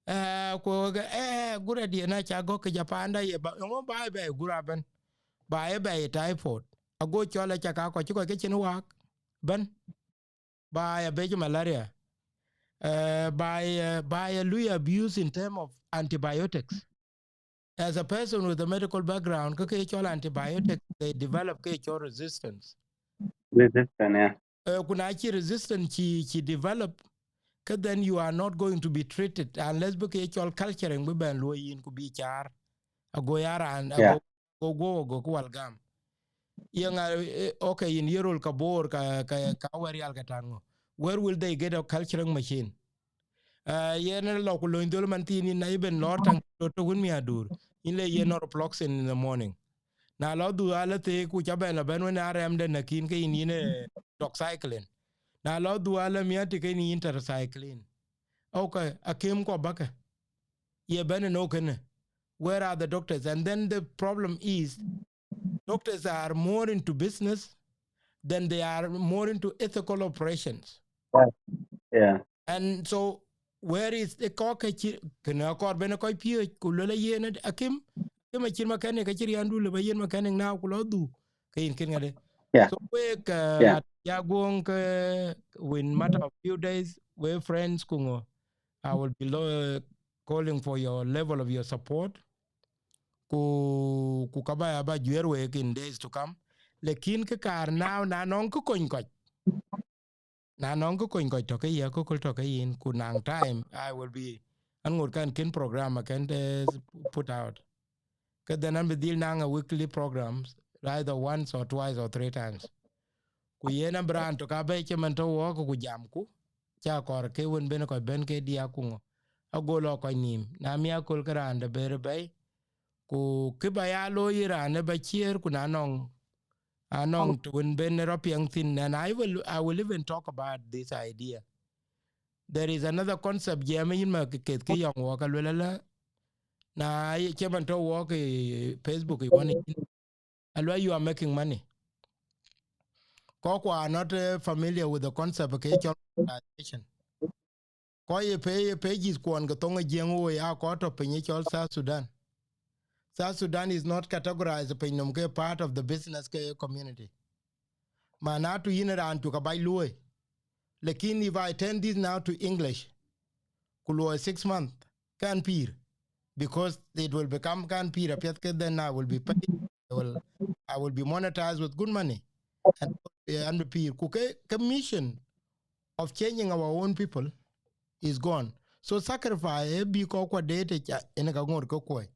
Eh, ku ke, eh, gura diën ë ca gɔ̈kic apaanda ye ba, ŋö ba bɛ e gura bɛn. Ba e bɛ e typhoid. Ago cɔl e ca ka kɔc cï kɔc ke cïn waak bɛn. Ba ya bec malaria. Eh, ba ya, ba ya lui abuse in term of antibiotics. As a person with a medical background, ke ke cɔl antibiotic, they develop ke cɔl resistance. Resistant, yeah. Eh, ku na cï resistant cï, cï develop, ke then you are not going to be treated unless bï ke cɔl culturing bï bɛn luɔi yïn ku bï car. Ago ya raan, yeah, ago, ago guɔ, ago ku wal gam. Ye ŋa, eh, okay, in ye rol ka Bor, ka, ka, ka wɛr yal ka tan ŋö. Where will they get a culturing machine? Ah, yen lɔ ku lony dhol man thiin, in na iben lɔr taŋ to, to wun mi adur. In le yen nɔr o'clock in the morning. Na lɔ dhu ala the ku ca bɛn la bɛn wen a rɛm de na kin ke in yin e doxycycline. Na lɔ dhu ala miati ke in yin tetracycline. Okay, a kem kɔ bake. Ye bɛn no kene. Where are the doctors? And then the problem is, doctors are more into business than they are more into ethical operations. Yeah. And so, where is the kɔc ke cï, kënë akɔɔr bɛ̈n kɔc piööc, ku luel ayen akim, akim acïn mechanic, ka cï riändu lëu ba yen mechanic now, ku lɔ dhuk, ke yïn kën ŋadë. Yeah. So wek, uh, Yeah. ya guɔŋ ke within matter of few days, we friends ku ŋö, I will be lo-, calling for your level of your support. Ku, ku ka ba ya ba juɛ̈r wek in days to come. Lakin kë kaar now, na nɔŋ kë kony kɔc. Na nɔŋ kë kony kɔc tɔ̈ ke ye, akököl tɔ̈ ke yïn, ku naŋ time, I will be, an ŋot kan kën program akën de put out. Ke then an bï dhil naŋ a weekly programs, either once or twice or three times. Ku yen abï raan tök abɛ̈i cïmën tɔ̈ wɔɔk ku jamku, ca kɔɔr ke wën bɛ̈n kɔc bɛ̈n ke diäk ku ŋö. Ago lɔ kɔc nïïm, na miäk aköl ke raan de bɛ̈ɛ̈r bɛ̈i, ku kë ba ya looi raan ë ba ciëër, ku na nɔŋ, anɔŋ të wën bɛ̈n rɔt piɛŋ thïn, and I will, I will even talk about this idea. There is another concept, jiɛɛm yïn ma keth ke yɔŋ wɔɔk, aluel alä, na ye cïmën tɔ̈ wɔɔk ë Facebook, you want, aluel, you are making money. Kɔc ku are not, uh, familiar with the concept ke cɔl monetization. Kɔc ye page, ye pages kuɔn ke thoŋ ë Jiëŋ woi, a kɔc tɔ̈ piny ë cɔl South Sudan. South Sudan is not categorized piny nɔm ke part of the business ke community. Mana tu yïn raan cuk abac luɔi. Lakin if I turn this now to English, ku luɔi six months, kan pïïr, because it will become kan pïïr apiɛth ke, then I will be paid. I will, I will be monetized with good money. And, and pïïr. Ku ke, ke mission of changing our own people is gone. So sacrifice, eh, bï kɔc kuɔ deet, eh, ca-, yen ka ŋot ke kuɔi.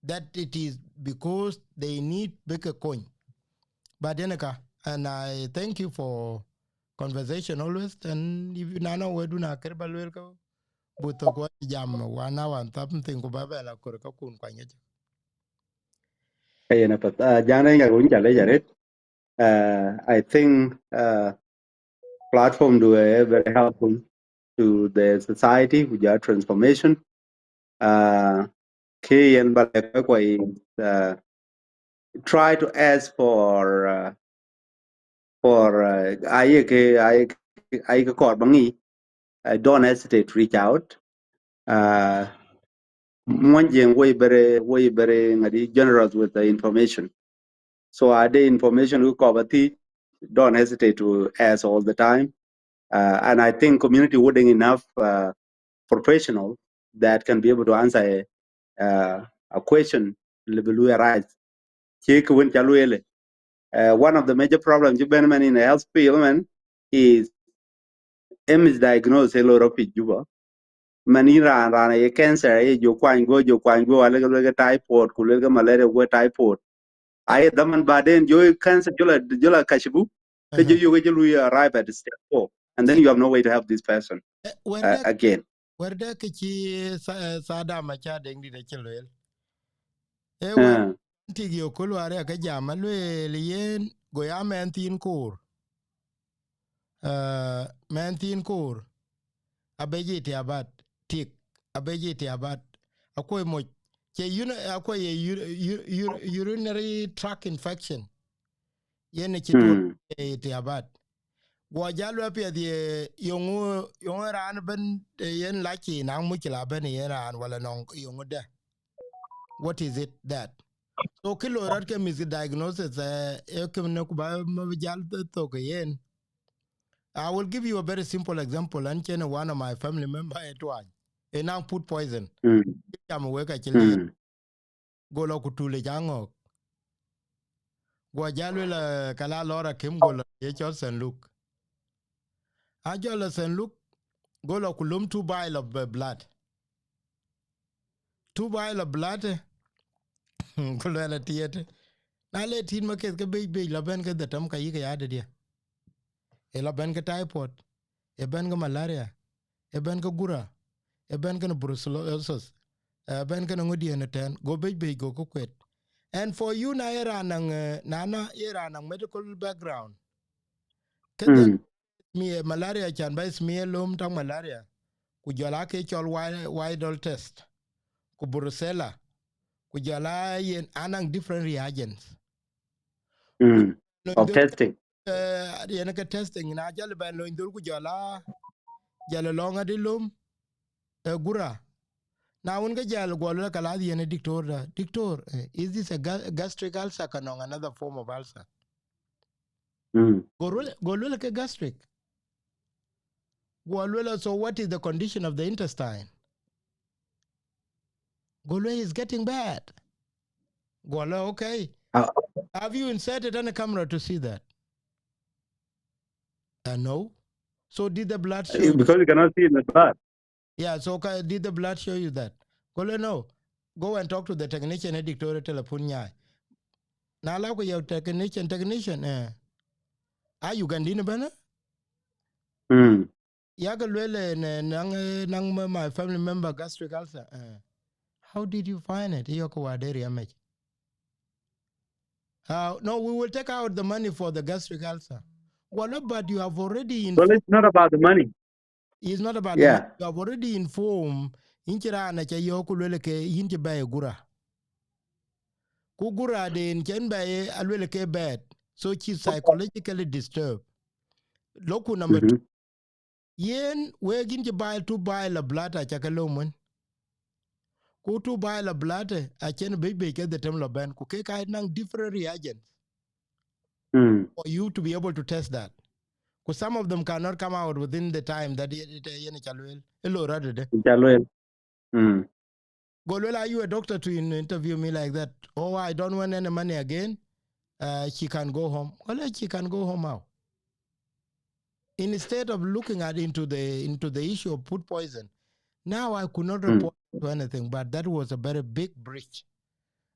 That it is because they need bï ke kony. But yen ka, and I thank you for conversation always. And if you, na nɔŋ wɛ̈tdu na kër ba luel ke, buk thök, wɔ jam one hour and something, ku ba bɛ la kɔɔr ka kun kuany ŋic. Ee, yen apath. Ah, Jaŋ Dɛ̈ŋ, ŋa wun ca lec arët. Uh, I think, uh, platform du, uh, very helpful to the society, ku jɔl transformation. Uh, kë yen ba lɛ̈k kɔc, uh, try to ask for, uh, for, uh, aye ke, aye ke, aye ke kɔɔr ba ŋic, uh, don't hesitate to reach out. Uh, Muɔnyjiëŋ, we very, we very ŋadi generous with the information. So, uh, the information we cover, the, don't hesitate to ask all the time. Uh, and I think community wouldn't enough, uh, professional that can be able to answer a, uh, a question lëu bï lui arise. Cï kë wën ca lueel, uh, one of the major problems cï bɛ̈n man in the health field, man, is misdiagnose ë loi rɔt piny Juba. Man yïn raan, raan aye cancer, aye jɔ kuany guɔ, jɔ kuany guɔ, alëk, alëk typhoid, ku lëk malaria guɔ typhoid. Aye dhaman baden jɔ cancer, jɔ la, jɔ la kashfu, ke jɔ, aha, yök ke jɔ lui arrive at step four. And then you have no way to help this person, eh, wɛ̈t, uh, dɛ̈, again. Wɛ̈t dɛ̈ kë cï Sa-, eh, Saddam acä Deŋdït acï lueel. Ee wɛ̈t, ah, tik yök ku luaar ya ke jam alueel yen, go ya mɛnh thiin koor. Uh, mɛnh thiin koor, abëc itiabat, tik, abëc itiabat, akuɔi moc, cie uni-, akuɔi ye ur-, ur-, ur-, urinary tract infection, yen ë cï tuɔɔc, mm, itiabat. Guɔ jal wɛ piɛth ye, yöŋö, yöŋö raan ëbën, eh, yen lac cï naŋ muckila ëbën yen raan wala nɔŋ yöŋö dɛ̈. What is it that? So kë loi rɔt ke misdiagnosis, eh, ee kënë ku ba, ba jal th-, thök yen. I will give you a very simple example. An cïn one of my family member ë tuany, ë naŋ food poison. Mm. Cam wek acï liɛɛr. Mm. Go lɔ ku tul ë ca ŋɔ̈ɔ̈k. Guɔ jal lueel, eh, ka la lɔɔr akim, go lɔ ye cɔl Saint Luke. A jɔl ë Saint Luke, go lɔ ku löm two vial of, eh, blood. Two vial of blood, eh, ku luɛl atiɛt. Na le tit ma keth ke bec bec lɔ bɛ̈n ke dhetem ka yïk ya dëdiɛ. Ë lɔ bɛ̈n ke typhoid, ë bɛ̈n ke malaria, ë bɛ̈n ke gura, ë bɛ̈n ke brucellosis, ë bɛ̈n ke ŋö diɛ̈n ëtɛ̈ɛ̈n, go bec bec go ke kuet. And for you, na ye raan naŋ, eh, na, na ye raan naŋ medical background, ke then, mm, mi, eh, malaria can ba smear löm tak malaria, ku jɔl aa ke cɔl Wy-, Widal test, ku brucella, Ku jɔl a yen anaŋ different reagents. Mm. Lony of dhöl, testing. Eh, yen ke testing, na jal bɛn lony dhöl ku jɔl a, jal lɔŋ adï lom, eh, gura. Na wën ke jal guɔ luel kalas yen ë diktor da. Diktor, eh, is this a ga-, gastric ulcer ka nɔŋ another form of ulcer? Mm. Go luel, go luel ke gastric. Go luel, so what is the condition of the intestine? Go luel, it's getting bad. Go luel, okay. Uh, have you inserted any camera to see that? Uh, no. So did the blood show you? Because you cannot see in the blood. Yeah, so ca-, did the blood show you that? Go luel, no. Go and talk to the technician, eh, diktor telephone nyai. Na la ku yɛ technician, technician, eh, a Ugandini bɛn, eh? Mm. Yak luel, eh, ne, naŋ, eh, naŋ my, my family member gastric ulcer, eh. How did you find it? Yok wa deri amec. Uh, no, we will take out the money for the gastric ulcer. Well, but you have already in- Well, it's not about the money. It's not about the money. Yeah. You have already informed, yïn cï raan aca yɔ̈ɔ̈k ku luel ke yïn cï bɛ̈ɛ̈i gura. Ku gura den cïn bɛ̈ɛ̈i a luel ke bad. So she's psychologically disturbed. Loku number two. Mm-hmm. Yen wek yïn cï bile, two bile of blood aca ke lom wën. Ku two bile of blood, eh, acïn bïc bïc ke dhetem lɔ bɛ̈n. Ku ke ka naŋ different reagents, mm, for you to be able to test that. Ku some of them cannot come out within the time that ye-, ye-, yen ca luel. Ë loi rɔt ëdë. Ca luel. Mm. Go luel, are you a doctor to in-, interview me like that? Oh, I don't want any money again. Uh, she can go home. Go luel, she can go home how? Instead of looking at into the, into the issue of food poison, now I could not, mm, report to anything, but that was a very big breach.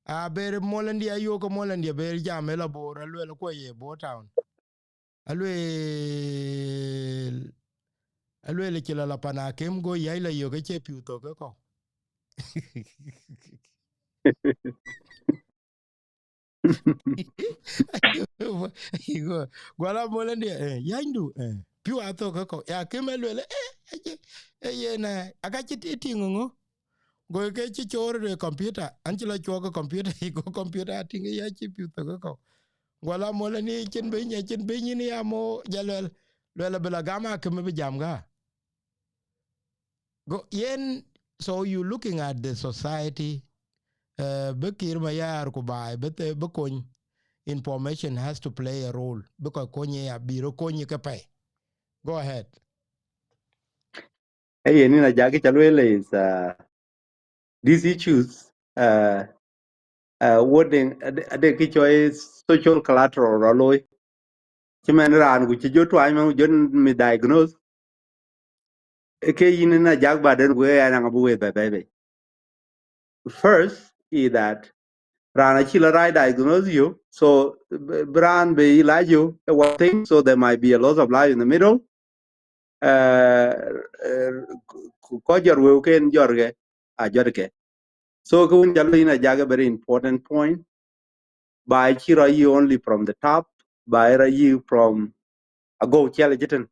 A ber molandia, yok molandia, ber jam ë la Bor, aluel kuɔ ye Bor Town. Aluel, aluel cï la la pan akem, go yai la yok ëcie piu thok ke kɔ̈u. Go, go la molandia, eh, yanydu, eh, piu athok ke kɔ̈u. Ya kem aluel, eh, eh, eh, yen, eh, aka cï ti-, tiŋ ŋö? Go ke cï coor de computer, an cï la cuɔk ke computer, go computer atiŋ ya cï piu thok ke kɔ̈u. Go la mol ni cïn bïny, ya cïn bïny ni ya mo, ja luel, luel abï la gam akem bï jam ga. Go yen, so you looking at the society, uh, bï Kiir Mayar ku baai, bï the-, bï kony, information has to play a role, bï kɔc kony ya, bï rɔ kony ke pɛi. Go ahead. Hey, yen ina jaki ca luel is, uh, these issues, uh, uh, what they, ade, ade ki choy social collateral rɔ loy. Ci mɛn raan ku ci jɔ tuany mɛn ku jɔ mi diagnose. Eke yin ina jak ba den ku ya na ngabu we bɛ bɛ bɛ. First is that raan acï la right diagnose you, so b-, bï raan bï ilac you, a one thing, so there might be a loss of life in the middle. Uh, uh, ku, ku kɔc jɔt wëu ken jɔt ke, a jɔt ke. So ke wun jalo ina jak a very important point. Ba cï rɔ yi only from the top, ba rɔ yi from a go challenge it.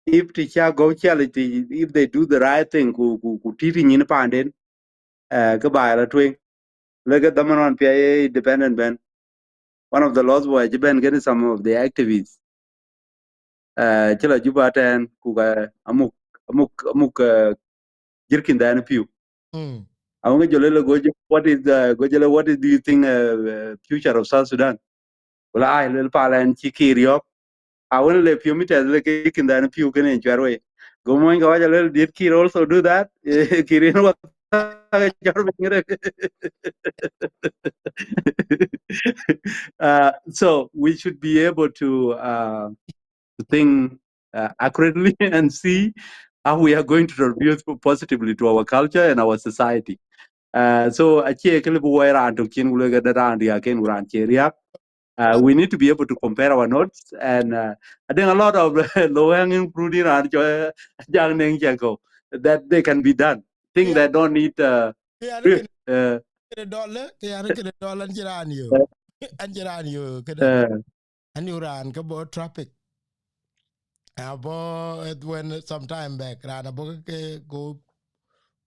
If ti cha go challenge, if they do the right thing, ku, ku, ku titi nyin panden, eh, ke ba la twing. Leke dhaman wan pia ye independent ben. One of the lost boy, ci ben gani some of the activists. Eh, ci la Juba ten, ku ka amuk, amuk, amuk, eh, jirkin dan piu. Mm. Awanga jolele go jo, what is the, go jole, what is, do you think, uh, uh, future of South Sudan? Wala ai lel pala en ci Kiir yok. Awanga le piu mi tɛth le ke jirkin dan piu kene en chwer wei. Go moin ka waja lel, did Kiir also do that? Kiir in wa ka chwer wei ngere. Uh, so we should be able to, uh, to think, uh, accurately and see how we are going to contribute positively to our culture and our society. Uh, so acie kile bu wai ran to kin gule ga ran dia ken ran che riak. Uh, we need to be able to compare our notes and, uh, I think a lot of low hanging fruit in ran cho jang neng chako that they can be done. Things, yeah, that don't need, uh, yeah, uh, kede dɔl, ke yan kede dɔl an ci raan yo. An ci raan yo kede. Uh, an yu raan ke bo traffic. Abo, it when some time back, raan abo ke go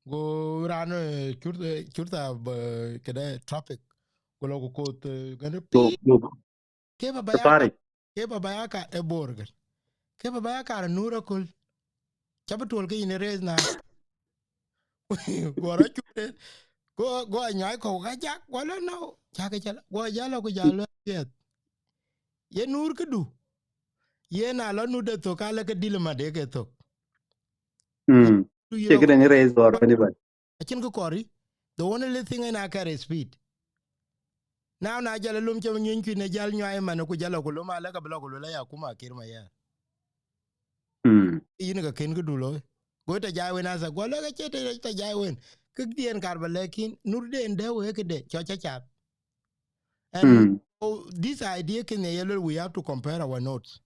Go raan, eh, cur, eh, cur tha ba, këde traffic. Go lɔ ku koth, eh, gënë go, piŋ. Go. Ke ba ba ya ka, Paric. Ke ba ba ya ka e Bor gën. Ke ba ba ya ka Nur aköl. Ca bï tuɔl ke yïn e rëëth na. Go rɔ cur de. Go, go anyuai kɔ̈u ka jak, go lɔ no. Ca ke cä lɔ. Go jal lɔ ku jal lɔ piɛth. Ye Nur këdu. Ye na lɔ nu de thok, ka lë ke dil ma de ke thok. Mm. Du ye Cï këdëŋ rëëth or anybody. Acïn kë kɔɔr yï. The only thing en a kɛr is speed. Now na jal lom cï nyuny kuïn e jal nyuai man ku jal lɔ ku lom alë ka bï lɔ ku luel aya kuma Kiir Mayar. Mm. Yïn ka ken këdu looi. Go ta jai wen asa, go lɔ ke cï ta, ta jai wen. Kë diɛn kar ba lɛkin, Nur den de we këde, cɔ ca cath. And Mm. so this idea ken ye luel, we have to compare our notes.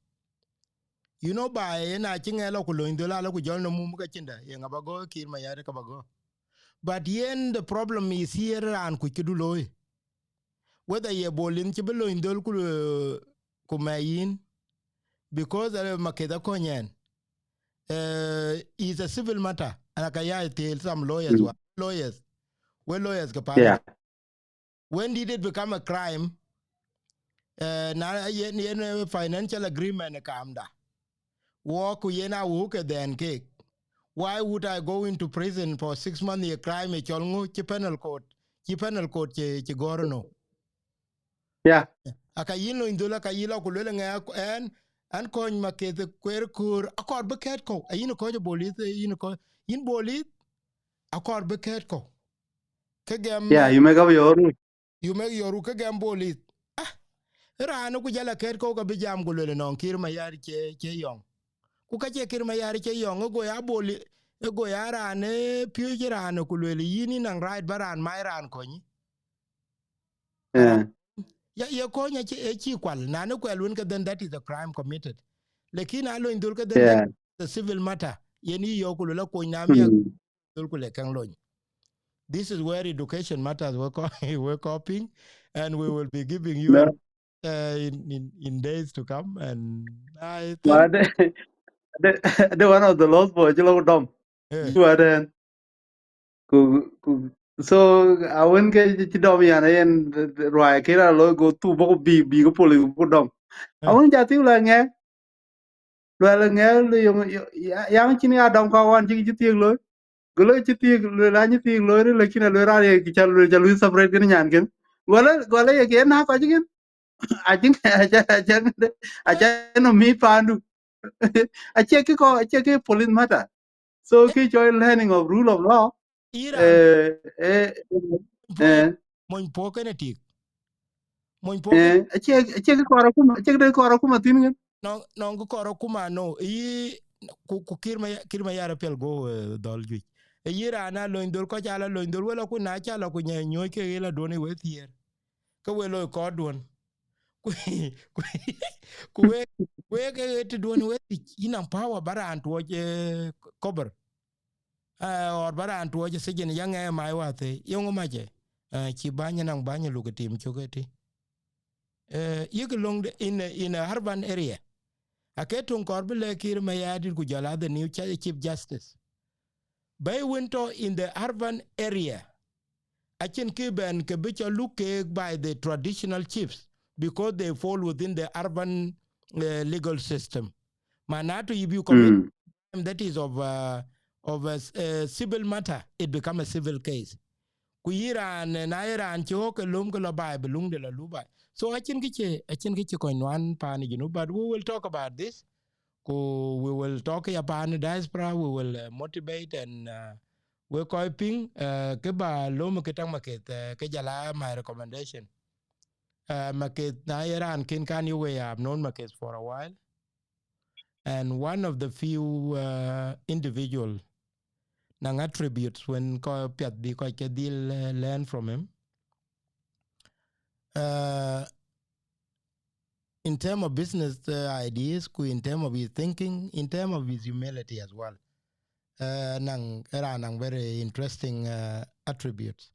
You know, ba yen a cï ŋɛk lɔ ku lony dhöl alë ku jɔl në mum ka cïn dɛ, ye ŋa ba gɔ Kiir Mayar ka ba gɔ. But yen the problem is here, raan kuc këdu looi. Whether ye Bolin cï bï lony dhöl ku, eh, ku mɛ yïn, because, eh, Maketh akɔny ɛn. Eh, is a civil matter. And aka ya tell some lawyers, Mm. wa-, lawyers. We lawyers ke pan. Yeah. When did it become a crime? Eh, na yen, yen, eh, financial agreement kamda. Wo ku yen a wo ke dhɛn kek. Why would I go into prison for six months ye crime ye cɔl ŋö cï penal code, cï penal code cï, cï gɔ̈ɔ̈r no? Yeah. Aka yïn lony dhöl, aka yï lɔ ku luel ŋɛ ɛn, ɛn kɔny Maketh kueer köör, akɔɔr bï kɛ̈t kɔ̈u. A yïn kɔc police, yïn kɔc, yïn police, akɔɔr bï kɛ̈t kɔ̈u. Ke gɛm, Yeah, you make up your rule. You make your rule, ke gɛm police. Ah, raan ku jal a kɛ̈t kɔ̈u ka bï jam ku luel nɔŋ Kiir Mayar cie, cie yɔŋ. Ku ka cie Kiir Mayar cie yɔŋ, e go ya police, e go ya raan, e piööc raan ku luel yïn, yïn naŋ right ba raan mai raan kɔny. Eh. Ya, ye kɔny acï, e cï kual. Na në kuɛl wën ke, then that is a crime committed. Lakin a lony dhöl ke, then Yeah. that is a civil matter. Yen yï yɔ̈ɔ̈k ku luel a kony na miɛk Mm. dhöl ku le käŋ lony. This is where education matters. We're co-, we're coping, and we will be giving you No. an, uh, in, in, in days to come. And I Ma think de, de, de one of the lost boy, cï lɔ ku dɔm. Eh. Cï wa den. Ku, ku, so, awën ke cï dɔm yan, yen ruai kira lo go thu bɔk bi, bi ke poli ku dɔm. Eh. Awën ja thiu la ŋɛk. Luɛl ŋɛk lo yom, yo, ya, yang cïn ya dɔm ka wan cï, cï thiek looi. Go lo cï thiek, lo la cï thiek looi ri, lakin a lo ra ye ki ca lo, ca lo separate kën nyan kën. Go la, go la ye ke na kɔc kën. I think, I think, I think, I think no mi pandu. Acie kë kɔ, acie kë police matter. So kë cɔl learning of rule of law. Iran. Eh, eh, eh. Mony puɔ̈k kënë tik. Mony puɔ̈k kënë. Eh, acie, acie kë kɔɔr akuma, acie kë kɔɔr akuma thïn kën. Nɔŋ, nɔŋ kë kɔɔr akuma no. Yï ku, ku Kiir Maya-, Kiir Mayar apiɛl go, eh, dhɔl juëc. E yï raan a lony dhöl, kɔc a la lony dhöl, wël aku na ca la ku nyɛ nyuɔ̈c ke ɣil aduɔn ë we thiëër. Ke we loi kɔɔr duɔn. Ku, ku, ku we, we ke ɣet të duɔn we thic, yïn naŋ power ba raan tuɔɔc, eh, kɔbër. Eh, or ba raan tuɔɔc sijin, ya ŋɛk mai wathë, yeŋö macë? Eh, cï bäny naŋ bäny luk tim cök ëtï. Eh, yïk löŋ de in a, in a urban area. Ake töŋ kɔɔr bï lɛk Kiir Mayardit ku jɔl a the new cha-, Chief Justice. Bɛ̈i wën tɔ̈ in the urban area, acïn kë bɛn ke bï cɔl luk keek by the traditional chiefs, because they fall within the urban, uh, legal system. Manatu, if you commit Mm. crime that is of, uh, of a s-, uh, civil matter, it become a civil case. Ku yï raan, na ye raan cï ɣɔ̈k ke löm ke lɔ baai, bï luŋde lɔ lup baai. So acïn kë cï, acïn kë cï kɔc nuan paan ë Junub, but we will talk about this. Ku we will talk ya paan diaspora, we will, uh, motivate and, uh, we kɔc piŋ, uh, kë ba löm kë taŋ Maketh, uh, kë jɔl a my recommendation. Uh, Maketh, na ye raan kën kan yï we, I have known Maketh for a while. And one of the few, uh, individual naŋ attributes wën kɔc piath bï kɔc ke dhil, uh, learn from him. Uh, in term of business, uh, ideas, ku in term of his thinking, in term of his humility as well. Uh, naŋ, era naŋ very interesting, uh, attributes.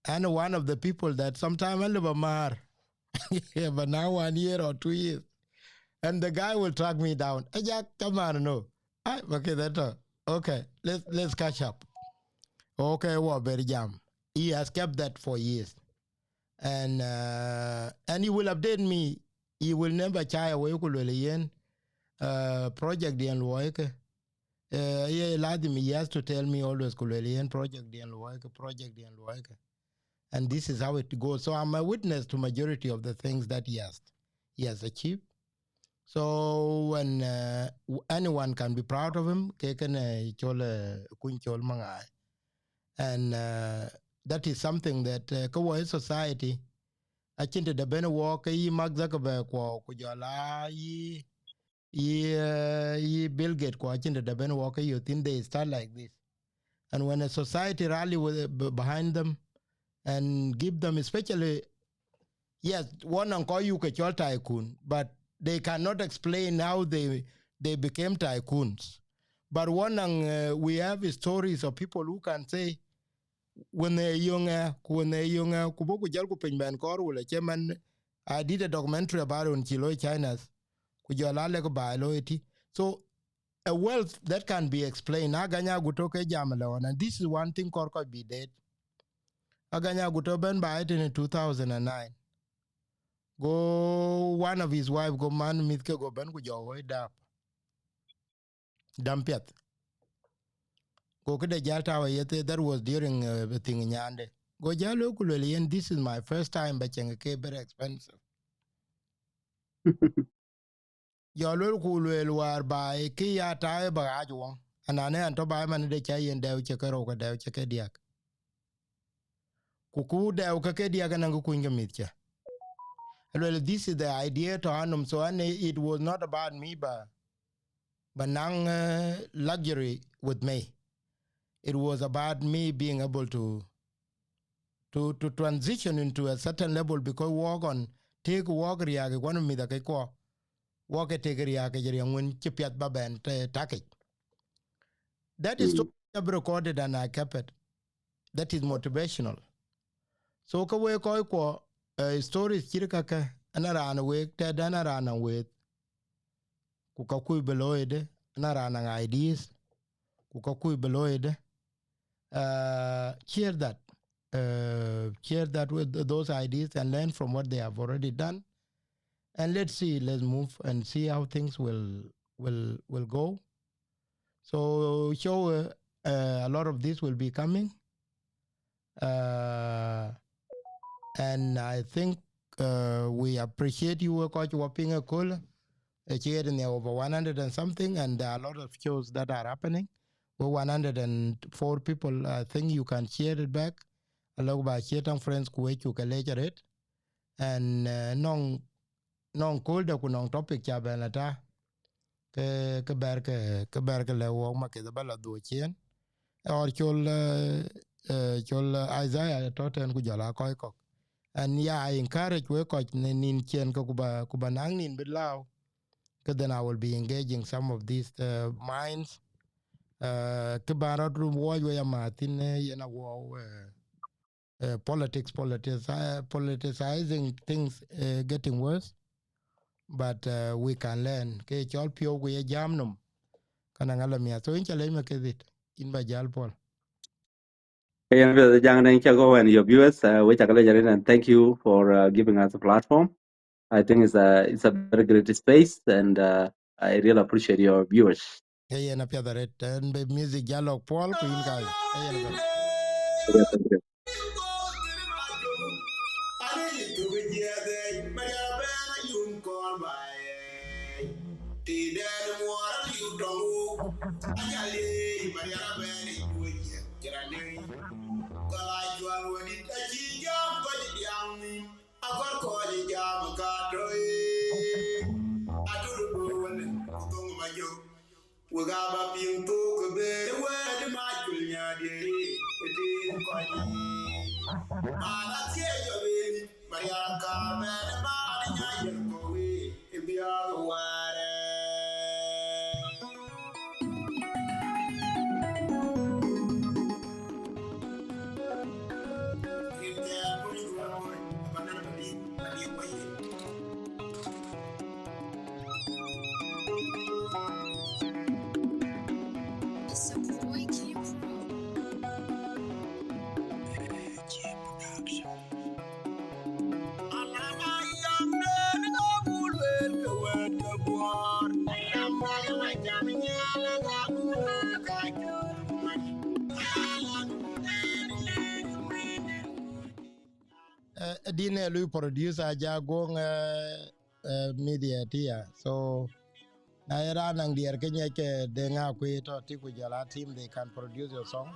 And one of the people that sometimes I live a mar, but now one year or two years, and the guy will track me down. Ajak, come on, no. Ai, okay, that, uh, okay, let's, let's catch up. Okay, wɔ bɛr jam. He has kept that for years. And, uh, and he will update me. He will never shy away ku luel yen, uh, project diɛn luɔi ke. Uh, ye lazim, he has to tell me always ku luel yen project diɛn luɔi ke, project diɛn luɔi ke. And this is how it goes. So I'm a witness to majority of the things that he has, he has achieved. So when, uh, w-, anyone can be proud of him, ke kën, uh, Col, uh, Kuny Col Maŋai. And, uh, that is something that, uh, ka wɔ society, acïn të dɛ ben wɔ ke yï Mark Zuckerberg kuɔ, ku jɔl a yï, yï, uh, yï Bill Gates kuɔ, acïn të dɛ ben wɔ ke yï thin, they start like this. And when a society rally with, uh, b-, behind them and give them, especially, yes, one and call you ke cɔl tycoon, but they cannot explain how they, they became tycoons. But one and, uh, we have stories of people who can say, when they young, uh, ku when they young, uh, ku bɔ̈ ku jɔl ku piny bɛn kɔɔr wala cï man, I did a documentary about on cï looi China, ku jɔl a lek baai looi ëtï. So a wealth that can be explained. Agany Aguto ke jam lɔn, and this is one thing kɔɔr kɔc bï deet. Agany Aguto ben baai tënë two thousand and nine. Go one of his wife go man mïth ke go ben ku jɔ woi dap. Dam piath. Go këde jal tawa yethe, that was during, uh, thing nyande. Go jal ku luel yen, "This is my first time, ba ceng ke very expensive." Jɔ luel ku luel war baai ki ya taai ba ɣaac wɔ. Anane an tɔ baai man de ca yen dɛɛu cï ke rou ke dɛɛu cï ke diäk. Ku ku dɛɛu ke ke diäk anaŋ ke kuny ke mïth cë. Luel, this is the idea to anum. So and it was not about me, but, but naŋ, uh, luxury with me. It was about me being able to, to, to transition into a certain level because work on take work riak one of me the ke kuɔ. Work take riak ke riak when ci piath ba ben te takich. That is story I've recorded and I kept it. That is motivational. So ka we kɔc kuɔ, uh, stories cït kake, ana raan wek tɛ̈dɛn, ana raan weth. Ku ka kuc bï looi de, ana raan ideas. Ku ka kuc bï looi de. Uh, share that. Uh, share that with th-, those ideas and learn from what they have already done. And let's see, let's move and see how things will, will, will go. So, show, uh, uh, a lot of this will be coming. Uh, and I think, uh, we appreciate you, uh, kɔc wɔ piŋ ëköl. Uh, share in the over one hundred and something, and there are a lot of shows that are happening. We one hundred and four people, I think you can share it back. Alok ba share tang friends ku we cuk ke lec arët. And, uh, nɔŋ, nɔŋ kööldɛ ku nɔŋ topic ca bɛn la ta. Ke, ke bɛr ke, ke bɛr ke lɛ wok ma ke ba la dhuö cien. Or Col, uh, uh, Col, uh, Isaiah tɔ tɛn ku jɔl a kɔc kɔk. And yeah, I encourage we kɔc ni nin cien ke ku ba, ku ba naŋ nin bï lääu. Ke then I will be engaging some of these, uh, minds. Uh, ke ban rɔt rum wuɔc we ama thin, uh, yen a wuɔu, uh, uh, politics, politici-, politicizing things, uh, getting worse. But, uh, we can learn. Ke cɔl piɔ̈u ku ye jam nom. Kana ŋa la mia. So in ca lec me ke dhit. In ba jal pɔl. Yen bï jang den ca go and your viewers, uh, we ca ke lec arët and thank you for, uh, giving us a platform. I think it's a, it's a very great space and, uh, I really appreciate your viewers. Ke yen apiath arët. And be music jal lok pɔl ku in kai. Ke yen apiath. Yeah, thank you. Wek aa ba piŋ thok ë bëër wɛ̈ɛ̈t ë mac kul nyaadï, ë tëën kɔc yiic. Man athiëëc jɔ wëëlï, Mariaŋ ka bɛ̈n ë man ë nya yɛn kɔ̈u ë biäk ë wäärë. Rin thɛɛr kuc ruɔ̈n ë bä nɛn bä dït, bä dït wä yen. It's a boy King Pro. Yïn ë lui producer Ajagoŋ, eh, eh, media tia. So, na ye raan naŋ diɛɛr ke ŋiɛc ke Deŋ Akuei tɔ̈ tik ku jɔl a team, they can produce your song.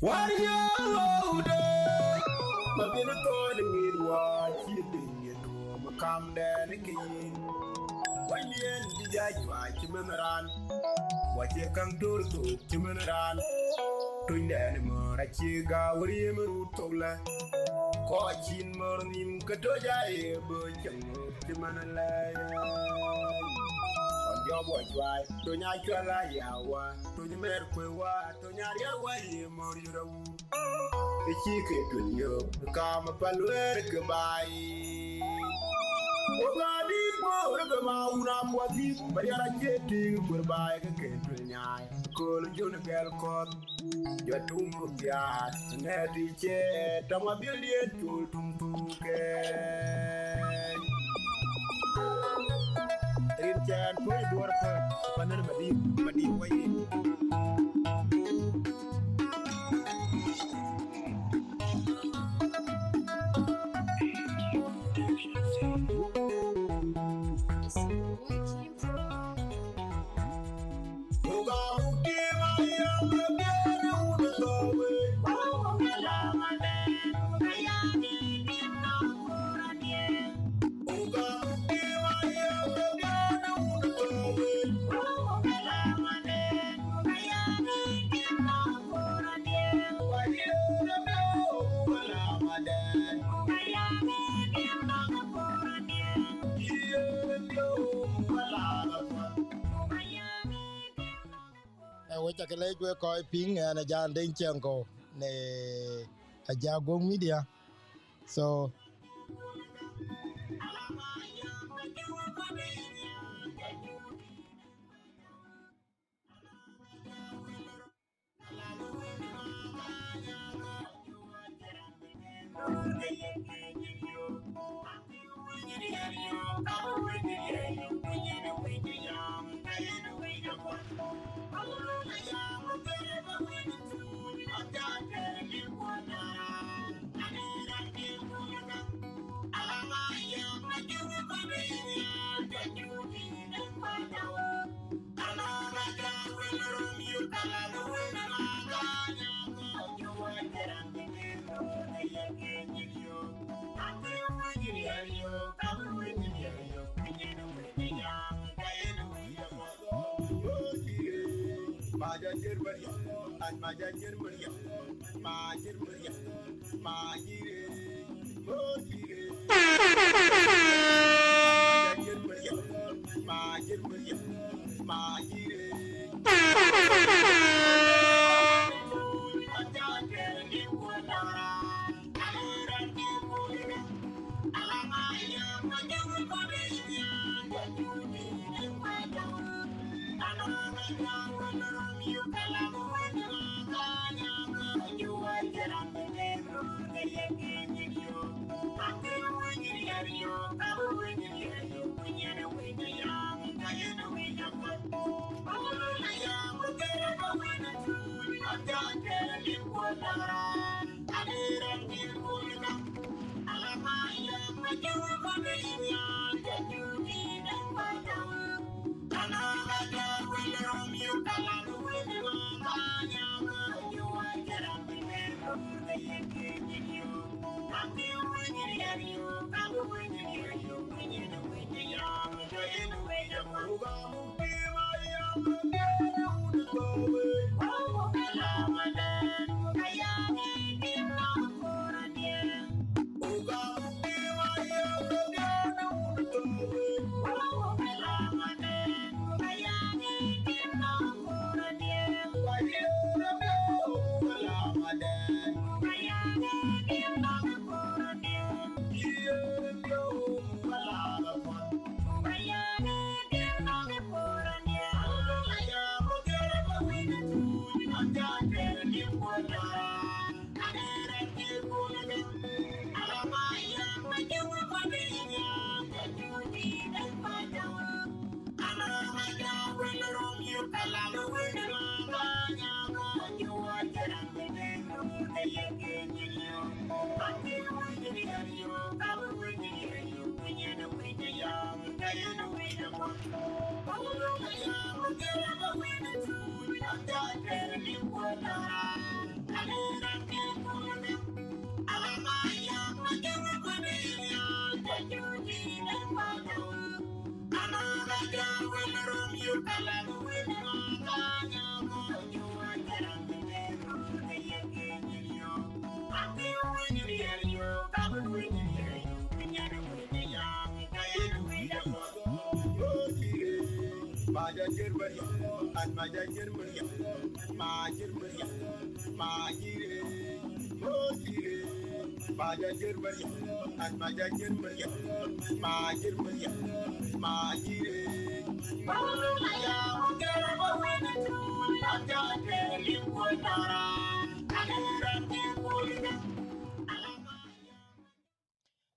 Warrior, ma bin thɔɔr ŋiɛt wä cï piny ye tuɔɔm kamdɛn ke yïn. Wanydiɛn cï ja juac cï mɛn raan, wa cie käŋ toor thok cï mɛn raan. Tunydɛn mɔ̈r acï gäu riëm rut thok lɛ. Kɔc cïn mɔ̈r nhïm ke toc aye bö cieŋ rut cï mɛn lɛɛc. Ɣɔn jɔp wa juac, tony acuɛl aya wa, tony mɛr kuëë wa, tony ariɛl wa ye mɔ̈r yï rɔt wur. Ë cï ke tueŋ yök, kam pal wɛɛr ke baai. Wo ka dït bɔ̈ rek ma wun apuɔth yïk, ba yɛn acie tïŋ kuër baai ke ke tueŋ nyaai. Kööl jön gɛl kɔ̈th, jɔ tum piaat, ŋɛ̈t ë ciɛɛt, tɔŋ abiël diɛt col tum thuukɛɛny. Rin cɛɛn tuɔ̈c duɔ̈r päl, panën madïïk, madïïk wayï. Wek ca ke leec wek kɔc piŋ, ɣɛn Ajak Deŋ Ciɛŋkɔ̈u në Ajak Guɔ̈k Media. So,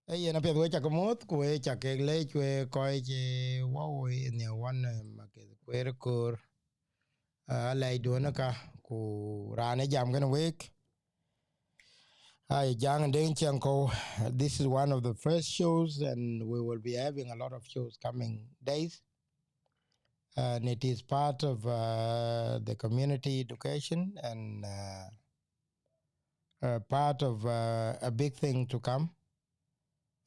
Ee yen apiɛth, wek ca ke muɔ̈th, ku wek ca ke leec wek kɔc cï wɔ woi ë nhiëër wän, eh, Maketh Kueer Koor, eh, alɛɛcduön ë ka, ku raan ë jam kënë wek, Ajak Deŋ Ciɛŋkɔ̈u. This is one of the first shows, and we will be having a lot of shows coming days. And it is part of, uh, the community education and, uh, uh, part of, uh, a big thing to come.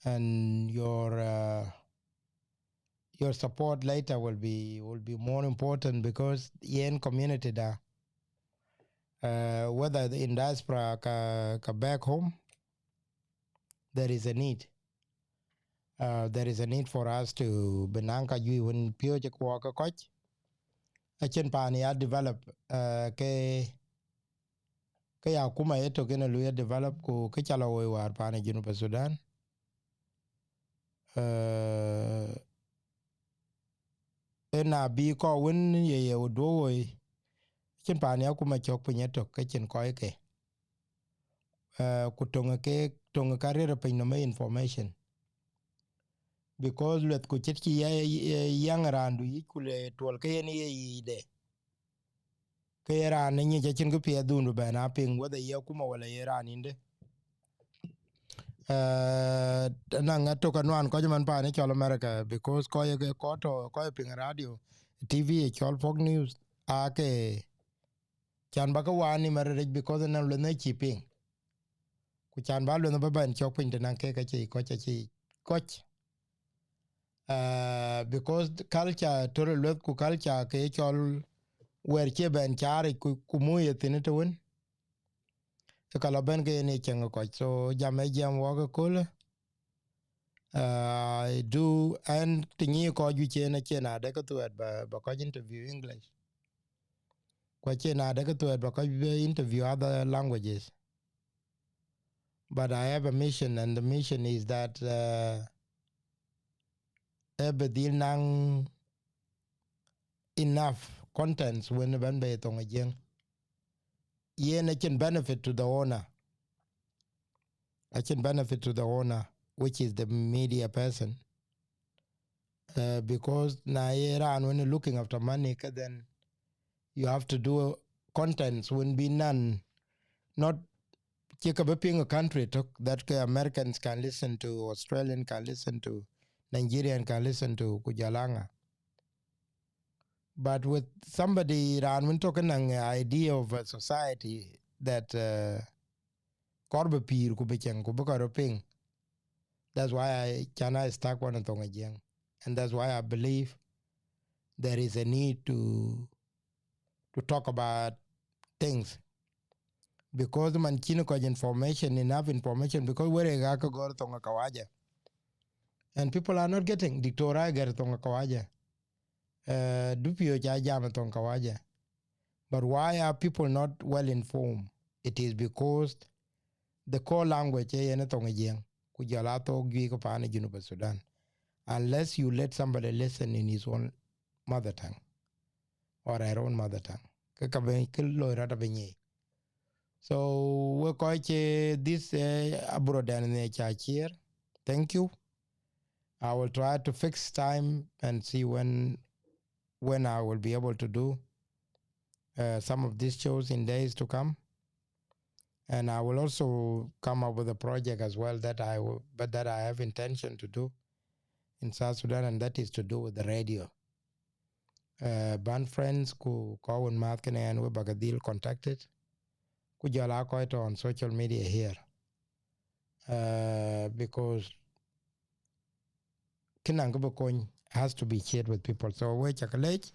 And your, uh, your support later will be, will be more important because yen community da, uh, whether in diaspora ka, ka back home, there is a need. Uh, there is a need for us to bï naŋ ka juëc wën piööc ë kuɔɔk ke kɔc, Acïn paan ya develop, eh, ke, ke ya akuma ye tök yen ë lui ye develop, ku ke ca lɔ woi wäär paan ë Junub Sudan. Eh, ë na bï kɔc wën ye ye duö woi, acïn paan ya akuma cök piny ye tök, ke cïn kɔc ke. Eh, ku töŋ ke, töŋ ka rëër piny nɔm ë information. Because lueth ku cït cï ya, ya, yaŋ raandu yic, ku le tuɔl ke yen ye yic de. Ke ye raan ë nyic acïn kë piɛth dhundu bɛn a piŋ, whether ye akuma wala ye raan yïndë. Eh, na ŋa tök anuan kɔc man paan ë cɔl America, because kɔc ye ke kɔc tɔ, kɔc piŋ radio, T V ye cɔl Fox News, ake can ba ke waan ni mariric, because ënɔn lueth në cï piŋ. Ku can ba lueth ba bɛn cɔk piny të naŋ kek acï kɔc, acï kɔc. Ah, because culture tɔ̈ lueth ku culture ke cɔl wɛ̈ɛ̈r cie bɛn caaric ku, ku muk ye thïn të wën. Ë ka lɔ bɛn ke yen ye cieŋ ë kɔc. So jam ë jiɛɛm wɔk ëköölë. Ah, I do, and të nyi kɔc juëc en acïn adë ke thuɛɛt ba, ba kɔc interview English. Ku acïn adë ke thuɛɛt ba kɔc bï interview other languages. But I have a mission, and the mission is that, uh, ë bï dhil naŋ enough contents wën bɛn bei thoŋ ë Jiëŋ. Yen acïn benefit to the owner. Acïn benefit to the owner, which is the media person. Uh, because na ye raan wën looking after money, ke then you have to do contents wën bï nɔn, not cï ke bï piŋ a country tök, that ke Americans can listen to, Australian can listen to, Nigerian can listen to, ku jɔl a ŋa. But with somebody raan wën tök naŋ idea of a society that, uh, kɔɔr bï pïïr ku bï cieŋ ku bï kɔc röt piŋ. That's why I, can I start one thoŋ ë Jiëŋ. And that's why I believe there is a need to, to talk about things. Because man cïn kɔc information, enough information, because where ga ke gɔ̈ɔ̈r thoŋ ë kawaja. And people are not getting, diktor a gɛ̈r thoŋ ë kawaja. Uh, dupiööc a jam thoŋ kawaja. But why are people not well informed? It is because the core language ee yen thoŋ ë Jiëŋ, ku jɔl a thook juëc ke paan ë Junub Sudan. Unless you let somebody listen in his own mother tongue or her own mother tongue. Ke ka bï, ke loi rɔt abï nyic. So we kɔc cï this, eh, abro dɛn ne ca cier. Thank you. I will try to fix time and see when, when I will be able to do, uh, some of these shows in days to come. And I will also come up with a project as well that I will, but that I have intention to do in South Sudan, and that is to do with the radio. Uh, band friends ku kɔc wën määth kënë ɣɛn we ba ke dhil contacted. Ku jɔl a kɔc tɔ̈ on social media here. Uh, because kë naŋ kë bï kony has to be shared with people. So we cak lec.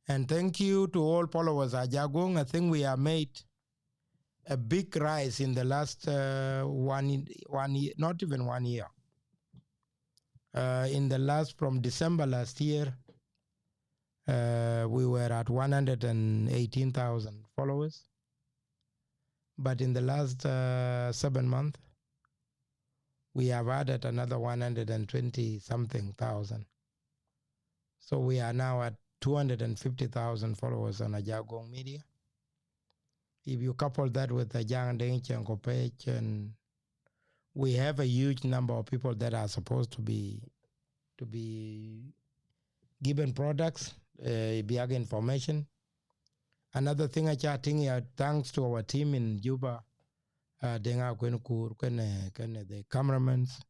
And thank you to all followers Ajaguong. I think we have made a big rise in the last, uh, one, one year, not even one year. Uh, in the last, from December last year, uh, we were at one hundred and eighteen thousand followers. But in the last, uh, seven months, we have added another one hundred and twenty something thousand. So we are now at two hundred and fifty thousand followers on Ajaguong Media. If you couple that with the Ajak Deŋ Ciɛŋkɔ̈u page, and we have a huge number of people that are supposed to be, to be given products, uh, biäk information. Another thing, I chatting here, thanks to our team in Juba, uh, Deŋ Akuën Kur, kënë, kënë the cameramans.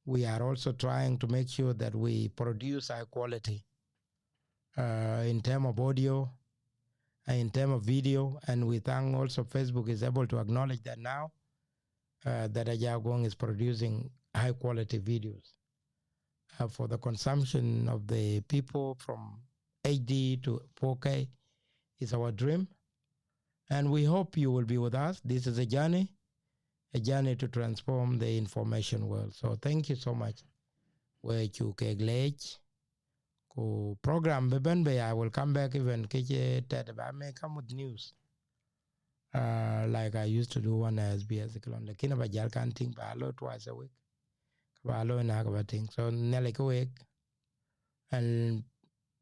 We are also trying to make sure that we produce high quality, uh, in term of audio, uh, in term of video, and we thank also Facebook is able to acknowledge that now, uh, that Ajaguong is producing high quality videos, uh, for the consumption of the people from H D to four K is our dream. And we hope you will be with us. This is a journey, a journey to transform the information world. So thank you so much. We cuk kek leec. Ku program bï bɛ̈n bei, I will come back even ke cï tɛ̈t ba me come with news. Uh, like I used to do on S B S Lɔn, lakin aba jäl kan tïŋ ba lo twice a week. Ka ba lo na ka ba tïŋ. So Nhialic ke wek, and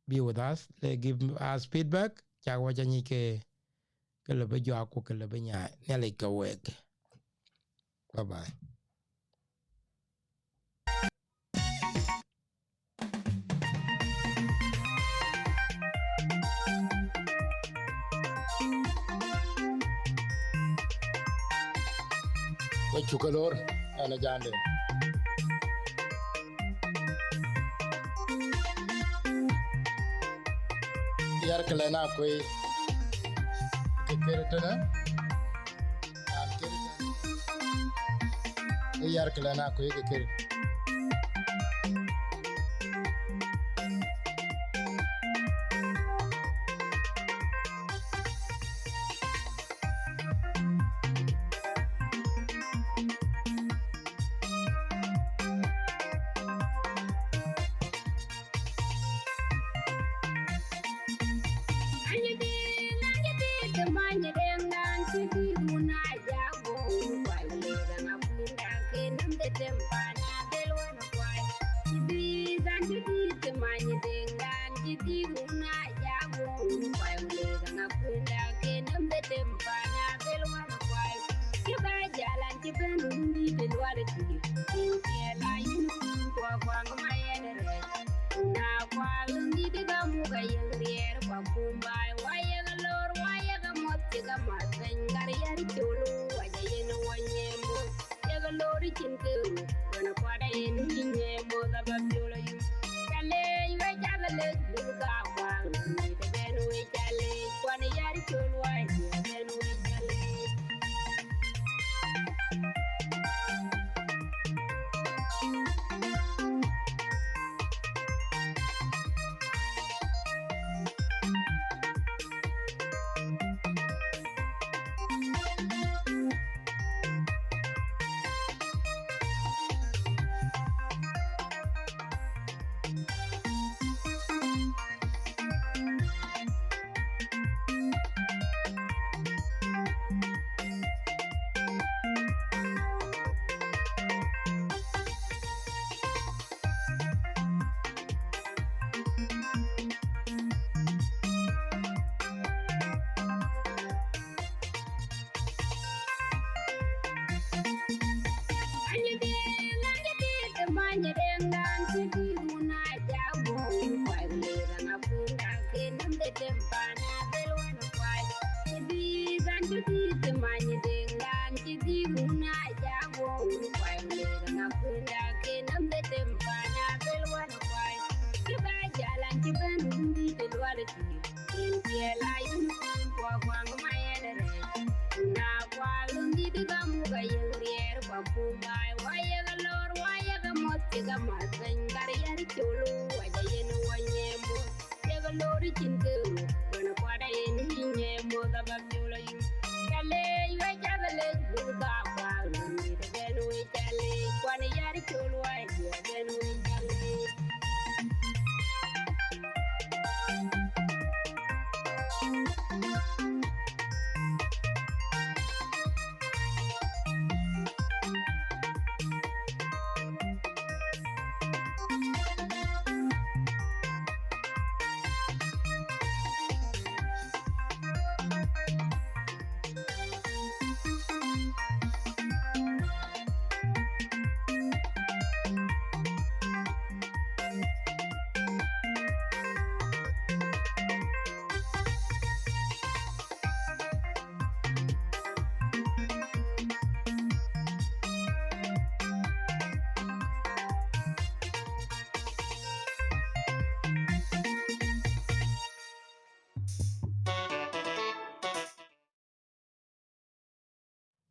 be with us. They give us feedback. Cak wa ca nyic ke, ke lëbï juak ku ke lëbï nyaai. Nhialic ke wek. Bye bye. Wek cuk ke lor, ɛn a jande. Yar kë lɛn a kuëë ke kër tënë. Raan kër tënë. Ë yar kë lɛn a kuëë ke kër.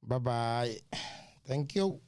Bye bye. Thank you.